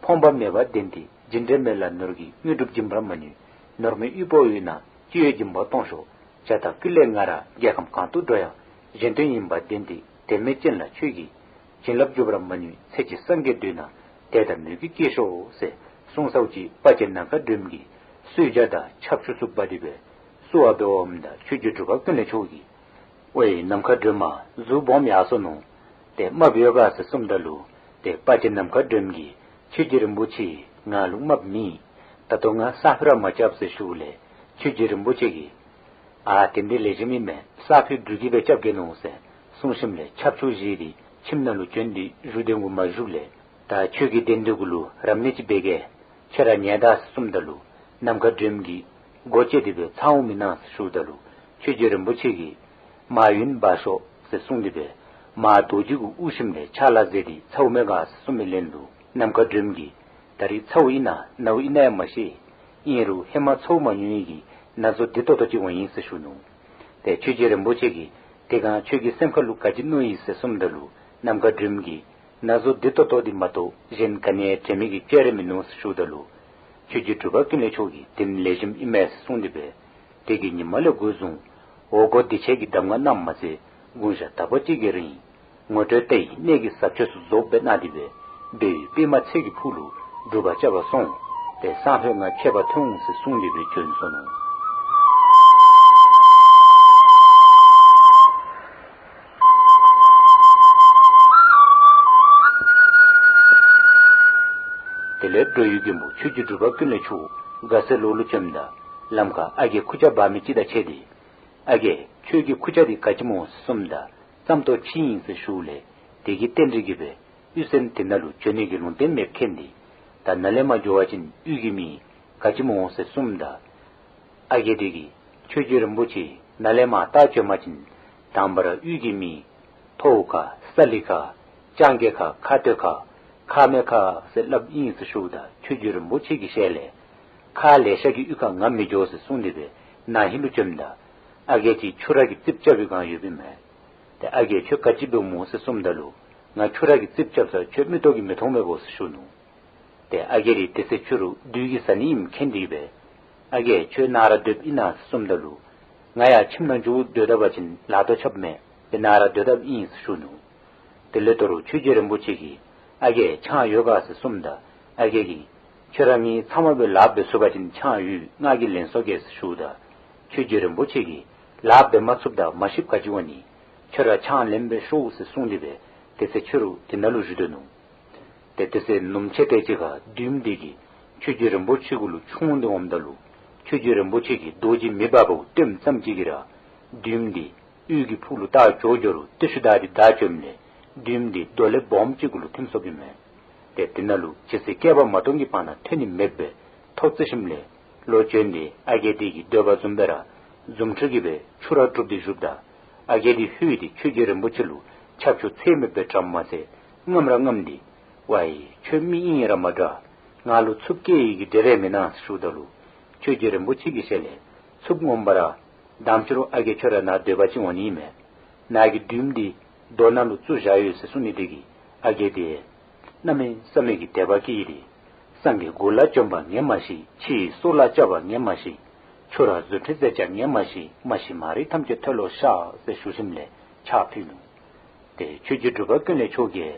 ཕོངས་པ་མེད་པར་ལྡན་ཏེ། རྒྱུ་འབྲས་མེད་ལ་ནོར་གྱི། དངོས་གྲུབ་སྦྱིན་པར་མ་མྱོང་། ནོར་མེད་དབུལ་པོ་ཡོད་ན། ཅི་ཡོད་སྦྱིན་པ་གཏོང་ཤོག། བྱ་དང་ཀུན་ལེགས་ང་ར། རྒྱལ་ཁམས་གང་དུ་འགྲོ་ཡང་། གཞན་དོན་ཡིན་པར་ལྡན་ཏེ། དོན་མེད་ཅན་ལ་ཁྱོད་ཀྱིས། བྱིན་རླབས་འཇུག་པར་མ་མྱོང་། ཚེ་གཅིག་སངས་རྒྱས་འདོད་ན། དད་དང་མོས་གུས་བསྐྱེད་ཤོག་ཟེར་གསུངས་ཚརཝ་ཅིག་དཔལ་སྤྱན་ནམ་མཁའ་སྒྲོལ་མ་གིས་གསོལ་ཇ་དང་ཆབ་ཆུ་ཚུ་འབག་སྟེ་སྦེ་གསོལ་བ་འབད་འོངམ་ད་ཆོས་ཀྱི་སྒྲུབ་པ་ཀུན་ལེགས་མཆོག་གིས། ཝའེ་ནམ་མཁའ་སྒྲོལ་མ། གཟུགས་སྦོམ་ཡར་སོ་ནུག། ཏེ་རྨགཔ་ཡོད་ག་ཟེར་གསུངམ་ད་ལུ། ཏེ་དཔལ་སྤྱན་ནམ་མཁའ་སྒྲོལ་མ་གིས། ཆོས་རྗེ་རིན་པོ་ཆེ། ང་ལུ་རྨགཔ་མེད། ད་ལྟོ་ང་ས་ཕུད་ར་མ་རྐྱབ་ཟེར་ཞུཝ་ལས། ཆོས་རྗེ་རིན་པོ་ཆེ་གིས། ཨ་དེ་འདི་ལེགས་ཤོམ་ཨིན་མས། ས་ཕུད་འབྲུག་གིས་སྦེ་རྐྱབ་གེ་ནོ་ཟེར་གསུངས་ཞིནམ་ལས་ཆབ་ཆུ་བཞེས་ཏེ་ཁྱིམ་ནང་ལུ་བྱོན་ཏེ་བཞུགས་གདན་གུ་མ་བཞུགས་ལས། ད་ཁྱོད་ཀྱི་གདན་འདི་གུ་ལུ་རབ་གནས་ཅིག་འབད་གེ། ཁྱོད་ར་ཉལ་ད་ཟེར་གསུངམ་ད་ལུ། ནམ་མཁའ་སྒྲོལ་མ་གིས་སྒོ་ཕྱེ་སྟེ་སྦེ་ཚ་བོ་མི་གནང་ཟེར་ཞུཝ་ད་ལུ། ཆོས་རྗེ་རིན་པོ་ཆེ་གིས། མར་ཡོན་འབག་ཤོག་ཟེར་གསུངས་ཏེ་སྦེ། མར་རྡོ་རྗེ་གུ་དབུར་ཞིནམ་ལས་ཕྱག་ལཱ་མཛད་དེ་ཚ་བོ་མས་ག་ཟེར་གསུངས་པའི་ལན་ལུ། ནམ་མཁའ་སྒྲོལ་མ་གིས། ད་རིས་ཚ་བོ་ཨིན་ན་ནཝ་ཨིན་ན་ཡང་མ་ཤེས། ཨིན་རུང་ཧེ་མ་ཚ་བོ་མ་མྱོང་མི་གི་ན་ཟུག་བདེ་ཏོག་ཏོ་ཅིག་འོང་ཡི་ཟེར་ཞུ་ནུག། ཏེ་ཆོས་རྗེ་རིན་པོ་ཆེ་གིས། དེ་སྒང་ཁྱོད་ཀྱི་སེམས་ཁ་ལུ་ག་ཅི་མནོ་ཡི་ཟེར་གསུངམ་ད་ལུ། ནམ་མཁའ་སྒྲོལ་མ་གིས། ན་ཟུག་བདེ་ཏོག་ཏོ་འདི་མ་གཏོགས་གཞན་ག་ནི་ཡང་དྲན་མི་གི་སྐྱོན་རེ་མིན་ནུག་ཟེར་ཞུཝ་ད་ལུ། ཆོས་རྗེ་འབྲུག་པ་ཀུན་ལེགས་མཆོག་གིས། དེ་ནི་ལེགས་ཤོམ་ཨིན་མས་ཟེར་གསུངས་ཏེ་སྦེ། དེ་གི་ཉི་མ་ལས་འགོ་བཟུང་འོག་སྒོ་འདི་ཕྱེད་ཀྱི་གདམས་ངག་གནངམ་མ་ཚད་དགུང་ཞག་ཟླ་བ་གཅིག་གི་རིང་ངོ་སྤྲོད་ལྟ་བའི་གནད་ཀྱི་ཟབ་ཆོས་སུ་རྫོགསཔ་སྦེ་གནང་སྟེ་སྦེ་སྦས་པའི་པདྨ་ཚལ་གྱི་ཕུག་ལུ་སྒྲུབ་པར་བཅར་བར་སོང་། ཏེ་སང་ཕོད་ང་མཆོད་པར་ཐོན་འོང་ཟེར་གསུངས་ཏེ་སྦེ་བྱོན་སོ་ནུག། དེ་ལས་འགྲོ་བའི་མགོན་པོ་ཆོས་རྗེ་འབྲུག་པ་ཀུན་ལེགས་མཆོག་དགའ་སེང་ལུ་བྱོནམ་ད་ལམ་ཁར་ཨ་རྒས་ཁུར་ཆ་འབག་མི་ཅིག་དང་ཕྱད་དེ། ཨ་རྒས་ཁྱོད་ཀྱི་ཁུར་ཆ་འདི་ག་ཅི་སྨོ་ཟེར་གསུངམ་ད་རྩམ་ཏོག་ཕྱེ་ཨིན་ཟེར་ཞུཝ་ལས་དེ་གི་རྟེན་འབྲེལ་གྱིས་སྦེ་དབུས་གཙང་འདི་ནང་ལུ་བྱོན་ནི་གི་ལུང་བསྟན་མེདཔ་མཁྱེན་ཏེ། ད་ནཱ་ལས་མར་འགྱོ་བ་ཅིན་དབུས་ཀྱི་མི་ག་ཅི་སྨོ་ཟེར་གསུངམ་ད་ཨ་རྒས་དེ་གིས་ཆོས་རྗེ་རིན་པོ་ཆེ་ནཱ་ལས་མར་ལྟ་བྱོན་པ་ཅིན་དང་པ་ར་དབུས་ཀྱི་མི་ཐོཝ་ཁ་ས་ལི་ཁ་སྤྱང་ཀི་ཁ་ཁ་སྟོད་ཁ་ཁ་སྨད་ཁ་ཟེར་སླབ་ཨིན་ཟེར་ཞུཝ་ད་ཆོས་རྗེ་རིན་པོ་ཆེ་གི་ཞལ་ལས། ཁ་ལེ་ཤ་གི་དབུས་ཁར་ང་མི་འགྱོ་ཟེར་གསུངས་ཏེ་སྦེ་ནང་ཧིང་ལུ་བྱོནམ་ད་ཨ་རྒས་ཅིག་ཆུ་རགས་ཀྱི་རྩིགཔ་རྐྱབ་པའི་སྒང་ཡོདཔ་ཨིན་མས། ཏེ་ཨ་རྒས་ཁྱོད་ག་ཅི་འབདཝ་སྨོ་ཟེར་གསུངམ་ད་ལུ། ང་ཆུ་རགས་ཀྱི་རྩིགཔ་རྐྱབ་ས་ཁྱོད་མིག་ཏོ་གིས་མི་མཐོང་མས་གོ་ཟེར་ཞུ་ནུག། ཏེ་ཨ་རྒས་དེ་དེ་ཚེ་ཕྱི་རུ་བདུད་ཀྱི་བཟའ་ནི་ཨིནམ་མཁྱེན་ཏེ་སྦེ། ཨ་རྒས་ཁྱོད་ནཱ་ར་སྡོདཔ་ཨིན་ན་ཟེར་གསུངམ་ད་ལུ། ང་ཡང་ཁྱིམ་ནང་འགྱོ་སྡོད་ད་པ་ཅིན་ལཱ་ཐོག་ཆགསཔ་མས། ཏེ་ནཱ་ར་སྡོད་དཔ་ཨིན་ཟེར་ཞུ་ནུག། དེ་ལས་དོ་རུང་ཆོས་རྗེ་རིན་པོ་ཆེ་གིས་ཨ་རྒས་ཆང་ཡོད་ག་ཟེར་གསུངམ་ད་ཨ་རྒས་ཀྱིས་ཁྱོད་ར་ངེའི་ཚབ་མ་སྦེ་ལཱ་འབད་ཚུགས་པ་ཅིན་ཆང་ཡོད། ང་གིས་ལེན་སོང་གེ་ཟེར་ཞུཝ་ད་ཆོས་རྗེ་རིན་པོ་ཆེ་གིས་ལཱ་འབད་མ་ཚུགསཔ་ད་མ་ཤིཝ་ག་ཅི་འོང་ནི། ཁྱོད་ར་ཆང་ལེན་སྦེ་ཤོག་ཟེར་གསུངས་ཏེ་སྦེ་དེ་ཚེ་ཕྱི་རུ་དེ་ནང་ལུ་བཞུགས་ཏེ་ནུག། ཏེ་དེ་ཚེ་ནུབ་མོ་ཕྱེད་དེ་ཅིག་ཁར་བདུདམོ་དེ་གིས་ཆོས་རྗེ་རིན་པོ་ཆེ་གུ་ལུ་མཆོངས་ཏེ་འོངམ་ད་ལུ་ཆོས་རྗེ་རིན་པོ་ཆེ་གིས་རྡོ་རྗེ་མེ་འབར་བ་བཏོནམ་ཙམ་ཅིག་གིས་ར་བདུདམོ་དེ་དབུས་ཀྱི་ཕུག་ལུ་ལྟ་འགྱོ་འགྱོ་རུང་ཏེ་ཤུལ་བདའ་སྟེ་བདའ་བྱོནམ་ལས་བདུདམོ་དེ་རྡོ་ལེབ་སྦོམ་ཅིག་གུ་ལུ་ཐིམ་སོཔ་ཨིན་མས། ཏེ་དེ་ནང་ལུ་ཇི་སྲིད་བསྐལ་པ་མ་སྟོང་གི་བར་ན་ཐོན་ནི་མེདཔ་སྦེ་ཐོབ་རྩིས་ཞིནམ་ལས་ལོག་བྱོན་ཏེ་ཨ་རྒས་འདི་གི་འདོད་པ་བཟུམ་སྦེ་ར་རྫུ་འཕྲུལ་གྱིས་སྦེ་ཆུ་ར་སྒྲུབ་སྟེ་བཞུགསཔ་ད་ཨ་རྒས་འདི་ལྷོད་དེ་ཆོས་རྗེ་རིན་པོ་ཆེ་ལུ་ཁྱབ་ཆུ་ཚད་མེདཔ་སྦེ་དྲནམ་མ་ཚད་རྔམ་ར་རྔམ་སྟེ་ཝའི་ཁྱོད་མི་ཨིན་ར་མ་འདྲ། ང་ལུ་འཚུབ་བཀལ་ནི་གི་འབྲས་ར་མེན་ན་ཟེར་ཞུཝ་ད་ལུ་ཆོས་རྗེ་རིན་པོ་ཆེ་གི་ཞལ་ལས་འཚུབ་ངོམ་པ་ར་དམ་ཅིག་རུང་ཨ་རྒས་ཁྱོད་ར་ནཱ་སྡོད་པ་ཅིན་འོང་ནི་མས། ནཱ་གི་བདུདམོ་འདི་རྡོ་ནང་ལུ་བཙུགས་བཞག་ཡོད་ཟེར་གསུངས་ནི་དེ་གིས་ཨ་རྒས་འདི་གནམ་མེད་ས་མེད་ཀྱི་དད་པ་སྐྱེས་ཏེ་སངས་རྒྱས་མགུར་ལ་བྱོན་པ་ངས་མ་ཤེས། ཕྱི་ཡི་སྲོག་ལ་སྐྱབས་པ་ངས་མ་ཤེས། ཆུ་ར་རྫུ་འཕྲུལ་མཛད་བྱ་ངས་མ་ཤེས། མ་ཤེས་མ་རིག་ཐམས་ཅད་མཐོལ་ལོ་བཤགས་ཟེར་ཞུ་ཞིནམ་ལས་ཕྱག་ཕུལ་ནུག། ཏེ་ཆོས་རྗེ་འབྲུག་པ་ཀུན་ལེགས་མཆོག་གིས་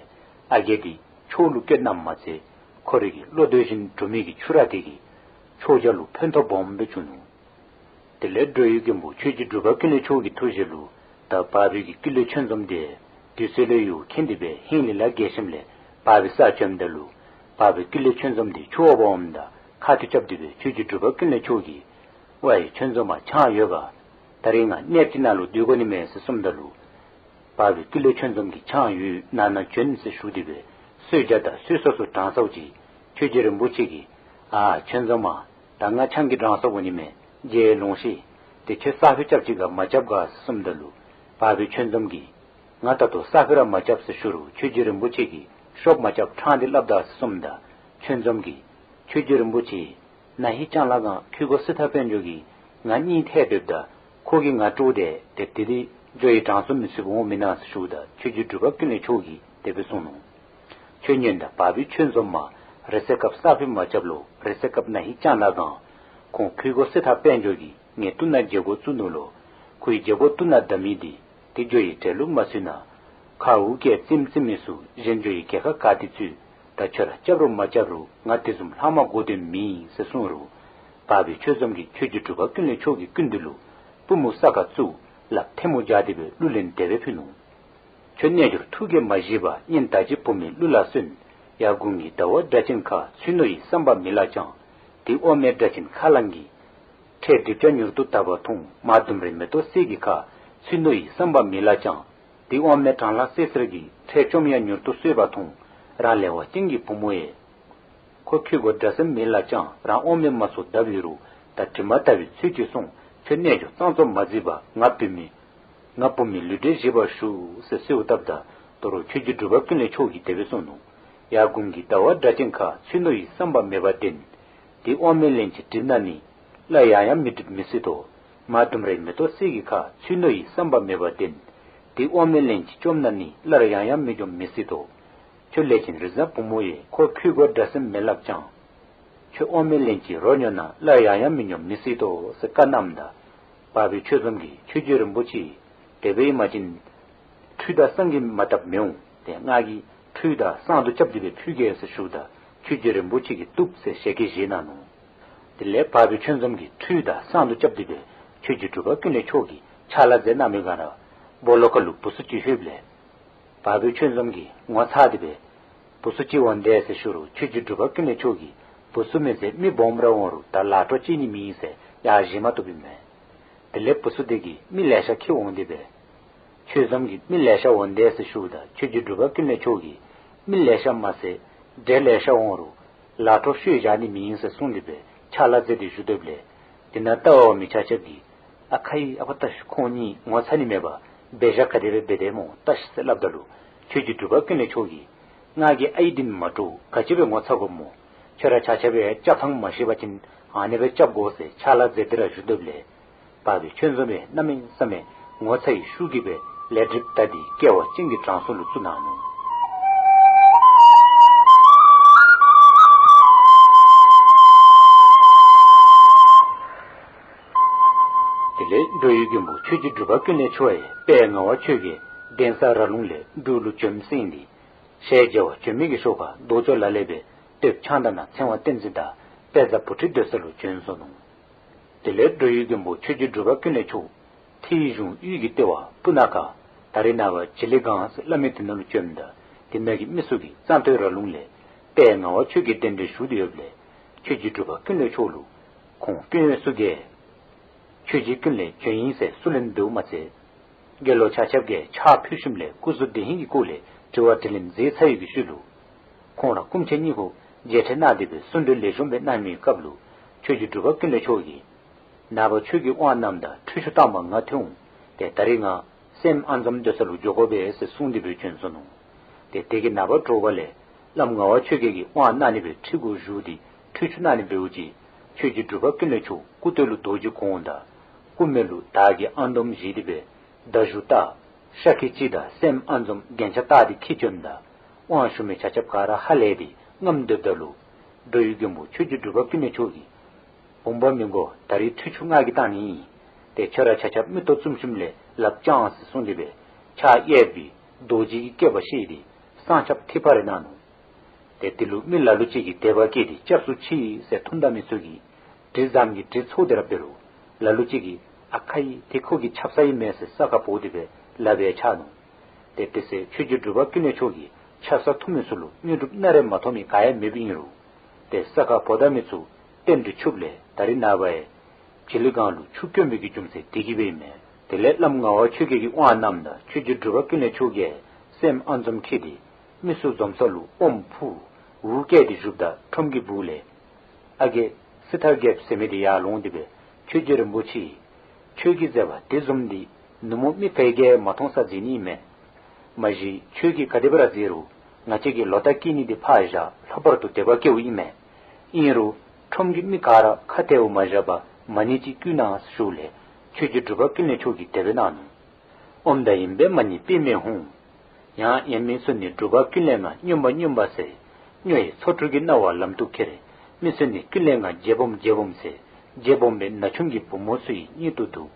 ཨ་རྒས་འདི་ཆོས་ལུ་བཀོད་གནངམ་མ་ཚད་ཁོ་རའི་གི་བློ་འདོད་བཞིན་འགྲུབ་མི་གི་ཆུ་ར་དེ་གིས་ཕྱོགས་བརྒྱ་ལུ་ཕན་ཐོགས་སྦོམ་སྦེ་བྱུང་ནུག། དེ་ལས་འགྲོ་བའི་མགོན་པོ་ཆོས་རྗེ་འབྲུག་པ་ཀུན་ལེགས་མཆོག་གི་ཐུགས་བཞེད་ལུ་ད་བར་པའི་གི་ཀུན་ལེགས་ཆོས་འཛོམས་དེ་དུས་ཚོད་ལས་ཡུན་ཁེངས་ཏེ་སྦེ་ཧིང་ལས་ལ་བརྒལ་ཞིནམ་ལས་བར་པའི་སར་བྱོནམ་ད་ལུ་བར་པའི་ཀུན་ལེགས་ཆོས་འཛོམས་དེ་ཆུ་འོང་པ་འོངམ་ད་ཁ་ཐུག་རྐྱབ་སྟེ་སྦེ་ཆོས་རྗེ་འབྲུག་པ་ཀུན་ལེགས་མཆོག་གིས་ཝའི་ཆོས་འཛོམས་མ་ཆང་ཡོད་ག། ད་རིས་ང་གནས་ཅིག་ནང་ལུ་སྡོད་དགོ་ནི་མས་ཟེར་གསུངམ་ད་ལུ་བར་པའི་ཀུན་ལེགས་ཆོས་འཛོམས་ཀྱིས་ཆང་ཡོད་ནང་ན་བྱོན་ཟེར་ཞུ་སྟེ་སྦེ་གསོལ་ཇ་དང་གསོལ་ཚོགས་ཚུ་དྲང་ཚརཝ་ཅིག་ཆོས་རྗེ་རིན་པོ་ཆེ་གིས་ཨ་ཆོས་འཛོམས་མ་ད་ང་ཆང་གི་དྲང་སོང་འོང་ནི་མས། རྗེས་ལོངས་ཤིག། ཏེ་ཁྱོད་ས་ཕོད་རྐྱབ་ཅི་ག་མ་རྐྱབ་ག་ཟེར་གསུངམ་ད་ལུ་བར་པའི་ཆོས་འཛོམས་ཀྱིས་ང་ད་ལྟོ་ས་ཕོད་ར་མ་རྐྱབ་ཟེར་ཞུ་རུང་ཆོས་རྗེ་རིན་པོ་ཆེ་གིས་ཤོབ་མ་རྐྱབ་ཕྲང་སྟེ་སླབ་ད་ཟེར་གསུངམ་ད་ཆོས་འཛོམས་ཀྱིས་ཆོས་རྗེ་རིན་པོ་ཆེ་ན་ཧིང་ལྕང་ལ་གང་ཁུ་གོ་སི་ཐ་དཔལ་འབྱོར་གྱིས་ང་གཉིད་ཐལ་སྡོདཔ་ད་ཁོ་གིས་ང་དཀྲོགས་ཏེ་ཏེ་དེ་འདི་འགྱོ་ཡི་དྲང་སྲོང་མི་ཚུད་པ་འོང་མེན་ན་ཟེར་ཞུཝ་ད་ཆོས་རྗེ་འབྲུག་པ་ཀུན་ལེགས་མཆོག་གིས་དེ་སྦེ་གསུངས་ནུག། ཁྱོད་ཉོན་དང་བར་པའི་ཆོས་འཛོམས་མ་རེས་གཟའ་སྐབས་ས་ཕོད་མ་རྐྱབ་ལོ། རེས་གཟའ་སྐབས་ན་ཧིང་ལྕང་ལ་གང་ཁོང་ཁུ་གོ་སི་ཐ་དཔལ་འབྱོར་གྱིས་ངེའི་ཏུ་ནང་རྒྱལ་སྒོ་བཙུགས་ནུག་ལོ། ཁོའི་རྒྱལ་སྒོ་ཏུ་ནང་བསྡམ་མི་འདི་དེ་འགྱོ་ཡི་གྲལ་ལུ་མ་ཚུད་ན་ཁ་འུ་སྐད་རྩེདམོ་རྩེ་མི་ཚུ་གཞན་འགྱོ་ཡི་རྒྱལ་ཁ་ག་ཏེ་ཚུད། ད་ཁྱོད་ར་རྐྱབ་རུང་མ་རྐྱབ་རུང་ང་དེ་བཟུམ་ལྷག་མ་དགོ་དོན་མེད་ཟེར་གསུངས་རུང་བར་པའི་ཆོས་འཛོམས་ཀྱིས་ཆོས་རྗེ་འབྲུག་པ་ཀུན་ལེགས་མཆོག་གི་སྐུ་མདུན་ལུ་པུས་མོ་ས་ཁར་བཙུགས་ལགཔ་ཐལ་མོ་སྦྱར་ཏེ་སྦེ་གླུ་ལེན་དེ་སྦེ་ཕུལ་ནུག། ཁྱོད་རྣལ་འབྱོར་ཐུགས་བསྐྱེད་མ་བཞེས་པར་གཉེན་ད་ཅི་བུ་མེད་གླུ་ལ་སུན། ཡར་དགུང་གི་ཟླ་བ་སྒྲ་གཅན་ཁ་ཚུད་ནུག་ཡི་བསམ་པ་མེད་ལགས་ཀྱང་། དེ་དབང་མེད་སྒྲ་གཅན་ཁ་རླངས་ཀྱིས། ཁྲལ་སྒྲིབ་བྱ་མྱུར་དུ་དག་པ་མཐོང་། མར་ལྡུམ་རའི་མེ་ཏོག་གསེར་གྱི་ཁ་ཚུད་ནུག་ཡི་བསམ་པ་མེད་ལགས་ཀྱང་། དེ་དབང་མེད་གྲང་ལྷགས་བསིལ་ཟེར་གྱིས། ཁྲལ་བཅོམ་ཡང་མྱུར་དུ་སོས་པ་མཐོང་། རང་ལེ་བ་ཅན་གྱི་བུ་མོ་ཡིས། ཁོ་ཁུ་གོ་སྒྲ་སེན་མེད་ལགས་ཀྱང་། རང་དབང་མེད་མ་ཚུགས་བརྡབ་ཡོད་རུང་། ད་དྲི་མ་ལྟ་བུའི་ཚུལ་གྱིས་སོང་། ཁྱོད་རྣལ་འབྱོར་གཙང་བཙོག་མ་བརྩི་བར། ང་བུད་མེད་ང་བུ་མེད་ལུས་འབྲེལ་བཞེས་པར་ཞུ་ཟེར་གསོལཝ་བཏབ་ད་དོ་རུང་ཆོས་རྗེ་འབྲུག་པ་ཀུན་ལེགས་མཆོག་གིས་དེ་སྦེ་གསུངས་ནུག། ཡར་དགུང་གི་ཟླ་བ་སྒྲ་གཅན་ཁ་ཚུད་ནུག་ཡི་བསམ་པ་མེད་པར་བདེན། དེ་དབང་མེད་ལན་གཅིག་སྒྲིབ་ན་ནི། སླར་ཡང་ཡང་མི་སྒྲིབ་མི་སྲིད་དོ། མར་ལྡུམ་རའི་མེ་ཏོག་གསེར་གྱི་ཁ་ཚུད་ནུག་ཡི་བསམ་པ་མེད་པར་བདེན། དེ་དབང་མེད་ལན་གཅིག་བཅོམ་ན་ནི། སླར་ཡང་ཡང་མི་འཇོམས་མི་སྲིད་དོ། ཁྱོད་ལས་ཅན་རི་བཟང་བུ་མོ་ཡིས། ཁོ་ཁུ་གོ་སྒྲ་སེན་མེད་ལགས་ཀྱང་། ཁྱོད་དབང་མེད་ལན་གཅིག་རོ་ཉོ་ན། སླར་ཡང་ཡང་མི་ཉོ་མི་སྲིད་དོ་ཟེར་བཀའ་གནངམ་ད་བར་པའི་ཆོས་འཛོམས་ཀྱིས་ཆོས་རྗེ་རིན་པོ་ཆེ་དེ་སྦེ་ཨིན་པ་ཅིན་ཁྲུས་དང་བསང་གིས་མ་བཏབ་མི་འོང་། ཏེ་ང་གིས་ཁྲུས་དང་བསང་དུ་རྐྱབ་སྟེ་སྦེ་ཕུལ་གེ་ཟེར་ཞུཝ་ད་ཆོས་རྗེ་རིན་པོ་ཆེ་གིས་བཏུབ་ཟེར་ཞལ་གྱིས་བཞེས་གནང་ནུག། དེ་ལས་བར་པའི་ཆོས་འཛོམས་ཀྱིས་ཁྲུས་དང་བསང་དུ་རྐྱབ་སྟེ་སྦེ་ཆོས་རྗེ་འབྲུག་པ་ཀུན་ལེགས་མཆོག་གི་ཕྱག་ལཱ་མཛད་གནང་མི་སྒང་ར་སྦོ་ལོགས་ཁ་ལུ་བུ་ཚུ་ཅིག་ལྷོདཔ་ལས་བར་པའི་ཆོས་འཛོམས་ཀྱིས་ངོ་ཚ་སྟེ་སྦེ་བུ་ཚུ་ཅིག་འོང་དེས་ཟེར་ཞུ་རུང་ཆོས་རྗེ་འབྲུག་པ་ཀུན་ལེགས་མཆོག་གིས་བུ་ཚུ་མི་བཟད། མི་སྦོམ་ར་འོང་རུང་ད་ལཱ་འཕྲོ་བཅད་ནི་མེད་ཟེར་ཡར་བཞེས་མ་བཏུབ་ཨིན་མས། དེ་ལས་བུ་ཚུ་དེ་གིས་མི་ལེ་ཤ་ཁྱིད་འོང་སྟེ་སྦེ་ཆོས་འཛོམས་ཀྱིས་མི་ལེ་ཤ་འོང་དེས་ཟེར་ཞུཝ་ད་ཆོས་རྗེ་འབྲུག་པ་ཀུན་ལེགས་མཆོག་གིས་མི་ལེ་ཤ་མ་ཟད་འདྲེ་ལེ་ཤ་འོང་རུང་ལཱ་འཕྲོ་ཤོར་བཞག་ནི་མེད་ཟེར་གསུངས་ཏེ་སྦེ་ཕྱག་ལཱ་མཛད་དེ་བཞུགས་དོ་ལས། དེ་ནང་ལྟ་བ་མི་ཆ་ཁྱབ་ཀྱིས་ཨ་ཁ་ཡི་ཨ་ཁུ་ལྟ་ཤིག། ཁོང་གཉིས་ངོ་ཚ་ནི་མེད་པར་འབད་བཞག་ག་དེ་སྦེ་འབད་དེ་སྨོ་ལྟ་ཤིག་ཟེར་སླབ་ད་ལུ་ཆོས་རྗེ་འབྲུག་པ་ཀུན་ལེགས་མཆོག་གིས་ང་གིས་ཨའི་འདི་ནི་མ་དཀྲོགས། ག་ཅི་སྦེ་ངོ་ཚ་དགོཔ་སྨོ། ཁྱོད་ར་ཆ་ཁྱབ་ཡང་རྐྱབ་ཐངས་མ་ཤེས་པ་ཅིན་ཨ་ནེ་སྦེ་རྐྱབ་དགོ་ཟེར་ཕྱག་ལཱ་མཛད་དེ་ར་བཞུགས་དོ་ལས། བར་པའི་ཆོས་འཛོམས་ཡང་གནམ་མེད་ས་མེད་ངོ་ཚ་ཡི་ཤུགས་ཀྱིས་སྦེ་ལས་སྒྲིབ་དག་སྟེ་སྐལ་བ་ཅན་གྱི་དྲང་སྲོང་ལུ་བཙུགས་གནང་ནུག། དེ་ལས་འགྲོ་བའི་མགོན་པོ་ཆོས་རྗེ་འབྲུག་པ་ཀུན་ལེགས་མཆོག་ཡང་དཔལ་ངག་དབང་ཆོས་རྒྱལ་གདན་ས་ར་ལུང་ལས་འབྲུག་ལུ་བྱོནམ་ཟིན་ཏེ་ཞལ་མཇལ་བར་བྱོན་མི་གི་ཤོག་ཁར་རྡོ་ཅོག་ལ་ལས་སྦེ་སྟོད་ཕྱག་མདའ་ནང་ཚེ་དབང་བསྟན་འཛིན་དང་དཔལ་བཟང་བུ་ཁྲིད་སྡོད་ས་ལུ་བྱོན་སོ་ནུག། དེ་ལས་འགྲོ་བའི་མགོན་པོ་ཆོས་རྗེ་འབྲུག་པ་ཀུན་ལེགས་མཆོག་ཐེའུ་གཞུང་དབུས་ཀྱི་ལྟེ་བ་སྤུ་ན་ཁ་ད་རེས་ནངས་པ་བྱི་ལི་སྒང་ཟེར་སླབ་མི་དེ་ནང་ལུ་བྱོནམ་ད་དེ་ནང་གི་མི་ཚུ་གིས་གཙང་སྟོད་ར་ལུང་ལས་དཔལ་ངག་དབང་ཆོས་རྒྱལ་གདན་འདྲེན་ཞུ་སྟེ་ཡོདཔ་ལས་ཆོས་རྗེ་འབྲུག་པ་ཀུན་ལེགས་མཆོག་ལུ་ཁོང་སྐྱོན་ཡོན་ཚུ་གིས་ཆོས་རྗེ་ཀུན་ལེགས་བྱོན་ཡི་ཟེར་སུ་ལེན་འབདཝ་མ་ཚད་དགེ་སློང་ཆ་ཁྱབ་ཀྱིས་ཕྱག་ཕུལ་ཞིནམ་ལས་སྐུ་གཟུགས་བདེ་ཧིང་གི་སྐོར་ལས་དྲི་བ་དྲིས་ལན་མཛད་ཚར་ཡོད་པའི་ཤུལ་ལུ་ ཁོང་ར་སྐུ་མཆེད་གཉིས་པོ་མཇལ་འཕྲད་གནང་སྟེ་སྦེ་གསུང་གྲོས་ལེགས་ཤོམ་སྦེ་གནང་མི་སྐབས་ལུ་ཆོས་རྗེ་འབྲུག་པ་ཀུན་ལེགས་མཆོག་གིས། ནངས་པ་ཁྱོད་ཀྱིས་དབང་གནངམ་ད་ཁྲུས་ཆུ་བཏང་བར་ང་འཐོན་འོང་། ཏེ་ད་རིས་ང་སྲསམོ་ཨ་འཛོམས་སྡོད་ས་ལུ་འགྱོ་དགོ་པས་ཟེར་གསུངས་ཏེ་སྦེ་བྱོན་སོ་ནུག། ཏེ་དེ་གི་ནངས་པ་དྲོ་པ་ལས་བླམ་ངག་དབང་ཆོས་རྒྱལ་གྱིས་དབང་གནང་ནི་སྦེ་ཁྲི་གུ་བཞུགས་ཏེ་ཁྲུས་ཆུ་གནང་ནི་འབདཝ་ཅིག་ཆོས་རྗེ་འབྲུག་པ་ཀུན་ལེགས་མཆོག་སྐུ་སྟོད་ལུ་རྡོ་རྗེ་གོང་དང་། སྐུ་སྨད་ལུ་དར་གྱི་ཨ་མདོངམ་བཞེས་ཏེ་སྦེ་མདའ་གཞུ་བཏགས། ཤ་ཁྱི་ཅིག་དང་སྲསམོ་ཨ་འཛོམས་རྒྱན་ཆ་བཏགས་ཏེ་འཁྱིད་བྱོནམ་ད་དབང་ཞུ་མི་ཆ་ཁྱབ་ག་ར་ཧ་ལས་ཏེ་རྔམ་སྡོདཔ་ད་ལུ་འགྲོ་བའི་མགོན་པོ་ཆོས་རྗེ་འབྲུག་པ་ཀུན་ལེགས་མཆོག་གིས། བུམ་པ་མི་དགོ། ད་རིས་ཁྲུས་ཆུ་ང་གིས་བཏང་ནི་ཨིན། ཏེ་ཁྱོད་ར་ཆ་ཁྱབ་མིག་ཏོ་བཙུམ་ཞིནམ་ལས་ལགཔ་བརྐྱངས་ཟེར་གསུངས་ཏེ་སྦེ་ཕྱག་གཡསཔ་སྦེ་རྡོ་རྗེ་གི་བསྐྱེད་པ་བཤད་དེ་བསང་ཆབ་ཐིགས་པ་རེ་གནང་ནུག། ཏེ་དེ་ལུ་མི་ལ་ལུ་ཅིག་གིས་དད་པ་སྐྱེས་ཏེ་སྐྱབས་སུ་མཆི་ཟེར་ཐུགས་དམ་མི་ཚུ་གིས་དྲི་ཟམ་གྱི་དྲི་ཚོགས་ཏེ་ར་འབད་རུང་ལ་ལུ་ཅིག་གིས་ཨ་ཁ་ཡི་དེ་ཁོ་གི་ཆབ་གསང་ཨིན་མས་ཟེར་ས་ཁར་འབོ་སྟེ་སྦེ་ལགཔ་ཡང་འཕྱག་ནུག། ཏེ་དེ་ཚེ་ཆོས་རྗེ་འབྲུག་པ་ཀུན་ལེགས་མཆོག་གིས་ཆབ་གསང་འཐུ་མི་ཚུ་ལུ་དངོས་གྲུབ་སྣ་རེ་མ་ཐོབ་མི་ག་ཡང་མེདཔ་ཨིན་རུང་། ཏེ་ས་ཁར་འབོ་ད་མི་ཚུ་གཏན་དུ་ཆུགཔ་ལས་ད་རིས་ནངས་པ་ཡང་བྱི་ལི་སྒང་ལུ་ཆུ་དཀོན་པའི་གི་རྒྱུ་མཚན་དེ་གིས་སྦེ་ཨིན་མས། དེ་ལས་བླམ་ངག་དབང་ཆོས་རྒྱལ་གྱིས་དབང་གནངམ་ད་ཆོས་རྗེ་འབྲུག་པ་ཀུན་ལེགས་མཆོག་གིས་སྲསམོ་ཨ་འཛོམས་འཁྱིད་དེ་མི་སུ་འཛོམས་ས་ལུ་ཨོམ་ཕུ་འུར་བཀལ་ཏེ་བཞུགསཔ་ད་ཁྲོམ་གྱི་སྦུག་ལས་ཨ་རྒས་སི་ཐར་རྒྱལཔོ་ཟེར་མི་དེ་ཡར་ལོང་སྟེ་སྦེ་ཆོས་རྗེ་རིན་པོ་ཆེ། ཁྱོད་ཀྱིས་མཛད་པ་དེ་བཟུམ་འདི་ནུབ་མོ་མི་ག་གིས་ཡང་མ་མཐོང་ས་མཛད་ནི་མེད། མ་གཞི་ཁྱོད་ཀྱིས་ག་དེ་སྦེ་ར་མཛད་རུང་ང་བཅས་ཀྱི་ལོ་རྟགས་བསྐྱེད་ནི་འདི་ཕར་བཞག་ལྷག་པར་དུ་དད་པ་སྐྱེཝ་ཨིན་མས། ཨིན་རུང་ཁྲོམ་གྱི་མི་ག་ར་ཁ་ཐལཝ་མ་བཞག་པར་མ་ཎི་ཅིག་བསྐུལ་གནང་ཞུཝ་ལས་ཆོས་རྗེ་འབྲུག་པ་ཀུན་ལེགས་མཆོག་གིས་དེ་སྦེ་གནང་ནུག། ཨོཾ་དང་ཡིན་པས་མ་ཎི་པདྨས་ཧཱུྃ། ཡང་ཡང་མི་གསོད་ནི་འབྲུག་པ་ཀུན་ལེགས་ང་། སྨྱོན་པ་སྨྱོན་པ་ཟེར། སྨྱོ་ཡི་ཚོགས་དྲུག་གི་སྣང་བ་ལམ་དུ་ཁྱེར། མི་གསོད་ནི་ཀུན་ལེགས་ང་། རྗེ་སྦོམ་རྗེ་སྦོམ་ཟེར། རྗེ་སྦོམ་པའི་ན་ཆུང་གི་བུ་མོ་ཚུ་ཡི་གཉེན་དུ་འདུག།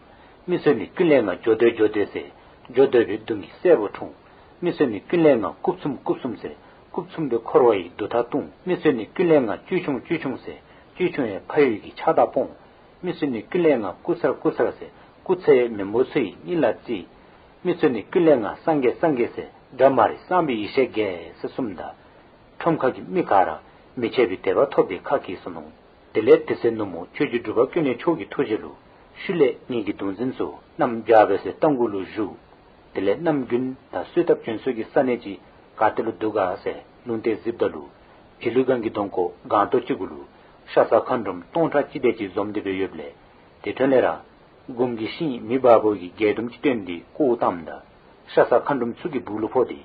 མི་གསོད་ནི་ཀུན་ལེགས་ང་། འགྱོ་འདོད་འགྱོ་འདོད་ཟེར། འགྱོ་འདོད་པའི་གདུང་གི་སྲས་པོ་འཁྲུངས། མི་གསོད་ནི་ཀུན་ལེགས་ང་། རྐུབ་ཚུམ་རྐུབ་ཚུམ་ཟེར། རྐུབ་ཚུམ་པའི་འཁོར་བ་ཡི་འདུ་ཐག་བཏུང་། མི་གསོད་ནི་ཀུན་ལེགས་ང་། བཅུད་ཆུང་བཅུད་ཆུང་ཟེར། བཅུད་ཆུང་ཡང་ཕ་ཡུལ་གྱི་ཆགས་སྡང་སྤོང་། མི་གསོད་ནི་ཀུན་ལེགས་ང་། རྐུ་ཚར་རྐུ་ཚར་ཟེར། རྐུ་ཚར་ཡང་མི་འབོར་ཚུ་ཡི་སྙིང་ལ་བརྩི། མི་གསོད་ནི་ཀུན་ལེགས་ང་། སངས་རྒྱས་སངས་རྒྱས་ཟེར། དགྲ་མ་རིག་སངས་པའི་ཡེ་ཤེས་རྒྱས་ཟེར་གསུངམ་ད་ཁྲོམ་ཁ་གི་མི་ག་ར་མི་ཕྱེད་པའི་དད་པ་ཐོབ་སྟེ་ཁ་གྱེས་སོ་ནུག། དེ་ལས་དེ་ཚེ་ནུབ་མོ་ཆོས་རྗེ་འབྲུག་པ་ཀུན་ལེགས་མཆོག་གི་ཐུགས་རྗེ་ལུ་ཤུལ་ལས་ངེ་གི་གདུང་འཛིན་ཚུ་གནམ་བྱཱར་བའི་ས་རྟ་མགོ་ལུ་བཞུགས། དེ་ལས་གནམ་དགུན་དང་གསོལ་ཐབ་བྱོན་སའི་གི་ས་གནས་ཅིག་ག་ཏེ་ལུ་འདུག་ག་ཟེར་ལུང་བསྟན་གཟིགསཔ་ད་ལུ་བྱི་ལུ་སྒང་གི་གདོང་ཁ་སྒང་ཏོག་ཅིག་གུ་ལུ་ཤ་ཟ་མཁའ་འགྲོམ་སྟོང་ཕྲག་གཅིག་དེ་ཅིག་འཛོམས་ཏེ་སྦེ་ཡོདཔ་ལས་དེ་འཕྲོ་ལས་ར་སྒོམ་གྱི་ཤིང་མེ་འབར་བའི་གི་མགལ་དུམ་ཅིག་བཏོན་ཏེ་བཀོ་བཏངམ་ད་ཤ་ཟ་མཁའ་འགྲོམ་ཚུ་གིས་སྦུག་ལུ་ཕོག་སྟེ་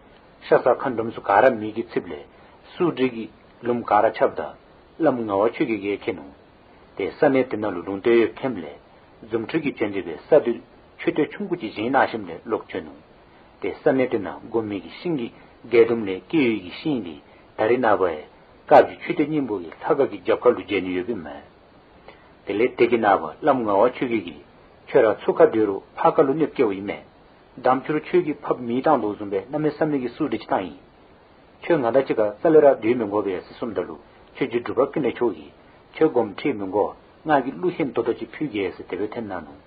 ཤ་ཟ་མཁའ་འགྲོམ་ཚུ་ག་ར་མེ་གིས་ཚིགཔ་ལས་སུ་འདྲི་གི་ལུངམ་ག་ར་ཁྱབ་ད་བླམ་ངག་དབང་ཆོས་རྒྱལ་གྱིས་མཁྱེན་ནུག། ཏེ་ས་གནས་དེ་ནང་ལུ་ལུང་བསྟན་ཡོདཔ་མཁྱེནམ་ལས་རྫུ་འཕྲུལ་གྱིས་བྱོན་ཏེ་སྦེ་ས་འདི་མཆོད་རྟེན་ཆུང་ཀུ་ཅིག་བཞེངས་གནང་ཞིནམ་ལས་ལོག་བྱོན་ནུག། ཏེ་ས་གནས་དེ་ནང་སྒོམ་མེ་གི་ཤིང་གི་མགལ་དུམ་ལས་སྐྱེས་ཡོད་ཀྱི་ཤིང་འདི་ད་རེས་ནངས་པ་ཡང་དཀར་སྦྱིས་མཆོད་རྟེན་སྙིང་པོ་གི་ལྷ་ཁང་གི་རྒྱབ་ཁ་ལུ་མཇལ་ནི་ཡོདཔ་ཨིན་མས། དེ་ལས་དེ་གི་ནངས་པ་བླམ་ངག་དབང་ཆོས་རྒྱལ་གྱིས་ཁྱོད་ར་ཚུར་ཁ་སྡོད་རུང་ཕར་ཁ་ལུ་གནོདཔ་བཀལཝ་ཨིན་མས། མདང་ཕྱི་རུ་ཁྱོད་ཀྱིས་ཕར་མེ་བཏང་དོ་བཟུམ་སྦེ་གནམ་མེད་ས་མེད་ཀྱི་སུ་འདྲི་ཅིག་བཏང་ཡི། ཁྱོད་ང་དང་གཅིག་ཁར་རྩ་ལས་ར་སྡོད་མི་དགོ་པས་ཟེར་གསུངམ་ད་ལུ་ཆོས་རྗེ་འབྲུག་པ་ཀུན་ལེགས་མཆོག་གིས་ཁྱོད་སྒོམ་ཁྲིད་མི་དགོ། ང་གིས་གླུ་ཤིང་ཏོག་ཏོ་ཅིག་ཕུལ་གེ་ཟེར་དེ་སྦེ་འཐེན་གནང་ནུག།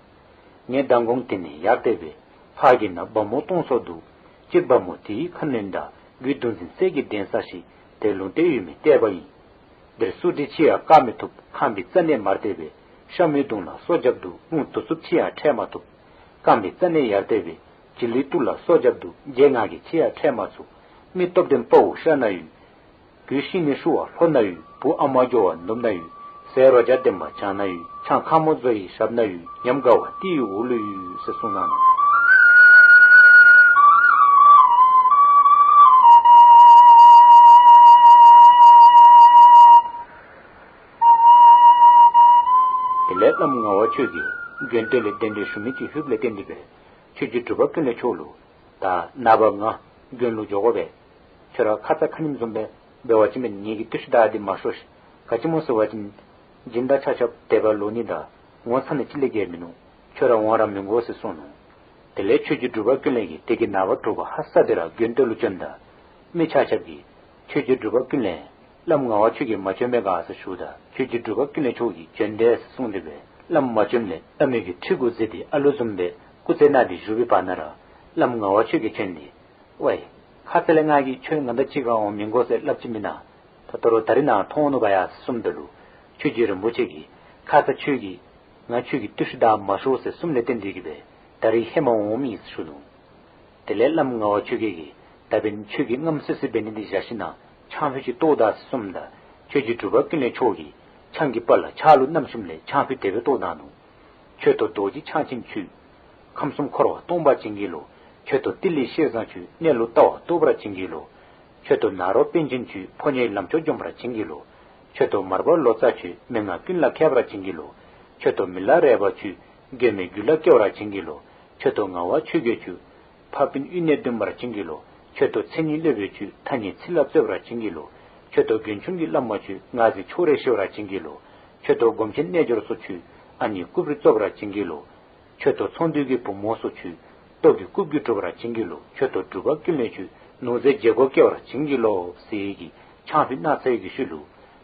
ངས་མདང་དགོང་དེ་ནས་ཡར་བལྟས་པས་ཕ་གི་ན་སྦ་མོ་སྟོང་ཚོ་འདུག། སྤྱིར་སྦ་མོ་དེའི་ཁ་གནོན་དང་རྒྱུད་གདུང་འཛིན་སྲས་ཀྱི་གདན་ས་ཞིག་དེར་ལུང་བསྟན་ཡོད་མི་བལྟས་པ་ཡིན། འདིར་སུ་འདྲི་ཅིག་ཡང་བཀག་མི་ཐུབ། ཁང་པའི་རྩ་ནས་མར་བལྟས་པས་ཤ་མོའི་གདོང་ལ་སོ་རྒྱབ་འདུག། རླུང་དུག་རྩུབ་ཅིག་ཡང་འཕྲད་མ་ཐུབ། རྐངམ་གི་རྩ་ནས་ཡར་བལྟས་པས་བྱི་ལུའི་ཏོག་ལ་སོ་རྒྱབ་འདུག། རྗེ་ང་གི་ཅིག་ཡང་འཕྲད་མ་ཚུགས། མི་སྟོབས་ལྡན་དཔའ་བོ་ཤ་ན་ཡོད། གོས་ཤིང་ནི་ཧྲུལ་བ་ལྷོ་ན་ཡོད། བུ་ཨ་མ་སྐྱོ་བ་ནུབ་ན་ཡོད། ཟས་རོ་བརྒྱ་ལྡན་པ་བྱང་ན་ཡོད། ཆང་ཁ་མོ་བཟོ་ཡི་ཞབས་ན་ཡོད། ཉམས་དགའ་བ་ཏི་ཡི་འོག་ལུ་ཡོད་ཟེར་གསུངས་གནང་ནུག། དེ་ལས་བླམ་ངག་དབང་ཆོས་རྒྱལ་དགོན་སྟོད་ལས་གདན་འདྲེན་ཞུ་མི་ཅིག་ལྷོདཔ་ལས་བརྟེན་ཏེ་སྦེ་ཆོས་རྗེ་འབྲུག་པ་ཀུན་ལེགས་མཆོག་ལུ་ད་ནངས་པ་ང་དགོན་ལུ་འགྱོ་དགོ་པས། ཁྱོད་ར་ཁ་ཙ་ཁ་ཉིནམ་བཟུམ་སྦེ་འབད་བ་ཅིན་ངེ་གི་བརྟུལ་ཞུགས་དང་འདི་མ་ཤོར་ཤིག། ག་ཅི་སྨོ་ཟེར་བ་ཅིན་སྦྱིན་བདག་ཆ་ཁྱབ་དད་པ་ལོག་ནི་དང་ངོ་ཚ་ནི་ཅིག་ལས་བརྒལ་མིན་ནུག། ཁྱོད་ར་འོང་ར་མི་དགོ་ཟེར་གསུངས་ནུག། དེ་ལས་ཆོས་རྗེ་འབྲུག་པ་ཀུན་ལེགས་ཀྱིས་དེ་གི་ནངས་པ་དྲོ་པ་ཧ་སག་སྟེ་ར་དགོན་སྟོད་ལུ་བྱོནམ་ད་མི་ཆ་ཁྱབ་ཀྱིས་ཆོས་རྗེ་འབྲུག་པ་ཀུན་ལེགས་བླམ་ངག་དབང་ཆོས་རྒྱལ་མ་བྱོན་མས་ག་ཟེར་ཞུཝ་ད་ཆོས་རྗེ་འབྲུག་པ་ཀུན་ལེགས་མཆོག་གིས་བྱོན་ཏེ་ཟེར་གསུངས་ཏེ་སྦེ་བླམ་མ་བྱོནམ་ལས་བླ་མའི་གི་ཁྲི་གུ་གཟིགས་ཏེ་ཨ་ལུ་བཟུམ་སྦེ་སྐུ་རྩེ་གནང་སྟེ་བཞུགས་པའི་བར་ན་ར་བླམ་ངག་དབང་ཆོས་རྒྱལ་བྱོན་ཏེ་ཝའི་ཁ་ཙ་ལས་ང་གིས་ཁྱོད་ང་དང་གཅིག་ཁར་འོང་མི་དགོ་ཟེར་སླབ་ཅི་མེན་ན། ད་ད་རུང་ད་རིས་ནངས་མཐོང་ནུག་པ་ཡ་ཟེར་གསུངམ་ད་ལུ་ཆོས་རྗེ་རིན་པོ་ཆེ་གིས་ཁ་ཙ་ཁྱོད་ཀྱིས་ང་ཁྱོད་ཀྱི་བརྟུལ་ཞུགས་དང་མ་ཤོར་ཟེར་གསུངམ་ལས་བརྟེན་ཏེ་གིས་སྦེ་ད་རིས་ཧེ་མ་འོངམ་ཨིན་ཟེར་ཞུ་ནུག། དེ་ལས་བླམ་ངག་དབང་ཆོས་རྒྱལ་གྱིས་ད་འབདན་ཁྱོད་ཀྱིས་རྔམ་སི་སི་འབད་ནི་འདི་བཞག་ཞིནམ་ན་ ཆང་ཕུད་ཅིག་བཏོག་ད་ཟེར་གསུངམ་ད་ཆོས་རྗེ་འབྲུག་པ་ཀུན་ལེགས་མཆོག་གིས་ཆང་གི་སྤར་ལ་ཕྱག་ལུ་བསྣམས་ཞིནམ་ལས་ཆང་ཕུད་དེ་སྦེ་བཏོག་གནང་ནུག། མཆོད་དོ་རྡོ་རྗེ་འཆང་ཆེན་མཆོད། ཁམས་གསུམ་འཁོར་བ་སྟོངས་པར་བྱིན་གྱིས་རློབས། མཆོད་དོ་ཏི་ལི་ཤེས་བཟང་མཆོད། གནས་ལུགས་ལྟ་བ་རྟོགས་པར་བྱིན་གྱིས་རློབས། མཆོད་དོ་ནཱ་རོ་པཎ་ཆེན་མཆོད། ཕོ་ཉའི་ལམ་མཆོག་འཇོམས་པར་བྱིན་གྱིས་རློབས། མཆོད་དོ་མར་པ་ལོ་ཙཱ་མཆོད། མན་ངག་ཀུན་ལ་མཁས་པར་བྱིན་གྱིས་རློབས། མཆོད་དོ་མི་ལ་རས་པ་མཆོད། མགོན་མེད་རྒྱུད་ལ་སྐྱེ་བར་བྱིན་གྱིས་རློབས། མཆོད་དོ་ངག་དབང་ཆོས་རྒྱལ་མཆོད། ཕ་སྤུན་གཡུལ་ནས་འདོན་པར་བྱིན་གྱིས་རློབས། མཆོད་དོ་མཚན་ཉིད་སློབ་དཔོན་མཆོད། ཐ་སྙད་ཚིག་ལ་རྩོད་པར་བྱིན་གྱིས་རློབས། མཆོད་དོ་མགོན་ཆུང་གི་བླ་མ་མཆོད། ངག་འཛིན་ཕྱོགས་རིས་ཞི་བར་བྱིན་གྱིས་རློབས། མཆོད་དོ་སྒོམ་ཆེན་རྣལ་འབྱོར་སོགས་མཆོད། ཨ་ནི་རྐུབ་རིལ་རྩོད་པར་བྱིན་གྱིས་རློབས། མཆོད་དོ་ཚོང་འདུས་ཀྱི་བུ་མོ་སོགས་མཆོད། སྟོབས་ཀྱིས་རྐུབ་བརྒྱུད་སྒྲུབ་པར་བྱིན་གྱིས་རློབས། མཆོད་དོ་འབྲུག་པ་ཀུན་ལེགས་མཆོད། ནོར་རྫས་བརྗེ་སྒོ་སྐྱེ་བར་བྱིན་གྱིས་རློབས་ཟེར་གྱིས་ཆང་ཕུད་གནང་ཚར་བའི་ཤུལ་ལུ་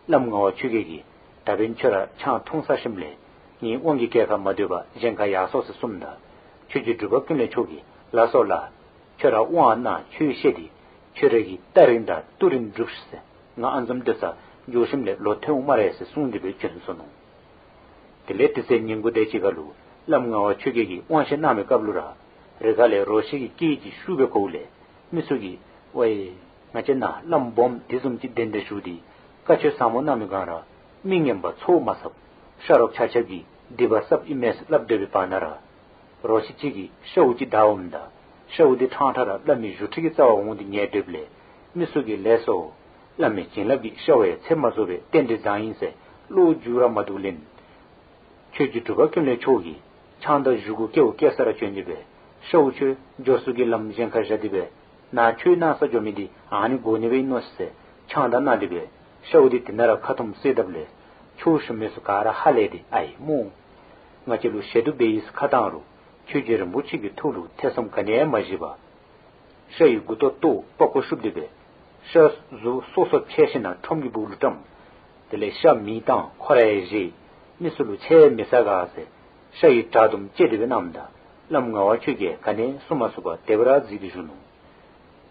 བླམ་ངག་དབང་ཆོས་རྒྱལ་གྱིས་ད་འབདན་ཁྱོད་ར་ཆང་འཐུང་ཚར་ཞིནམ་ལས་ངེའི་དབང་གི་གྱལ་ཁར་མ་སྡོད་པར་གཞན་ཁར་ཡར་སོང་ཟེར་གསུངམ་ད་ཆོས་རྗེ་འབྲུག་པ་ཀུན་ལེགས་མཆོག་གིས་ལགས་སོ་ལགས། ཁྱོད་ར་དབང་གནང་ཆོས་བཤད་དེ་ཁྱོད་ར་གི་རྟ་རིང་དང་ཏུ་རིང་སྒྲུབ་ཤིག་ཟེར། ང་ཨ་ནི་བཟུམ་སྡོད་སར་འགྱོ་ཞིནམ་ལས་ལོག་ཐོན་འོང་སྨ་རེ་ཟེར་གསུངས་ཏེ་སྦེ་བྱོན་སོ་ནུག། དེ་ལས་དེ་ཚེ་ཉིན་གུང་དེ་ཅིག་ཁར་ལུ་བླམ་ངག་དབང་ཆོས་རྒྱལ་གྱིས་དབང་བཤད་གནང་བའི་སྐབས་ལུ་ར་རི་ཁ་ལས་རོ་ཁྱི་གི་སྐད་ཅིག་ཤུགས་སྦེ་གོཝ་ལས་མི་ཚུ་གིས་ཝའི་ང་བཅས་ནཱ་བླམ་སྦོམ་དེ་བཟུམ་ཅིག་གདན་འདྲེན་ཞུ་སྟེ་བཀའ་ཆོས་ཟབ་མོ་གནང་མི་གང་ར་མི་ངན་པ་ཚོགས་མ་ཟབ་ཤ་རོགས་ཆ་ཁྱབ་ཀྱི་སྡིག་པ་བསགཔ་ཨིན་མས་ཟེར་སླབ་སྡོད་པའི་བར་ན་ར་རོ་ཁྱི་ཅིག་གིས་ཤཝ་ཅིག་བདའ་འོངམ་ད་ཤཝ་དེ་ཕྲང་ཕྲང་ར་བླ་མའི་བཞུགས་ཁྲི་གི་རྩ་བར་འོང་སྟེ་ཉལ་སྡོདཔ་ལས་མི་ཚུ་གིས་ལེགས་སོ། བླ་མའི་བྱིན་རླབས་ཀྱིས་ཤཝ་ཡང་ཚེ་མ་རྫོགས་པའི་རྟེན་འབྲེལ་བཟང་ཡི་ཟེར་བློ་འགྱོད་ར་མ་བཏུབ་ལས་ཆོས་རྗེ་འབྲུག་པ་ཀུན་ལེགས་མཆོག་གིས་ཆང་དང་བཞེས་སྒོ་སྐྱེལཝ་སྐྱེལ་ས་ར་བྱོན་ཏེ་སྦེ་ཤཝ་ཁྱོད་འགྱོ་ས་གི་ལམ་གཞན་ཁར་བཞག་སྟེ་སྦེ་ནཱ་ཆོས་གནང་སར་འགྱོ་མི་འདི་ཨ་ནི་སྒོ་ནི་སྦེ་ཨིན་ནོ་ཟེར་ཆང་དང་གནང་སྟེ་སྦེ་ཤཝ་འདི་དེ་ནང་ར་ཁ་ཐུམ་བསད་དཔ་ལས་ཆོས་ཞུ་མི་ཚུ་ག་ར་ཧ་ལས་ཏེ་ཨའི་མོ། ང་བཅས་ལུ་ཞེ་སྡུག་འབད་ཡི་ཟེར་ཁ་བཏང་རུང་ཆོས་རྗེ་རིན་པོ་ཆེ་གི་ཐུགས་ལུ་ཐེ་ཚོམ་ག་ནི་ཡང་མ་བཞེས་པར་ཤ་ཡི་མགུ་ཏོ་བཏོག་པགས་ཀོ་བཤུབས་ཏེ་སྦེ་ཤ་གཟུགས་སོ་སོ་ཕྱེ་ཞིནམ་ལས་ཁྲོམ་གྱི་སྦུག་ལུ་བཀྲམ། དེ་ལས་ཤ་མེ་བཏང་ཁོ་ར་ཡང་བཞེས། མི་ཚུ་ལུ་ཆད་མི་ཟ་ག་ཟེར་ཤ་ཡི་དྲག་རྡུམ་བཅད་དེ་སྦེ་གནངམ་ད་བླམ་ངག་དབང་ཆོས་རྒྱལ་ག་ནི་ཡང་གསུང་མ་ཚུགས་པར་དེ་སྦེ་ར་གཟིགས་ཏེ་བཞུགས་ནུག།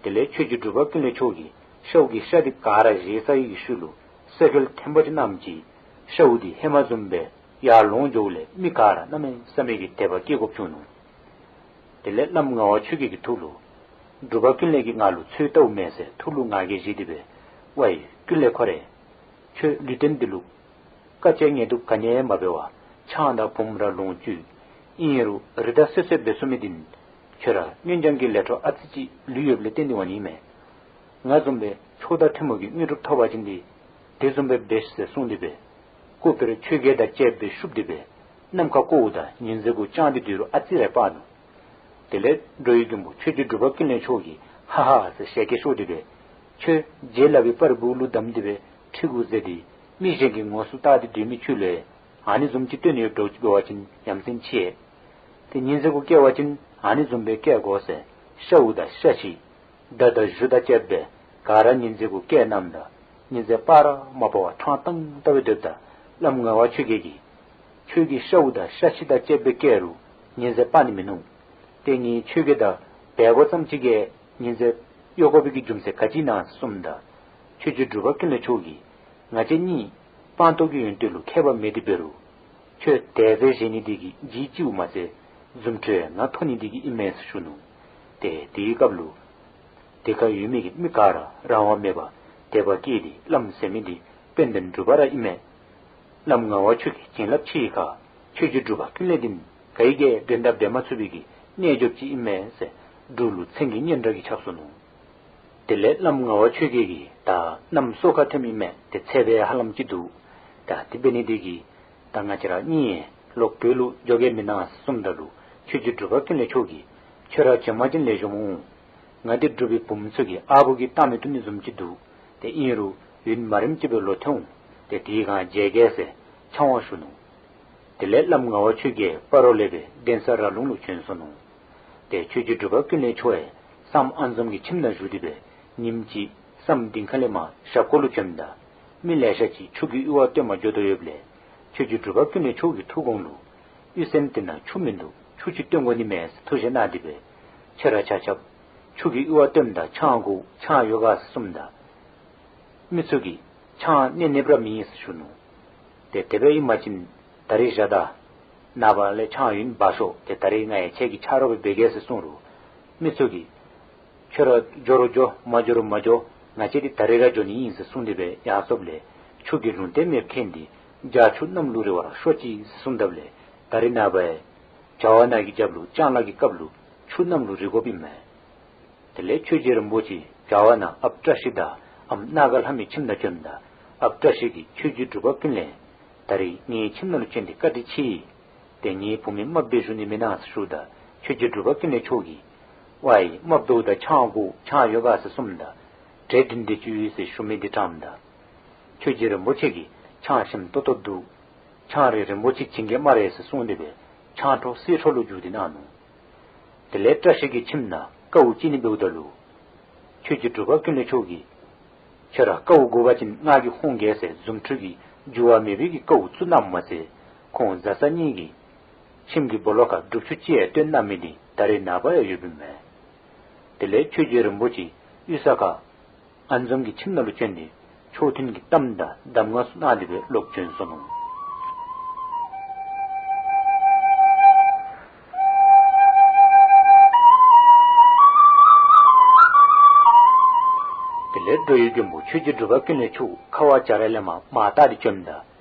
དེ་ལས་ཆོས་རྗེ་འབྲུག་པ་ཀུན་ལེགས་མཆོག་གིས་ཤཝ་གི་ཤ་འདི་ག་ར་བཞེས་ཚར་བའི་ཤུལ་ལུ་ས་གོལ་ཐེམ་པ་ཅིག་བསྣམས་ཅི། ཤཝ་འདི་ཧེ་མ་བཟུམ་སྦེ་ཡར་ལོང་འགྱོཝ་ལས་མི་ག་ར་གནམ་མེད་ས་མེད་ཀྱི་དད་པ་སྐྱེ་དགོཔ་བྱུང་ནུག། དེ་ལས་བླམ་ངག་དབང་ཆོས་རྒྱལ་གྱི་ཐུགས་ལུ་འབྲུག་པ་ཀུན་ལེགས་ཀྱིས་ང་ལུ་ཚུར་བལྟཝ་མས་ཟེར་ཐུགས་ལུ་ང་རྒྱལ་བཞེས་ཏེ་སྦེ་ཝའི་ཀུན་ལེགས་ཁོ་རེ། ཁྱོད་ལུས་རྟེན་འདི་ལུ་དཀའ་སྤྱད་ངལ་དུབ་ག་ནི་ཡང་མ་འབད་བར་ཆང་དང་བུམོ་ར་ལོངས་སྤྱོད། ཨིན་རུང་རི་དྭགས་གསོད་གསོད་འབད་ཚུགས་མི་འདི་ཁྱོད་ར་སྔོན་སྦྱང་གི་ལས་འཕྲོ་ཨ་ཙི་ཅིག་ལུས་ཡོདཔ་ལས་བརྟེན་ཏེ་འོང་ནི་མས། ང་བཟུམ་སྦེ་མཆོག་དང་ཐུན་མོང་གི་དངོས་གྲུབ་ཐོབ་པ་ཅིན་འདི་དེ་བཟུམ་སྦེ་འབད་ཤིག་ཟེར་གསུངས་ཏེ་སྦེ་སྐུ་དཔེར་ཆོས་རྒྱལ་དང་བཅས་སྦེ་བཤུབས་ཏེ་སྦེ་ནམ་མཁར་བཀོཝ་ད་ཉི་འཛིན་གུ་བཅང་སྟེ་སྡོད་རུང་ཨ་ཙི་རེ་སྤར་ནུག། དེ་ལས་འགྲོ་བའི་མགོན་པོ་ཆོས་རྗེ་འབྲུག་པ་ཀུན་ལེགས་མཆོག་གིས་ཧ་ཧ་ཟེར་ཞལ་སྐད་ཤོར་ཏེ་སྦེ་ཁྱོད་རྗེ་ལག་པའི་སྤར་སྦུག་ལུ་བསྡམས་ཏེ་སྦེ་ཁྲི་གུ་འཛེགས་ཏེ་མི་གཞན་གྱི་ངོ་སོ་བལྟ་སྟེ་སྡོད་མི་ཁྱོད་ལུ་ཨ་ནི་བཟུམ་ཅིག་སྟོན་ནི་ཡོདཔ་འདྲཝ་ཅིག་འབད་བ་ཅིན་ཡ་མཚན་ཆེ། ཏེ་ཉི་འཛིན་གུ་བཀལ་བ་ཅིན་ཨ་ནི་བཟུམ་སྦེ་བཀལ་དགོ་ཟེར་ཤཝ་དང་ཤ་ཁྱི་མདའ་དང་གཞུ་དང་བཅསཔ་སྦེ་ག་ར་ཉི་འཛིན་གུ་བཀལ་གནངམ་ད་ཉི་འཛིན་སྤར་ར་མ་སྤར་བར་ཕྲང་ཏང་ཏ་སྦེ་སྡོདཔ་ད་བླམ་ངག་དབང་ཆོས་རྒྱལ་གྱིས་ཁྱོད་ཀྱིས་ཤཝ་དང་ཤ་ཁྱི་དང་བཅསཔ་སྦེ་བཀལ་རུང་ཉི་འཛིན་སྤར་ནི་མིན་ནུག། ཏེ་ངེའི་ཆོས་རྒྱལ་དང་འབད་དགོ་ཙམ་ཅིག་གིས་ཉི་འཛིན་གཡོ་དགོ་པའི་གི་རྒྱུ་མཚན་ག་ཅི་ཨིན་ན་གསུངམ་ད་ཆོས་རྗེ་འབྲུག་པ་ཀུན་ལེགས་མཆོག་གིས་ང་བཅས་གཉིས་སྤངས་རྟོགས་ཀྱི་ཡོན་ཏན་ལུ་ཁྱད་པར་མེད་དེ་འབད་རུང་ཁྱོད་དད་རྫས་བཞེས་ནི་འདི་གིས་ལྗིད་ལྕིཝ་མ་ཚད་རྫུ་འཕྲུལ་ཡང་ཐོབ་ནི་འདི་གིས་ཨིན་མས་ཟེར་ཞུ་ནུག། ཏེ་དེའི་སྐབས་ལུ་དེ་ཁར་ཡོད་མི་གི་མི་ག་ར་རང་དབང་མེད་པར་དད་པ་སྐྱེས་ཏེ་བླམ་ཟེར་མི་འདི་དཔལ་ལྡན་འབྲུག་པ་ར་ཨིན་མས། བླམ་ངག་དབང་ཆོས་ཀྱི་བྱིན་རླབས་ཆེ་བའི་ཁར་ཆོས་རྗེ་འབྲུག་པ་ཀུན་ལེགས་འདི་ག་གིས་ཀྱང་འགྲན་ཟླ་འབད་མ་ཚུགས་པའི་གི་རྣལ་འབྱོརཔ་ཅིག་ཨིན་མས་ཟེར་འབྲུག་ལུ་མཚན་གྱི་སྙན་གྲགས་ཀྱིས་ཁྱབ་སོ་ནུག། དེ་ལས་བླམ་ངག་དབང་ཆོས་རྒྱལ་གྱིས་ད་གནམ་སོས་ཁ་ཐོནམ་ཨིན་མས། ཏེ་ཚད་པའི་ཧ་ལམ་ཅིག་འདུག། ད་དེ་འབད་ནི་འདི་གིས་ད་ང་བཅས་ར་གཉིས་ལོག་བོད་ལུ་འགྱོ་གེ་མེན་ན་གསུངམ་ད་ལུ་ཆོས་རྗེ་འབྲུག་པ་ཀུན་ལེགས་མཆོག་གིས་ཁྱོད་ར་བྱོན་པ་ཅིན་ལེགས་ཤོམ་འོང་། ང་འདི་འབྲུག་པའི་བུམོ་ཚུ་གིས་ཨ་བུ་གིས་བཏང་མི་བཏུབ་ནི་བཟུམ་ཅིག་འདུག། ཏེ་ཨིན་རུང་ཡུན་མ་རིངམ་ཅིག་སྦེ་ལོག་ཐོན་འོང་། ཏེ་དེའི་སྒང་མཇལ་གེ་ཟེར་ཕྱག་དབང་ཞུ་ནུག། དེ་ལས་བླམ་ངག་དབང་ཆོས་རྒྱལ་སྤ་རོ་ལས་སྦེ་གདན་ས་ར་ལུང་ལུ་བྱོན་སོ་ནུག། ཏེ་ཆོས་རྗེ་འབྲུག་པ་ཀུན་ལེགས་མཆོག་ཡང་སམ་ཨ་ནི་བཟུམ་གྱི་ཁྱིམ་ནང་བཞུགས་ཏེ་སྦེ་ཉིནམ་གཅིག་སམ་གདིང་ཁ་ལས་མར་ཞབས་སྐོར་ལུ་བྱོནམ་ད་མི་ལེ་ཤ་ཅིག་ཆུ་གི་གཡུར་བ་བཏོན་པར་འགྱོ་དོ་ཡོདཔ་ལས་ཆོས་རྗེ་འབྲུག་པ་ཀུན་ལེགས་མཆོག་གི་ཐུགས་དགོངས་ལུ་གཡུར་ཚན་དེ་ནང་ཆུ་མིན་འདུག། ཆུ་ཅིག་བཏོན་དགོ་ནི་མས་ཟེར་ཐུགས་བཞེད་གནང་སྟེ་སྦེ་ཁྱོད་ར་ཆ་ཁྱབ་ཆུ་གི་གཡུར་བ་བཏོནམ་ད་ཆང་དགོ་ཆང་ཡོད་ག་ཟེར་གསུངམ་ད་མི་ཚུ་གིས་ཆང་གནས་གནསཔ་ར་མེད་ཟེར་ཞུ་ནུག། ཏེ་དེ་སྦེ་ཨིན་པ་ཅིན་ད་རིས་བཞག་ད། ནངས་པ་ལས་ཆང་ཡོདན་འབག་ཤོག། ཏེ་ད་རིས་ང་ཡང་ཁྱེད་ཀྱི་ཆ་རོགས་སྦེ་འབད་གེ་ཟེར་གསུངས་རུང་མི་ཚུ་གིས་ཁྱོད་ར་འགྱོ་རུང་འགྱོ་མ་འགྱོ་རུང་མ་འགྱོ། ང་བཅས་འདི་ད་རིས་ར་འགྱོ་ནི་ཨིན་ཟེར་གསུངས་ཏེ་སྦེ་ཡར་སོངམ་ལས་ཆུ་གི་ལུང་བསྟན་མེདཔ་མཁྱེན་ཏེ་རྒྱ་ཆུ་གནམ་ལུ་རི་བར་ཤོག་ཅིག་ཟེར་གསུངམ་ད་ལས་ད་རིས་ནངས་པ་ཡང་བྱ་བ་ནང་གི་རྒྱབ་ལུ་ལྕང་ལ་གི་སྐབས་ལུ་ཆུ་གནམ་ལུ་རི་དགོཔ་ཨིན་མས། དེ་ལས་ཆོས་རྗེ་རིན་པོ་ཆེ་བྱ་བ་ནང་ཨཔ་བཀྲ་ཤིས་དང་ཨམ་སྣ་དཀར་ལྷ་མོའི་ཁྱིམ་ནང་བྱོནམ་ད་ཨཔ་བཀྲ་ཤིས་ཀྱིས་ཆོས་རྗེ་འབྲུག་པ་ཀུན་ལེགས་ད་རིས་ངེའི་ཁྱིམ་ནང་ལུ་བྱོན་ཏེ་བཀའ་དྲིན་ཆེ། ཏེ་ངེའི་བུམོ་རྨགཔ་སྦེ་བཞུགས་ནི་མེན་ན་ཟེར་ཞུཝ་ད་ཆོས་རྗེ་འབྲུག་པ་ཀུན་ལེགས་མཆོག་གིས་ཝའི་རྨགཔ་འདུག་ད་ཆང་དགོ་ཆང་ཡོད་ག་ཟེར་གསུངམ་ད་འབྲས་འབྲིང་སྟེ་ཅིག་ཡོད་ཟེར་ཞུ་མི་འདི་དྲངམ་ད་ཆོས་རྗེ་རིན་པོ་ཆེ་གིས་ཆང་ཞིམ་ཏོག་ཏོ་འདུག། ཆང་རེ་རིན་པོ་ཆེ་བྱིན་གེ་སྨ་རེ་ཟེར་གསུངས་ཏེ་སྦེ་ཆང་འཕྲོ་སིལ་འཕྲོ་ལུ་འགྱུར་ཏེ་གནང་ནུག། དེ་ལས་བཀྲ་ཤིས་ཀྱི་ཁྱིམ་ནང་ཀཝ་བཅད་ནི་འབདཝ་ད་ལུ་ཆོས་རྗེ་འབྲུག་པ་ཀུན་ལེགས་མཆོག་གིས་ཁྱོད་ར་ཀཝ་དགོ་པ་ཅིན་ང་གིས་ཧོང་གེ་ཟེར་རྫུ་འཕྲུལ་གྱིས་འགྱུར་བ་མེད་པའི་གི་ཀཝ་བཙུགས་གནངམ་མ་ཚད་ཁོང་བཟའ་ཚང་གཉིས་ཀྱིས་ཁྱིམ་གྱི་སྦོ་ལོགས་ཁར་སྒྲུབ་ཆུ་ཅིག་ཡང་བཏོན་གནང་མི་འདི་ད་རེས་ནངས་པ་ཡང་ཡོདཔ་ཨིན་མས། དེ་ལས་ཆོས་རྗེ་རིན་པོ་ཆེ་གཡུས་ས་ཁར་ཨ་འཛོམས་ཀྱི་ཁྱིམ་ནང་ལུ་བྱོན་ཏེ་མཆོག་ཐུན་གྱི་གཏམ་དང་གདམས་ངག་ཚུ་གནང་སྟེ་སྦེ་ལོག་བྱོན་སོ་ནུག། དེ་ལས་འགྲོ་བའི་མགོན་པོ་ཆོས་རྗེ་འབྲུག་པ་ཀུན་ལེགས་མཆོག་ཁ་བ་བྱ་ར་ལས་མར་མར་བལྟ་སྟེ་བྱོནམ་ད་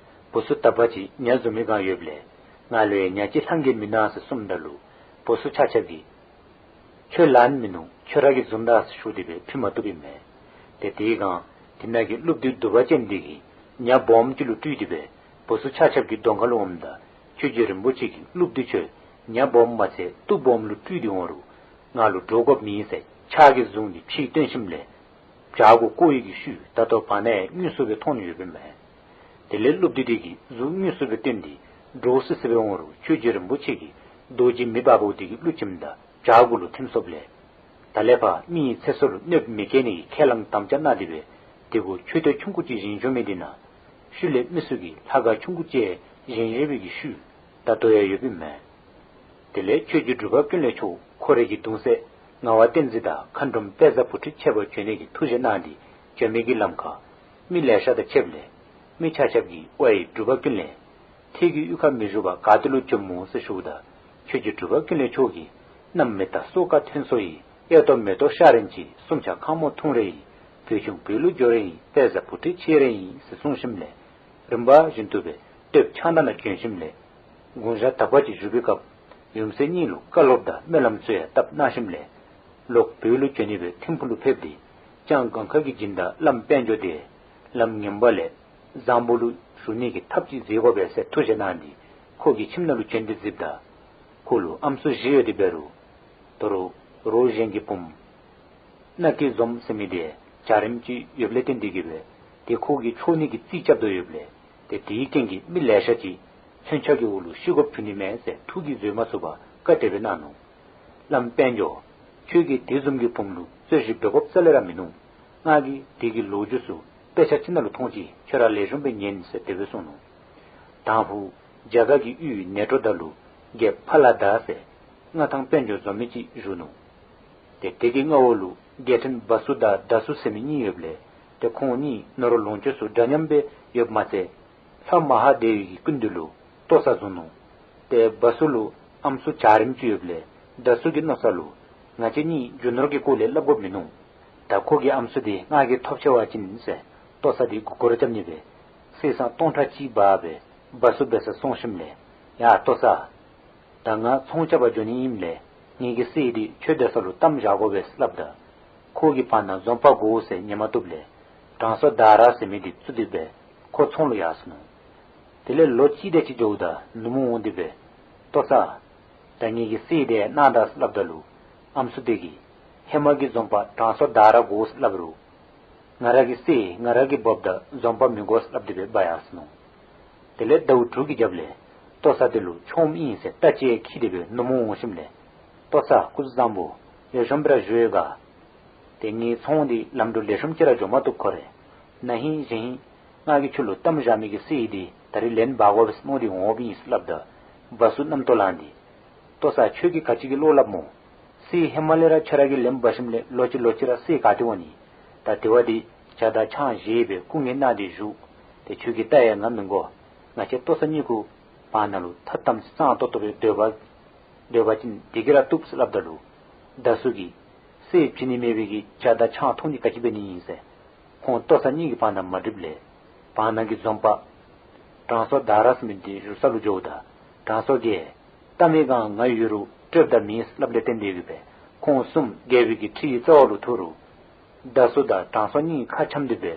བུ་ཚུ་དག་པ་ཅིག་ཉ་བཟུང་མི་གང་ཡོདཔ་ལས་ང་ལུ་ཡང་ཉ་ཅིག་ལྷང་གེ་མེན་ན་ཟེར་གསུངམ་ད་ལུ་བུ་ཚུ་ཆ་ཁྱབ་ཀྱིས་ཁྱོད་ལཱ་ནི་མིན་ནུག། ཁྱོད་ར་གིས་བཟུང་ད་ཟེར་ཞུ་སྟེ་སྦེ་ཕུལ་མ་བཏུབ་ཨིན་མས། ཏེ་དེའི་སྒང་དེ་ནང་གི་ཀླུ་བདུད་གདུག་པ་ཅན་འདི་གིས་ཉ་སྦོམ་ཅིག་ལུ་སྤྲུལ་ཏེ་སྦེ་བུ་ཚུ་ཆ་ཁྱབ་ཀྱི་གདོང་ཁ་ལུ་འོངམ་ད་ཆོས་རྗེ་རིན་པོ་ཆེ་གིས་ཀླུ་བདུད་ཁྱོད་ཉ་སྦོམ་མ་ཚད་གཏུ་སྦོམ་ལུ་སྤྲུལ་ཏེ་འོང་རུང་ང་ལུ་འདྲོག་དགོཔ་མེད་ཟེར་ཕྱག་གིས་བཟུང་སྟེ་ཕྱིར་བཏོན་ཞིནམ་ལས་བྱག་གུ་བཀོ་ཡི་གི་ཤུལ་ད་ལྟོ་བར་ན་ཡང་དངོས་སུ་སྦེ་མཐོང་ནི་ཡོདཔ་ཨིན་མས། དེ་ལས་ཀླུ་བདུད་འདི་གིས་གཟུགས་དངོས་སུ་སྦེ་བཏོན་ཏེ་འདྲོག་སི་སི་སྦེ་འོང་རུང་ཆོས་རྗེ་རིན་པོ་ཆེ་གིས་རྡོ་རྗེ་མི་འབག་པོ་འདི་གིས་བླུག་བྱིནམ་ད་བྱག་གུ་ལུ་ཐིམ་སོཔ་ལས་ད་ལས་ཕར་མི་ཡི་ཚེ་སྲོག་ལུ་གནོདཔ་མི་བཀལ་ནི་གི་ཁས་བླངས་དམ་བཅའ་གནང་སྟེ་སྦེ་དེ་གུ་མཆོད་རྟེན་ཆུང་ཀུ་ཅིག་བཞེངས་བཞུགས་མི་འདི་ནང་ཤུལ་ལས་མི་ཚུ་གིས་ལྷ་ཁང་ཆུང་ཀུ་ཅིག་བཞེངས་བཞེངས་པའི་གི་ཤུལ་ད་ལྟོ་ཡང་ཡོདཔ་ཨིན་མས། དེ་ལས་ཆོས་རྗེ་འབྲུག་པ་ཀུན་ལེགས་མཆོག་ཁོ་རའི་གི་གདུང་སྲས་ངག་དབང་བསྟན་འཛིན་དང་མཁའ་འགྲོམ་དཔལ་བཟང་བུ་ཁྲིད་ཆེད་ཕར་བྱོན་ནི་གི་ཐུགས་བཞེད་གནང་སྟེ་བྱོན་མི་གི་ལམ་ཁར་མི་ལེ་ཤ་དང་ཕྱདཔ་ལས་མི་ཆ་ཁྱབ་ཀྱིས་ཝའི་འབྲུག་པ་ཀུན་ལེགས་ཁྱོད་ཀྱི་གཡུས་ཁར་མི་བཞུགས་པར་ག་ཏེ་ལུ་བྱོནམ་སྨོ་ཟེར་ཞུཝ་ད་ཆོས་རྗེ་འབྲུག་པ་ཀུན་ལེགས་མཆོག་གིས་གནམ་མེ་སྟག་སོ་ཀ་ཐོན་སོ་ཡི། གཡས་གཏོར་མེ་གཏོར་ཤ་རན་ཅིག། སུམ་ཆ་ཁང་མོ་ཐུང་རེ་ཡི། བོད་ཆུང་བོད་ལུ་འགྱོ་རེ་ཡི། དཔལ་བཟང་བུ་ཁྲིད་ཆེ་རེ་ཡི་ཟེར་གསུངས་ཞིནམ་ལས་རིམ་པ་བཞིན་དུ་སྦེ་སྟོདཔ་ཕྱག་ན་ལུ་བྱོན་ཞིནམ་ལས་དགུང་ཞག་དག་པ་ཅིག་བཞུགས་པའི་སྐབས་ཡུམ་སྲས་གཉིས་ལུ་བཀའ་སློབ་དང་སྨོན་ལམ་ཚུ་ཡང་བཏབ་གནང་ཞིནམ་ལས་ལོག་བོད་ལུ་བྱོན་ནི་སྦེ་ཐིམ་ཕུག་ལུ་ཕེབས་ཏེ་ལྕང་སྒང་ཁ་གི་སྦྱིན་བདག་བླམ་དཔལ་འབྱོར་དེ་ལམ་ངན་པ་ལས་བཟང་པོ་ལུ་ཞུགས་ནི་གི་ཐབས་ཅིག་མཛད་དགོ་པས་ཟེར་ཐུགས་བཞེད་གནང་སྟེ་ཁོ་གི་ཁྱིམ་ནང་ལུ་བྱོན་ཏེ་གཟིགསཔ་ད་ཁོ་ལུ་ཨམ་སྲུ་བཞི་ཡོད་དེ་འབད་རུང་དོ་རུང་རོགས་གཞན་གྱི་བུམོ་སྣ་སྐྱིད་འཛོམས་ཟེར་མི་དེ་བྱ་རིམ་ཅིག་ཡོདཔ་ལས་བརྟེན་ཏེ་གིས་སྦེ་དེ་ཁོ་གིས་འཕྱོག་ནི་གི་རྩིས་རྐྱབ་དོ་ཡོདཔ་ལས་ཏེ་དེའི་རྐྱེན་གྱིས་མི་ལེ་ཤ་ཅིག་མཚོན་ཆ་གི་འོག་ལུ་ཤི་དགོཔ་བྱུང་ནི་མས་ཟེར་ཐུགས་ཀྱིས་བཟོད་མ་ཚུགས་པར་བཀའ་དེ་སྦེ་གནང་ནུག། བླམ་དཔལ་འབྱོར་ཁྱོད་ཀྱིས་དེ་བཟུམ་གྱི་བུམོ་ལུ་རྩོད་གཞི་འབད་དགོཔ་རྩ་ལས་ར་མིན་ནུག། ང་གིས་དེ་གི་ལོ་རྒྱུས་ཚུ་དཔེ་ཆ་ཅིག་ནང་ལུ་མཐོང་ཅི། ཁྱོད་ར་ལེགས་ཤོམ་སྦེ་ཉན་ཟེར་དེ་སྦེ་གསུངས་ནུག། དང་ཕུ་རྒྱ་གར་གྱི་ཡུལ་ནེ་ཏྲོ་ད་ལུ་རྒྱལཔོ་ཕ་ལ་དཱ་ཟེར་མངའ་ཐང་དཔལ་འབྱོར་འཛོམས་མི་ཅིག་བཞུགས་ནུག། ཏེ་དེ་གི་མངའ་འོག་ལུ་རྒྱལ་ཕྲན་བ་སུ་དང་ད་སུ་ཟེར་མི་གཉིས་ཡོདཔ་ལས་ཏེ་ཁོང་གཉིས་ནོར་ལོངས་སྤྱོད་ཚུ་འདྲ་མཉམ་སྦེ་ཡོདཔ་མ་ཚད་ལྷ་མ་ཧཱ་དེ་བའི་གི་སྐུ་མདུན་ལུ་ལྟོ་ཚང་བཟུང་ནུག། ཏེ་བ་སུ་ལུ་ཨམ་སྲུ་བྱ་རིམ་ཅིག་ཡོདཔ་ལས་ད་སུ་གི་མནོ་ས་ལུ་ང་བཅས་གཉིས་རྒྱུ་ནོར་གྱི་སྐོར་ལས་སླབ་དགོཔ་མིན་ནུག། ད་ཁོ་གི་ཨམ་སྲུ་དེ་ང་གིས་ཐོབ་ཆེ་བ་ཅིན་ཟེར་ལྟོ་ཚང་དེ་མགུ་སྐོར་རྐྱབ་ནི་སྦེ་གསེར་སྲང་སྟོང་ཕྲག་གཅིག་འབག་སྦེ་བ་སུ་འབད་སར་སོང་ཞིནམ་ལས་ཡ་ལྟོ་ཚང་ད་ང་ཚོང་རྐྱབ་པར་འགྱོ་ནི་ཨིནམ་ལས་ངེ་གི་གསེར་འདི་ཁྱོད་སྡོད་ས་ལུ་གཏམས་བཞག་དགོ་པས་སླབ་ད་ཁོ་གིས་བར་ན་འཛོམས་པ་དགོ་ཟེར་ཉན་མ་བཏུབ་ལས་དྲང་སྲོང་དྷ་ར་ཟེར་མི་འདི་བཙུགས་ཏེ་སྦེ་ཁོ་ཚོང་ལུ་ཡར་སོ་ནུག། དེ་ལས་ལོ་གཅིག་དེ་ཅིག་འགྱོཝ་ད་ནུབ་མོ་འོང་སྟེ་སྦེ་ལྟོ་ཚང་ད་ངེ་གི་གསེར་འདི་གནང་ད་སླབ་ད་ལུ་ཨམ་སྲུ་དེ་གིས་ཧེ་མ་གི་འཛོམས་པ་དྲང་སྲོང་དྷ་ར་དགོ་སླབ་རུང་ང་ར་གི་གསེར་ང་ར་གིས་འབགཔ་ད་འཛོམས་པ་མི་དགོ་སླབ་སྟེ་སྦེ་འབག་ཡར་སོ་ནུག། དེ་ལས་ཟླཝ་དྲུག་གི་རྒྱབ་ལས་ལྟོ་ཚང་དེ་ལུ་ཆོམ་ཨིན་ཟེར་རྟ་ཅིག་འཁྱིད་དེ་སྦེ་ནུབ་མོ་འོང་ཞིནམ་ལས་ལྟོ་ཚང་སྐུ་གཟུགས་བཟང་པོ་ལེགས་ཤོམ་སྦེ་ར་བཞུགས་ཡོད་ག། ཏེ་ངེའི་ཚོང་འདི་ལམ་འགྲོ་ལེགས་ཤོམ་ཅིག་ར་འགྱོ་མ་བཏུབ་ཁོ་རེ། ན་ཧིང་གཞེས་ཧིང་ང་གིས་ཁྱོད་ལུ་གཏམས་བཞག་མི་གི་གསེར་འདི་ད་རིས་ལེན་འབག་དགོ་པས་མནོ་སྟེ་འོངམ་ཨིན་སླབ་ད་བ་སུ་རྣམ་རྟོག་ལངས་ཏེ་ལྟོ་ཚང་ཁྱོད་ཀྱིས་ག་ཅི་གི་བློ་སླབ་སྨོ། གསེར་ཧེ་མ་ལས་ར་ཁྱོད་ར་གིས་ལེན་འབག་ཞིནམ་ལས་ལོག་ཅི་ལོག་ཅི་ར་གསེར་ག་ཏེ་འོང་ནི། ད་དེ་བ་འདི་ཇ་དང་ཆང་བཞེས་སྦེ་སྐུ་ངལ་གནང་སྟེ་བཞུགས། ཏེ་ཁྱོད་ཀྱི་རྟ་ཡང་ང་མི་དགོ། ང་བཅས་ལྟོ་ཚང་གཉིས་ཀྱིས་བར་ན་ལུ་ཐ་དམ་གཙང་ཏོག་ཏོ་སྦེ་སྡོད་པ་སྡོད་པ་ཅིན་དེ་གིས་ར་བཏུབ་སླབ་ད་ལུ་ད་སུ་གིས་གསེར་བྱིན་ནི་མེད་པའི་གི་ཇ་དང་ཆང་འཐུང་ནི་ག་ཅི་འབད་ནི་ཨིན་ཟེར། ཁོང་ལྟོ་ཚང་གཉིས་ཀྱི་བར་ན་མ་འགྲིགཔ་ལས་བར་ན་གི་འཛོམས་པ་དྲང་སྲོང་དྷ་ར་ཟེར་མི་འདི་བཞུགས་ས་ལུ་འགྱོཝ་ད་དྲང་སྲོང་གིས་ལྟ་མི་གང་ང་ཡུལ་ལུ་སྤྲོདཔ་ད་མེད་ཟེར་སླབ་ལས་བརྟེན་ཏེ་གིས་སྦེ་ཁོང་གསུམ་རྒྱལ་པོའི་གི་ཁྲི་ཡི་རྩ་བ་ལུ་ཐུག་རུང་དྷ་སུ་དང་དྲང་སྲོང་གཉིས་ཁ་འཆམ་སྟེ་སྦེ་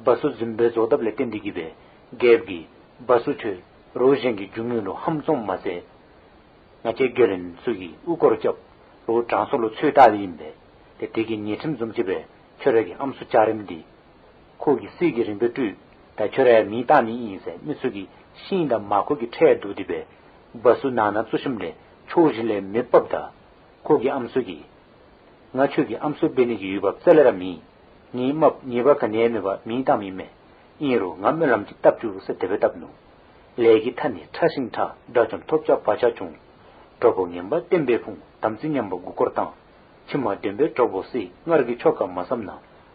བ་སུ་རྫུན་སྦེ་བཟོ་དཔ་ལས་བརྟེན་ཏེ་གིས་སྦེ་རྒྱལཔོ་གིས་བ་སུ་ཁྱོད་རོགས་གཞན་གྱི་རྒྱུ་དངོས་ལུ་ཧམ་བཙོང་མ་མཛད། ང་བཅས་རྒྱལ་བློན་ཚུ་གིས་དབུ་སྐོར་རྐྱབ་རོགས་དྲང་སྲོང་ལུ་ཚོད་ལྟ་སྟེ་ཨིན་པས། ཏེ་དེ་གི་ཉེས་ཁྲིམས་བཟུམ་ཅིག་སྦེ་ཁྱོད་ར་གི་ཨམ་སྲུ་འཇའ་རིསམོ་འདི་ཁོ་གིས་གསེར་གྱི་རིམ་པས་སྤྲུལ། ད་ཁྱོད་ར་ཡང་མེ་བཏང་ནི་ཨིན་ཟེར་མི་ཚུ་གིས་ཤིང་དང་མར་ཁུ་གི་ཁྲལ་བསྡུ་སྟེ་སྦེ་བ་སུ་ནང་ན་བཙུགས་ཞིནམ་ལས་ཕྱོགས་བཞི་ལས་མེ་ཕབ་ད་ཁོ་གི་ཨམ་སྲུ་གིས་ང་ཁྱོད་ཀྱི་ཨམ་སྲུ་འབད་ནི་གི་འོས་འབབ་རྩ་ལས་ར་མེད། ངེའི་རྨགཔ་ཉེས་པ་ག་ནི་ཡང་མེད་པར་མེ་བཏངམ་ཨིན་མས། ཨིན་རུང་ང་སྨོན་ལམ་ཅིག་བཏབ་བཅུག་ཟེར་དེ་སྦེ་བཏབ་ནུག། ལས་ཀྱི་མཐའ་ནི་ཕྲ་ཞིང་ཕྲ། དགྲ་བཅོམ་ཐོབ་བྱ་བག་ཆགས་ཆུང་། གྲོགས་པོ་ངན་པ་བསྟེན་པས་ཕུང་། དམ་ཚིག་ཉམས་པ་མགུ་སྐོར་བཏང་། ཕྱི་མ་བདེན་པའི་གྲོགས་པོ་བསད། སྔར་གྱི་ཆོ་ག་མ་བསམ་ན།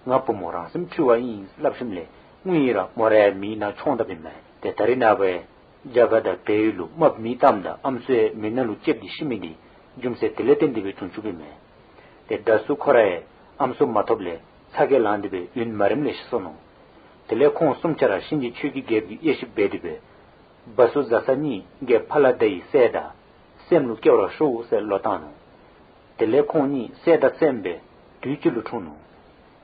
ང་བུ་མོ་རང་སེམས་འཁྲུལ་བ་ཨིན་སླབ་ཞིནམ་ལས་དངུལ་ཨིན་ར་མོ་ར་ཡང་མེའི་ནང་མཆོངས་དཔ་ཨིན་མས། ཏེ་ད་རེས་ནངས་པ་རྒྱ་གར་དང་བལ་ཡུལ་ལུ་རྨགཔ་མེ་བཏངམ་ད་ཨམ་སྲུ་ཡང་མེ་ནང་ལུ་ལྕེབས་ཏེ་ཤི་མི་འདི་རྒྱུ་མཚན་དེ་ལས་བརྟེན་ཏེ་སྦེ་བྱུང་བཅུགཔ་ཨིན་མས། ཏེ་དྷ་སུ་ཁོ་ར་ཡང་ཨམ་སྲུ་མ་ཐོབ་ལས་ཚ་གྱང་ལངས་ཏེ་སྦེ་ཡུན་མ་རིངམ་ལས་ཤི་སོ་ནུག། དེ་ལས་ཁོང་གསུམ་ཆ་ར་གཤིན་རྗེ་ཆོས་ཀྱི་རྒྱལཔོ་གི་དབྱེ་ཞིབ་འབད་དེ་སྦེ་བ་སུ་བཟའ་ཚང་གཉིས་རྒྱལཔོ་ཕ་ལ་དྷ་ཡི་སྲས་དང་སྲསམོ་ལུ་སྐྱེ་བར་ཤོག་ཟེར་བློ་བཏང་ནུག། དེ་ལས་ཁོང་གཉིས་སྲས་དང་སྲསམོ་སྦེ་དུས་གཅིག་ལུ་འཁྲུངས་ནུག།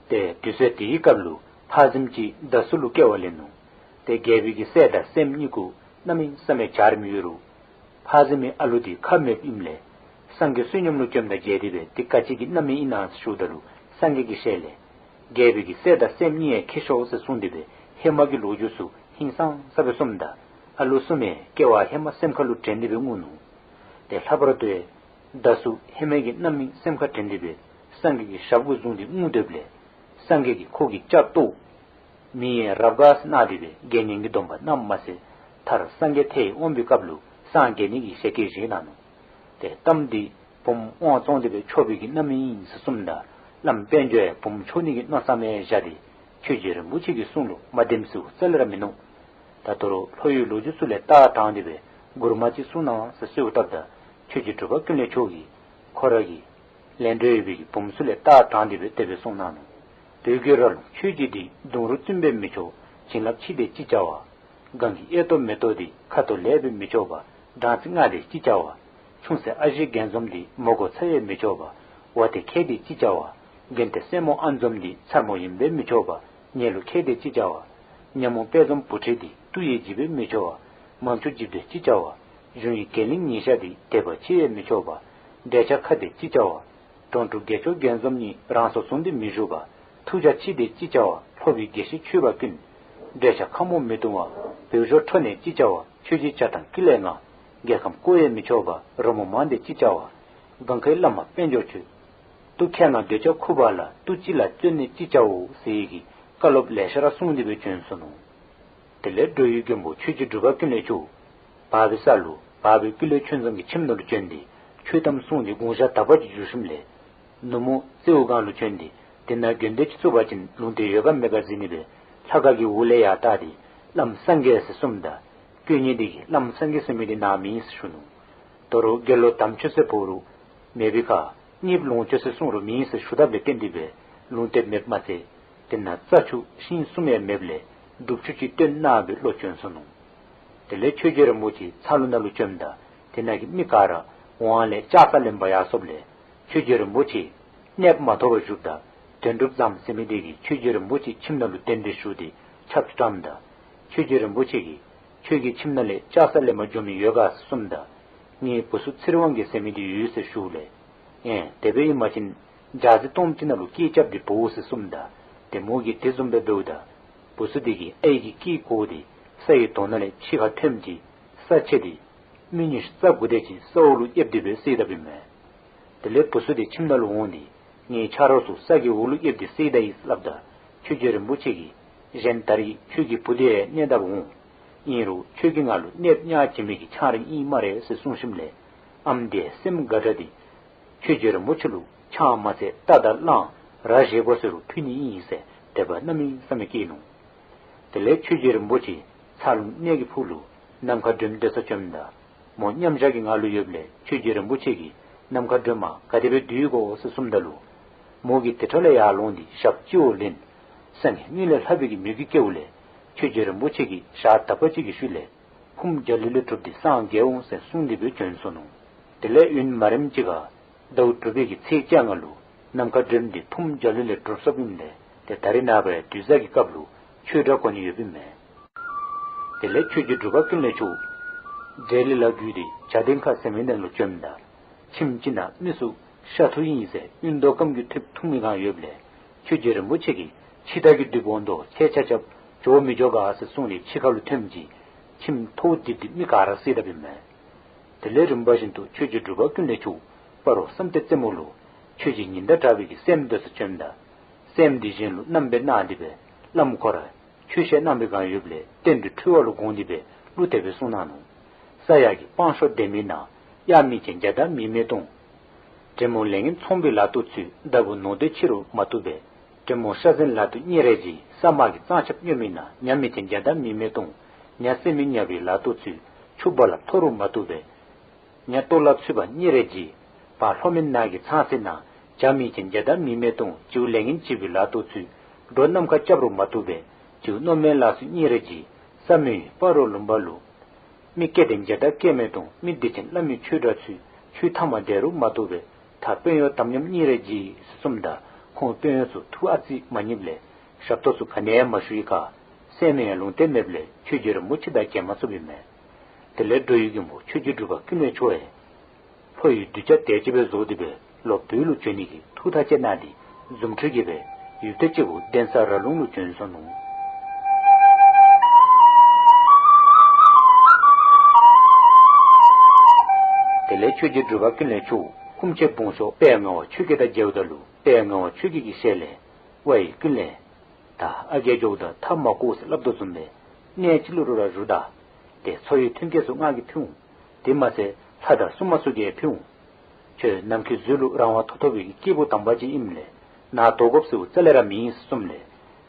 ཏེ་དུས་ཚོད་དེའི་སྐབས་ལུ་ཕག་འཛིན་ཅིག་དྷ་སུ་ལུ་སྐྱེ་བ་ལེན་ནུག། ཏེ་རྒྱལ་པོའི་གི་སྲས་དང་སྲསམོ་གཉིས་ཀུ་གནམ་མེད་ས་མེད་འཇའ་རིསམོ་ཡོད་རུང་ཕག་འཛིན་མའི་ཨ་ལུ་འདི་ཁ་མེདཔ་ཨིནམ་ལས་སངས་རྒྱས་བསོད་སྙོམས་ལུ་བཅོམ་དང་མཇལ་ཏེ་སྦེ་དེ་ག་ཅི་གི་གནམ་མེད་ཨིན་ན་ཟེར་ཞུཝ་ད་ལུ་སངས་རྒྱས་ཀྱི་ཞལ་ལས་རྒྱལ་པོའི་གི་སྲས་དང་སྲསམོ་གཉིས་ཡང་ཁྱིད་ཤོག་ཟེར་གསུངས་ཏེ་སྦེ་ཧེ་མ་གི་ལོ་རྒྱུས་ཚུ་ཧིང་སངས་ས་སྦེ་གསུངམ་ད་ཨ་ལུ་གསུམ་ཡང་སྐྱེ་བ་ཧེ་མ་སེམས་ཁ་ལུ་དྲན་ཏེ་སྦེ་ངུ་ནུག། ཏེ་ལྷག་པར་དུ་ཡང་དྷ་སུ་ཧེ་མ་གི་རྣམ་སྨིན་སེམས་ཁར་དྲན་ཏེ་སྦེ་སངས་རྒྱས་ཀྱི་ཞབས་སྐུ་བཟུང་སྟེ་ངུ་སྡོདཔ་ལས་སངས་རྒྱས་ཀྱིས་ཁོ་གི་སྐྱབས་ཏོག་མི་ཡི་རབ་དགའ་གནང་སྟེ་སྦེ་དགེ་བསྙེན་གྱི་སྡོམ་པ་གནངམ་མ་ཚད་མཐར་སངས་རྒྱས་མཐའ་ཡས་དབང་པོའི་སྐབས་ལུ་སངས་རྒྱས་ནི་གི་ཞལ་བཀོད་བཞེས་གནང་ནུག། ཏེ་གཏམ་འདི་བུམོ་དབང་བཙོང་སྟེ་སྦེ་འཕྱོག་པའི་གི་རྣམ་སྨིན་ཨིན་ཟེར་གསུངམ་ད་བླམ་དཔལ་འབྱོར་ཡང་བུམོ་འཕྱོག་ནི་གི་མནོ་བསམ་ཡང་བཞག་སྟེ་ཆོས་རྗེ་རིན་པོ་ཆེ་གི་གསུང་ལུ་མ་འདེམས་ཟེར་རྩ་ལས་ར་མིན་ནུག། ད་ད་རུང་ལྷོ་ཡུལ་ལོ་རྒྱུས་ཚུ་ལས་རྟགས་དྲངས་ཏེ་སྦེ་མགུར་མ་ཅིག་གསུང་གནང་ཟེར་གསོལཝ་བཏབ་ད་ཆོས་རྗེ་འབྲུག་པ་ཀུན་ལེགས་མཆོག་གིས་ཁོ་ར་གི་ལས་འབྲེལ་ཡོད་པའི་གི་བུམོ་ཚུ་ལས་རྟགས་དྲངས་ཏེ་སྦེ་དེ་སྦེ་གསུངས་གནང་ནུག། དུས་ཀྱི་ར་ལུང་ཆོས་ཀྱི་འདི། གདུང་རུས་བཙུན་པས་མི་ཆོག། བྱིན་རླབས་ཆེ་དེ་ཅི་བྱ་བ། གང་གི་ཨེ་ཏོ་མེ་ཏོག་འདི། ཁ་དོག་ལེགས་པས་མི་ཆོག་པ། སྦྲང་རྩི་མངར་དེ་ཅི་བྱ་བ། ཆུང་སྲས་ཨ་ཞེ་རྒྱན་འཛོམས་འདི། མོ་གོ་ཚ་ཡིས་མི་ཆོག་པ། བ་དེ་མཁས་དེ་ཅི་བྱ་བ། རྒན་དེ་སྲས་མོ་ཨ་འཛོམས་འདི། མཚར་མོ་ཡིན་པས་མི་ཆོག་པ། ཉལ་ལུ་མཁས་དེ་ཅི་བྱ་བ། ཉ་མོ་དཔལ་འཛོམས་བུ་ཁྲིད་འདི། སྟུ་ཡིས་འཇིབ་པས་མི་ཆོག་པ། མང་ཆུང་འཇིབ་དེ་ཅི་བྱ་བ། གཞུང་ཡི་རྒྱལ་གླིང་ཉི་ཤར་འདི། དད་པ་ཆེ་བས་མི་ཆོག་པ། འདོད་ཆགས་ཁ་དེ་ཅི་བྱ་བ། འགྲོ་དྲུག་དགེ་མཆོག་རྒྱན་འཛོམས་ཉིད། རང་སྲོག་བཟུང་སྟེ་མི་བཞུགས་པ། ཐུགས་རྒྱ་ཆེ་དེ་ཅི་བྱ་བ། ལྷོ་བའི་དགེ་བཤེས་ཆོས་པ་ཀུན། འདོད་ཆགས་ཁ་མོ་མི་གཏོང་བ། བོད་ཞོ་ཁྲོ་ནས་ཅི་བྱ་བ། ཆོས་རྗེ་བྱ་བཏང་ཀུན་ལེགས་ང་། རྒྱལ་ཁམས་བསྐོར་ཡང་མི་ཆོག་པ། རོལ་མོ་མང་དེ་ཅི་བྱ་བ། གང་གའི་བླ་མ་དཔལ་འབྱོར་ཁྱོད། སྟུ་ཁས་ང་འདོད་ཆགས་ཁུ་བ་ལ། སྟུ་ཅི་ལ་བརྩོན་ནས་ཅི་བྱའོ་ཟེར་བའི་གི་བཀའ་སློབ་ལེ་ཤ་ར་གསུངས་ཏེ་སྦེ་བྱོན་སོ་ནུག། དེ་ལས་འགྲོ་བའི་མགོན་པོ་ཆོས་རྗེ་འབྲུག་པ་ཀུན་ལེགས་མཆོག་བར་པའི་ས་ལུ་བར་པའི་ཀུན་ལེགས་ཆོས་འཛོམས་ཀྱི་ཁྱིམ་ནང་ལུ་བྱོན་ཏེ་ཆོས་གཏམ་གསུངས་ཏེ་དགུང་ཞག་དག་པ་ཅིག་བཞུགས་ཞིནམ་ལས་ནུབ་མོ་རྩེའུ་སྒང་ལུ་བྱོན་ཏེ་དེ་ནང་དགོན་སྡེ་ཅིག་བཙུགས་པ་ཅིན་ལུང་བསྟན་ཡོད་ག་མེད་ག་གཟིགས་ནི་སྦེ་ལྷ་ཁང་གི་འོག་ལས་ཡར་བལྟ་སྟེ་བླམ་སངས་རྒྱས་ཟེར་གསུངམ་ད་དཀོན་གཉེར་འདི་གིས་བླམ་སངས་རྒྱས་ཟེར་མི་འདི་ནཱ་མེད་ཟེར་ཞུ་ནུག། ད་རུང་དགེ་སློང་དམ་ཆོས་ཟེར་འབོ་རུང་མེད་པའི་ཁར་གཉེརཔ་ལོངས་སྤྱོད་ཟེར་གསུང་རུང་མེད་ཟེར་ཞུ་དཔ་ལས་བརྟེན་ཏེ་སྦེ་ལུང་བསྟན་མེདཔ་མ་ཚད་དེ་ནང་རྩྭ་ཆུ་ཤིང་གསུམ་ཡང་མེདཔ་ལས་སྒྲུབ་ཆུ་ཅིག་བཏོན་གནང་སྦེ་ལོག་བྱོན་སོ་ནུག། དེ་ལས་ཆོས་རྗེ་རིན་པོ་ཆེ་ཚ་ལུ་ནང་ལུ་བྱོནམ་ད་དེ་ནང་གི་མི་ག་ར་འོང་བ་ལས་ལྕགས་ཟ་ལེན་པར་ཡར་སོཔ་ལས་ཆོས་རྗེ་རིན་པོ་ཆེ་གནསཔོ་མ་ཐོབ་པར་བཞུགསཔ་ད་དོན་གྲུབ་བཟངམོ་ཟེར་མི་དེ་གིས་ཆོས་རྗེ་རིན་པོ་ཆེ་ཁྱིམ་ནང་ལུ་གདན་འདྲེན་ཞུ་སྟེ་ཆབ་ཏུ་བཀྲམ་ད་ཆོས་རྗེ་རིན་པོ་ཆེ་གིས་ཁྱོད་ཀྱི་ཁྱིམ་ནང་ལས་ལྕགས་ཟ་ལེན་པར་འགྱོ་མི་ཡོད་ག་ཟེར་གསུངམ་ད་ངེའི་བུ་ཚུ་ཚེ་རིང་དབང་རྒྱལ་ཟེར་མི་དེ་ཡོད་ཟེར་ཞུཝ་ལས་ཨེ་དེ་སྦེ་ཨིན་པ་ཅིན་ཇ་རྩི་སྟོངམ་ཅིག་ནང་ལུ་སྐད་རྐྱབ་སྟེ་འབོ་ཟེར་གསུངམ་ད་དེ་མོ་གིས་དེ་བཟུམ་སྦེ་འབདཝ་ད་བུ་ཚུ་དེ་གིས་ཨའི་གི་སྐད་གོ་སྟེ་ས་ཡི་དོང་ནང་ལས་ཕྱི་ཁར་ཐོནམ་ཅིག་ས་ཆད་དེ་མི་ཉི་ཤུ་རྩ་དགུ་དེ་ཅིག་ས་འོག་ལུ་ཨེབ་སྟེ་སྦེ་བསད་དཔ་ཨིན་མས། དེ་ལས་བུ་ཚུ་དེ་ཁྱིམ་ནང་ལུ་འོང་སྟེ་ངེའི་ཆ་རོགས་ཚུ་ས་གི་འོག་ལུ་ཨེབ་སྟེ་བསད་ད་ཡི་ཟེར་སླབ་ད་ཆོས་རྗེ་རིན་པོ་ཆེ་གིས་གཞན་ད་རིས་ཁྱོད་ཀྱི་བུ་དེ་ཡང་གནས་འདའ་འོང་། ཨིན་རུང་ཁྱོད་ཀྱིས་ང་ལུ་གནསཔོ་གཉའ་བྱིན་མི་གི་ཆང་རིན་ཨིན་སྨ་རེ་ཟེར་གསུངས་ཞིནམ་ལས་ཨམ་དེ་སེམས་དགའ་དྲགས་ཏེ་ཆོས་རྗེ་རིན་པོ་ཆེ་ལུ་ཆང་མ་ཚད་རྟ་དང་གླང་ར་བཞེས་དགོ་ཟེར་རུང་ཕུལ་ནི་ཨིན་ཟེར་དད་པ་གནམ་མེད་ས་མེད་བསྐྱེད་ནུག། དེ་ལས་ཆོས་རྗེ་རིན་པོ་ཆེ་ཚ་ལུ་གནས་ཀྱི་ཕུག་ལུ་ནམ་མཁའ་སྒྲོན་སྡོད་ས་བྱོནམ་ད་མོ་མཉམ་བཞག་གི་ངང་ལུ་ཡོདཔ་ལས་ཆོས་རྗེ་རིན་པོ་ཆེ་གིས་ནམ་མཁའ་སྒྲོན་མ་ག་དེ་སྦེ་སྡོད་ཡི་གོ་ཟེར་གསུངམ་ད་ལུ་མོ་གིས་དེ་འཕྲོ་ལས་ཡར་ལོང་སྟེ་ཞབས་སྤྱི་བོར་ལེན། སེང་གེ་དངུལ་ལས་ལྷག་པའི་གི་མོས་གུས་བསྐྱེདཔ་ལས་ཆོས་རྗེ་རིན་པོ་ཆེ་གིས་ཞག་དག་པ་ཅིག་གི་ཤུལ་ལས་ཕུངམ་འཇའ་ལུས་ལས་གྲུབ་སྟེ་སངས་རྒྱས་འོང་ཟེར་གསུངས་ཏེ་སྦེ་བྱོན་སོ་ནུག། དེ་ལས་ཡུན་མ་རིངམ་ཅིག་ཁར་ཟླཝ་དྲུག་པའི་གི་ཚེས་བཅོ་ལྔ་ལུ་ནམ་མཁའ་འགྲིམས་ཏེ་ཕུངམ་འཇའ་ལུས་ལས་གྲུབ་སོཔ་ཨིནམ་ལས་ཏེ་ད་རེས་ནངས་པའི་དུས་བཟང་གི་སྐབས་ལུ་ཆོས་གྲྭ་གོན་ནི་ཡོདཔ་ཨིན་མས། དེ་ལས་ཆོས་རྗེ་འབྲུག་པ་ཀུན་ལེགས་མཆོག་འབྲས་ལི་ལ་བརྒྱུད་དེ་བྱ་དན་ཁ་ཟེར་མི་ནང་ལུ་བྱོནམ་ད་ཁྱིམ་ཅིག་ནང་མི་ཚུ་ཤ་འཐུང་ཡི་ཟེར་གཡུ་མདོག་ཁམ་གྱི་ཐོདཔ་འཐུང་མི་གང་ཡོདཔ་ལས་ཆོས་རྗེ་རིན་པོ་ཆེ་གིས་འཆི་བདག་གི་མདུན་དཔུང་དུ་ཁྱེད་ཆ་ཁྱབ་འགྱོ་མི་འགྱོ་ག་ཟེར་གསུངས་ཏེ་འཆི་ཁ་ལུ་ཐོནམ་ཅིག་ཁྱིམ་ཐོག་རྡིབ་སྟེ་མི་ག་ར་བསད་དཔ་ཨིན་མས། དེ་ལས་རིམ་པ་བཞིན་དུ་ཆོས་རྗེ་འབྲུག་པ་ཀུན་ལེགས་མཆོག་སྤ་རོ་བསམ་གཏན་རྩེ་མོ་ལུ་ཆོས་རྗེ་ཉི་ཟླ་གྲགས་པའི་གི་སྲསམོ་སྡོད་སར་བྱོནམ་ད་སྲསམོ་འདི་གཞན་ལུ་རྣམ་པར་སྣང་སྟེ་སྦེ་བླམ་ཁོ་ར་ཆོས་བཤད་གནང་བའི་གང་ཡོདཔ་ལས་རྟེན་འབྲེལ་འཁྲུལ་བ་ལུ་དགོངས་ཏེ་སྦེ་གླུ་དེ་སྦེ་གསུངས་གནང་ནུག། ས་ཡ་གི་སྤང་ཤོ་ལྡེ་མིག་ནང་། གཡག་མིག་ཅན་རྒྱ་སྟག་མིག་སྨན་དང་། དྲེད་མོང་ལས་ངན་ཚོང་པའི་ལག་ཏུ་ཚུད། ལྟ་བུ་ནོར་འདོད་ཕྱི་རུ་མ་བཏུབ་པས། དྲེད་མོང་ཤ་ཟན་ལག་ཏུ་གཉེར་རེ་གྱིས། ས་དམག་གི་གཙང་ཆབ་སྙོམས་མི་ན། ཉ་མིག་ཅན་རྒྱ་སྟག་མིག་སྨན་དང་། ཉ་སེར་མིག་ཉ་པའི་ལག་ཏུ་ཚུད། ཆུ་རྦ་རླབས་མཐོ་རུ་མ་བཏུབ་པས། ཉ་ལྟོ་ལ་ཚུད་པ་གཉེར་རེ་གྱིས། བ་ལྷོ་མོན་ནགས་ཀྱི་ཚང་སེང་ན། བྱ་མིག་ཅན་རྒྱ་སྟག་མིག་སྨན་དང་། བྱིའུ་ལས་ངན་བྱིས་པའི་ལག་ཏུ་ཚུད། འགྲོ་ནམ་མཁའ་སྐྱབས་རུ་མ་བཏུབ་པས། བྱིའུ་རྣོ་སྨན་ལ་སོགས་གཉེར་རེ་གྱིས། ས་མོན་སྤ་རོ་ལུང་པ་ལུ། མི་སྐལ་ལྡན་རྒྱ་སྟག་སྐལ་མེད་དང་། མི་སྡིག་ཅན་བླ་མའི་ཆོས་གྲྭ་ཚུད། ཆོས་ཐ་མ་དེ་རུ་མ་བཏུབ་པས། ད་དཔོན་གཡོག་དམ་ཉམས་གཉེར་རེ་གྱིས་ཟེར་གསུངམ་ད་ཁོང་དཔོན་གཡོག་ཚུ་ཐུགས་ཨ་ཙི་མ་མཉེསཔ་ལས་ཞབས་ཏོག་ཚུ་ག་ནི་ཡང་མ་ཞུ་ཡི་ཁར་སྲསམོ་ཡང་ལུང་བསྟན་མེདཔ་ལས་ཆོས་རྗེ་རིན་པོ་ཆེ་དང་མཇལ་མ་ཚུགསཔ་ཨིན་མས། དེ་ལས་འགྲོ་བའི་མགོན་པོ་ཆོས་རྗེ་འབྲུག་པ་ཀུན་ལེགས་མཆོག་ཡང་ལྷོ་ཡི་གདུལ་བྱ་དལ་གྱིས་སྦེ་བཟོ་སྟེ་སྦེ་ལོག་བོད་ལུ་བྱོན་ནི་གི་ཐུགས་ཐག་བཅད་གནང་སྟེ་རྫུ་འཕྲུལ་གྱིས་སྦེ་ཡུདཔ་ཐེངས་གཅིག་གུ་གདན་ས་ར་ལུང་ལུ་བྱོན་སོ་ནུག། དེ་ལས་ཆོས་རྗེ་འབྲུག་པ་ཀུན་ལེགས་མཆོག་སྐུ་མཆེད་སྦོམ་ཤོས་དཔལ་ངག་དབང་ཆོས་རྒྱལ་དང་མཇལཝ་ད་ལུ་དཔལ་ངག་དབང་ཆོས་རྒྱལ་གྱི་ཞལ་ལས། ཝའི་ཀུན་ལེགས། ད་ཨ་རྒས་འགྱོཝ་ད་ཐབས་མ་གོ་ཟེར་སླབ་དོ་བཟུམ་སྦེ་གནས་ཅིག་ལུ་རུ་ར་བཞུགས་ད། ཏེ་འཚོ་བའི་མཐུན་རྐྱེན་ཚུ་ང་གིས་ཕུལ་འོང་། དེ་མ་ཚད་ལྷ་དང་སྲུང་མ་ཚུ་གིས་ཕུལ་འོང་། ཁྱོད་ནམ་མཁའི་གཟུགས་ལུ་རང་དབང་ཐོབ་ཐོབ་པའི་སྐྱེས་བུ་དམ་པ་ཅིག་ཨིནམ་ལས་ནཱ་དོ་དགོཔ་ཟེརཝ་རྩ་ལས་ར་མེད་ཟེར་གསུངམ་ལས་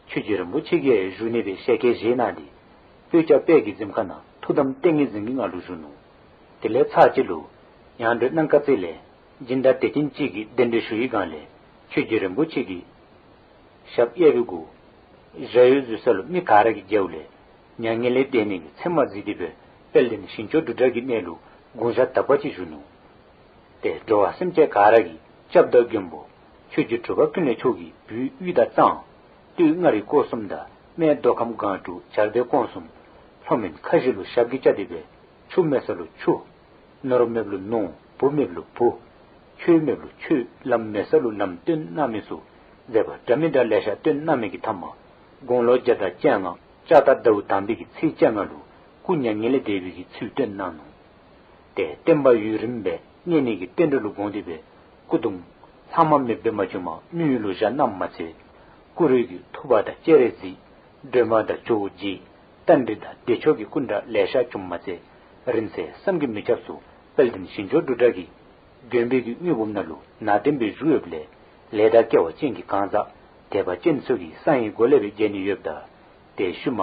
ཆོས་རྗེ་རིན་པོ་ཆེ་གིས་བཞུགས་ནི་སྦེ་ཞལ་བཀོད་བཞེས་གནང་སྟེ་སྤོས་སྐྱ་དཔལ་གྱི་གཟིམ་ཁང་ནང་ཐུགས་དམ་ཏིང་ངེ་འཛིན་གྱི་ངང་ལུ་བཞུགས་ནུག། དེ་ལས་ཚར་གཅིག་ལུ་མྱང་གྲོལ་སྣང་དཀར་རྩེ་ལས་སྦྱིན་བདག་དད་ཅན་ཅིག་གིས་གདན་འདྲེན་ཞུ་ཡི་སྒང་ལས་ཆོས་རྗེ་རིན་པོ་ཆེ་གིས་ཞབས་གཡས་པའི་གུ་ཞྭ་གཡོག་འཛུལ་ས་ལུ་མི་ག་ར་གིས་མཇལཝ་ལས་མྱ་ངན་ལས་འདས་ནི་གི་མཚན་མ་གཟིགས་ཏེ་སྦེ་དཔལ་ལྡན་ཞིང་མཆོག་འབྲུག་སྒྲ་གི་གནས་ལུ་དགུང་ཞག་དག་པ་ཅིག་བཞུགས་ནུག། ཏེ་འགྲོ་བ་སེམས་ཅན་ག་ར་གི་སྐྱབས་དང་མགོན་པོ་ཆོས་རྗེ་འབྲུག་པ་ཀུན་ལེགས་མཆོག་གིས་བོད་དབུས་དང་གཙང་སྟོད་མངའ་རིས་སྐོར་གསུམ་དང་སྨད་མདོ་ཁམས་སྒང་དྲུག་བྱ་བརྡལ་ཀོང་གསུམ་ལྷོ་མོན་ཁ་བཞི་ལུ་ཞབས་ཀྱིས་བཅགས་ཏེ་སྦེ་ཆུ་མེད་ས་ལུ་ཆུ། ནོར་མེདཔ་ལུ་ནོར། བུ་མེདཔ་ལུ་བུ། ཆོས་མེདཔ་ལུ་ཆོས། ལམ་མེད་ས་ལུ་ལམ་སྟོན་གནང་མི་ཚུ་མཛད་པ་འདྲ་མི་འདྲ་ལེ་ཤ་སྟོན་གནང་མི་གི་མཐའ་མ་དགུང་ལོ་བརྒྱ་དང་བཅོ་ལྔ་ལྕགས་རྟ་ཟླཝ་དང་པའི་གི་ཚེས་བཅོ་ལྔ་ལུ་སྐུ་མྱ་ངན་ལས་འདས་པའི་གི་ཚུལ་སྟོན་གནང་ནུག། ཏེ་བསྟན་པ་ཡུན་རིངམོ་སྦེ་གནས་ནི་གི་རྟེན་འབྲེལ་ལུ་དགོངས་ཏེ་སྦེ་སྐུ་གདུང་ལྷག་མ་མེདཔ་སྦེ་མ་བྱུངམ་མི་ཡུལ་ལུ་བཞག་གནངམ་མ་ཚད་སྐུ་རུས་ཀྱི་ཐུབ་པ་དང་སྤྱན་རས་གཟིགས་སྒྲོལ་མ་དང་ཇོ་བོ་རྗེ་རྟ་མགྲིན་དང་བདེ་མཆོག་གི་སྐུ་འདྲ་ལེ་ཤ་བྱུངམ་མ་ཚད་རིང་བསྲེལ་བསམ་གྱིས་མི་ཁྱབ་ཚུ་དཔལ་ལྡན་ཞིང་མཆོག་འབྲུག་སྒྲ་གི་མགོན་པོའི་གི་དངོས་པོ་ནང་ལུ་ནང་རྟེན་སྦེ་བཞུགས་ཡོདཔ་ལས་ལས་དང་སྐལ་བ་ཅན་གྱི་གང་ཟག་དད་པ་ཅན་ཚུ་གིས་གསང་བའི་སྒོ་ལས་སྦེ་མཇལ་ནི་ཡོདཔ་ད། ཏེ་ཤུལ་མ་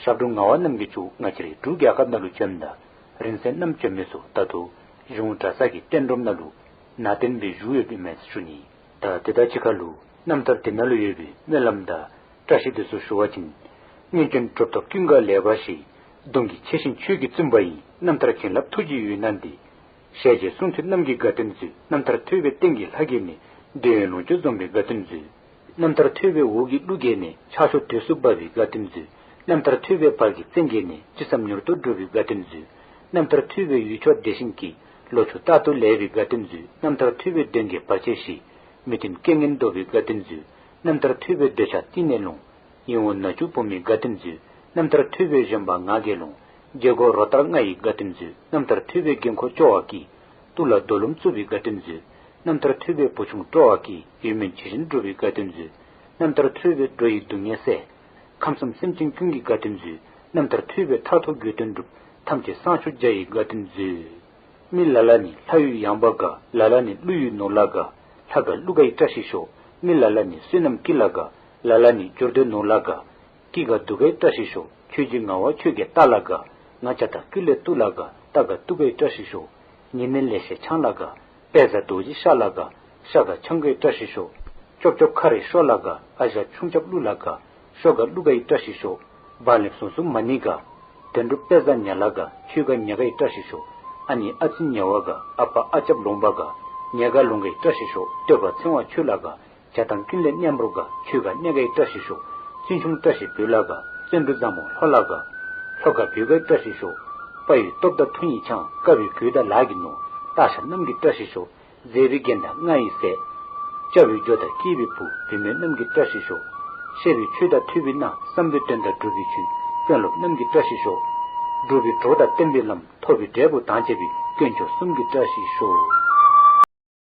ཞབས་དྲུང་ངག་དབང་རྣམ་རྒྱལ་མཆོག་ང་བཅས་རའི་འབྲུག་རྒྱལ་ཁབ་ནང་ལུ་བྱོནམ་ད་རིང་བསྲེལ་བསྣམས་བྱོན་མི་ཚུ་ད་ལྟོ་གཞུང་གྲྭ་ཚང་གི་གཏན་སྒྲོམ་ནང་ལུ་ནང་རྟེན་སྦེ་བཞུགས་ཡོདཔ་ཨིན་མས་ཟེར་ཞུ་ནི། ད་དེ་དང་གཅིག་ཁར་ལུ་རྣམ་ཐར་དེ་ནང་ལུ་ཡོད་པའི་སྨོན་ལམ་དང་བཀྲ་ཤིས་དེ་ཚུ་ཞུ་བ་ཅིན། སྔོན་བྱོན་གྲུབ་ཐོབ་ཀུན་དགའ་ལེགས་པར་ཞི། གདུང་གི་ཆེ་ཞིང་ཆོས་ཀྱི་བཙུན་པ་ཡི། རྣམ་ཐར་བྱིན་རླབས་ཐུགས་ཀྱི་ཡུལ་ན་འདི། ཞལ་མཇལ་གསུང་ཐོས་རྣམས་ཀྱི་དགའ་སྟོན་མཛོད། རྣམ་ཐར་ཐོས་པས་གཏན་གྱི་ལྷ་བརྒྱུད་ནས། འདོད་ཡོན་ལོངས་སྤྱོད་འཛོམས་པའི་དགའ་སྟོན་མཛོད། རྣམ་ཐར་ཐོས་པས་འོག་གི་ཀླུ་བརྒྱུད་ནས། ཕྱག་མཆོག་དུས་སུ་བབས་པའི་དགའ་སྟོན་མཛོད། རྣམ་ཐར་ཐོས་པས་བར་གྱི་བཙན་བརྒྱུད་ནས། ཅི་བསམ་མྱུར་དུ་འགྲུབ་པའི་དགའ་སྟོན་མཛོད། རྣམ་ཐར་ཐོས་པས་ཡུལ་ཕྱོགས་བདེ་ཞིང་སྐྱིད། ལོ་ཕྱུགས་རྟག་ཏུ་ལེགས་པའི་དགའ་སྟོན་མཛོད། རྣམ་ཐར་ཐོས་པས་གདོན་བགེགས་བར་ཆད་ཞི། མི་མཐུན་རྐྱེན་ངན་བཟློག་པའི་དགའ་སྟོན་མཛོད། རྣམ་ཐར་ཐོས་པས་འདོད་ཆགས་གཏིང་ནས་སློང་། ཡིད་འོང་ནག་ཕྱོགས་བུ་མོའི་དགའ་སྟོན་མཛོད། རྣམ་ཐར་ཐོས་པས་གཞོན་པ་ངག་གི་ཀློང་། རྒྱལ་སྒོ་རོ་ལྟར་མངའ་བའི་དགའ་སྟོན་མཛོད། རྣམ་ཐར་ཐོས་པས་རྒན་འཁོགས་སྐྱོ་བ་སྐྱིད། སྟུག་ལ་རྡོ་ལུམ་བཙུགས་པའི་དགའ་སྟོན་མཛོད། རྣམ་ཐར་ཐོས་པས་བུ་ཆུང་སྤྲོ་བ་སྐྱིད། ཡིད་སྨོན་ཇི་བཞིན་འགྲུབ་པའི་དགའ་སྟོན་མཛོད། རྣམ་ཐར་ཐོས་པས་འགྲོ་བའི་སྡུག་བསྔལ་སེལ། ཁམས་གསུམ་སེམས་ཅན་ཀུན་གྱི་དགའ་སྟོན་མཛོད། རྣམ་ཐར་ཐོས་པས་མཐར་ཐུག་དགོས་དོན་འགྲུབ། ཐམས་ཅད་བསང་མཆོད་བརྒྱ་ཡི་དགའ་སྟོན་མཛོད། མི་ལ་ལ་ནི་ལྷ་ཡུལ་ཡངས་པ་དགའ། ལ་ལ་ནི་ཀླུ་ཡུལ་ནོར་ལ་དགའ། ལྷ་དགའ་ཀླུ་དགའ་ཡི་བཀྲ་ཤིས་ཤོག། མི་ལ་ལ་ནི་བསོད་ནམས་སྐྱིད་ལ་དགའ། ལ་ལ་ནི་འབྱོར་འདོད་ནོར་ལ་དགའ། སྐྱིད་དགའ་སྡུག་དགའི་བཀྲ་ཤིས་ཤོག། ཆོས་རྗེ་ངག་དབང་ཆོས་རྒྱལ་རྟ་ལ་དགའ། ང་བྱ་དང་ཀུན་ལེགས་སྟུག་ལ་དགའ། རྟ་དགའ་སྟུག་དགའི་བཀྲ་ཤིས་ཤོག། ཉེ་གནས་ལེགས་བཤད་ཆང་ལ་དགའ། དཔལ་བཟང་རྡོ་རྗེ་ཤ་ལ་དགའ། ཤ་དགའ་ཆང་དགའི་བཀྲ་ཤིས་ཤོག། ཅོབ་ཅོབ་ཁ་རེ་ཤོ་ལ་དགའ། ཨ་ཞང་ཆུང་རྐྱབ་གླུ་ལ་དགའ། ཤོ་ག་ཀླུ་ག་ཡི་བཀྲ་ཤིས་ཤོག། བ་ལེབ་ཟུང་ཟུང་མ་ཎི་ག། དོན་གྲུབ་དཔལ་བཟང་ཉ་ལ་ག། ཆོས་ག་ཉ་ག་ཡི་བཀྲ་ཤིས་ཤོག། ཨ་ནི་ཨ་ཙི་ཉ་བ་ག། ཨ་པ་ཨ་ཅབ་ལོང་བ་ག། ཉ་ག་ལོང་ག་ཡི་བཀྲ་ཤིས་ཤོག། སྟོད་པ་ཚེ་དབང་ཆོས་ལ་ག། བྱ་བཏང་ཀུན་ལེགས་གཉན་འབུར་ག། ཆོས་ག་གནས་ག་ཡི་བཀྲ་ཤིས་ཤོག། བཙུན་ཆུང་བཀྲ་ཤིས་བོད་ལ་ག། བརྩོན་འགྲུས་བཟང་མོ་ལྷོ་ལ་ག། ལྷོ་ག་བོད་ག་ཡི་བཀྲ་ཤིས་ཤོག། དཔའ་བོའི་སྟོབས་དང་མཐུ་ཡིས་འཆང་། དཀའ་བའི་གོས་དང་ལག་གི་ནོར། སྟག་ཤར་གནམ་གྱི་བཀྲ་ཤིས་ཤོག། མཛེས་པའི་རྒྱན་དང་རྔ་ཡི་ཟས། སྐྱ་བོའི་འཇོ་དང་སྐྱེས་པའི་བུ། བུད་མེད་རྣམས་ཀྱི་བཀྲ་ཤིས་ཤོག། གཤེགས་པའི་ཆོས་དང་ཐུབ་པའི་སྣ། བསམ་པའི་དོན་དང་འགྲུབ་པའི་ཆོས། དཔོན་སློབ་རྣམས་ཀྱི་བཀྲ་ཤིས་ཤོག། སྒྲུབ་པའི་གྲོགས་དང་བསྟན་པའི་ལམ། ཐོབ་པའི་འབྲས་བུ་དང་བཅས་པའི། དཀོན་མཆོག་གསུམ་གྱི་བཀྲ་ཤིས་ཤོག།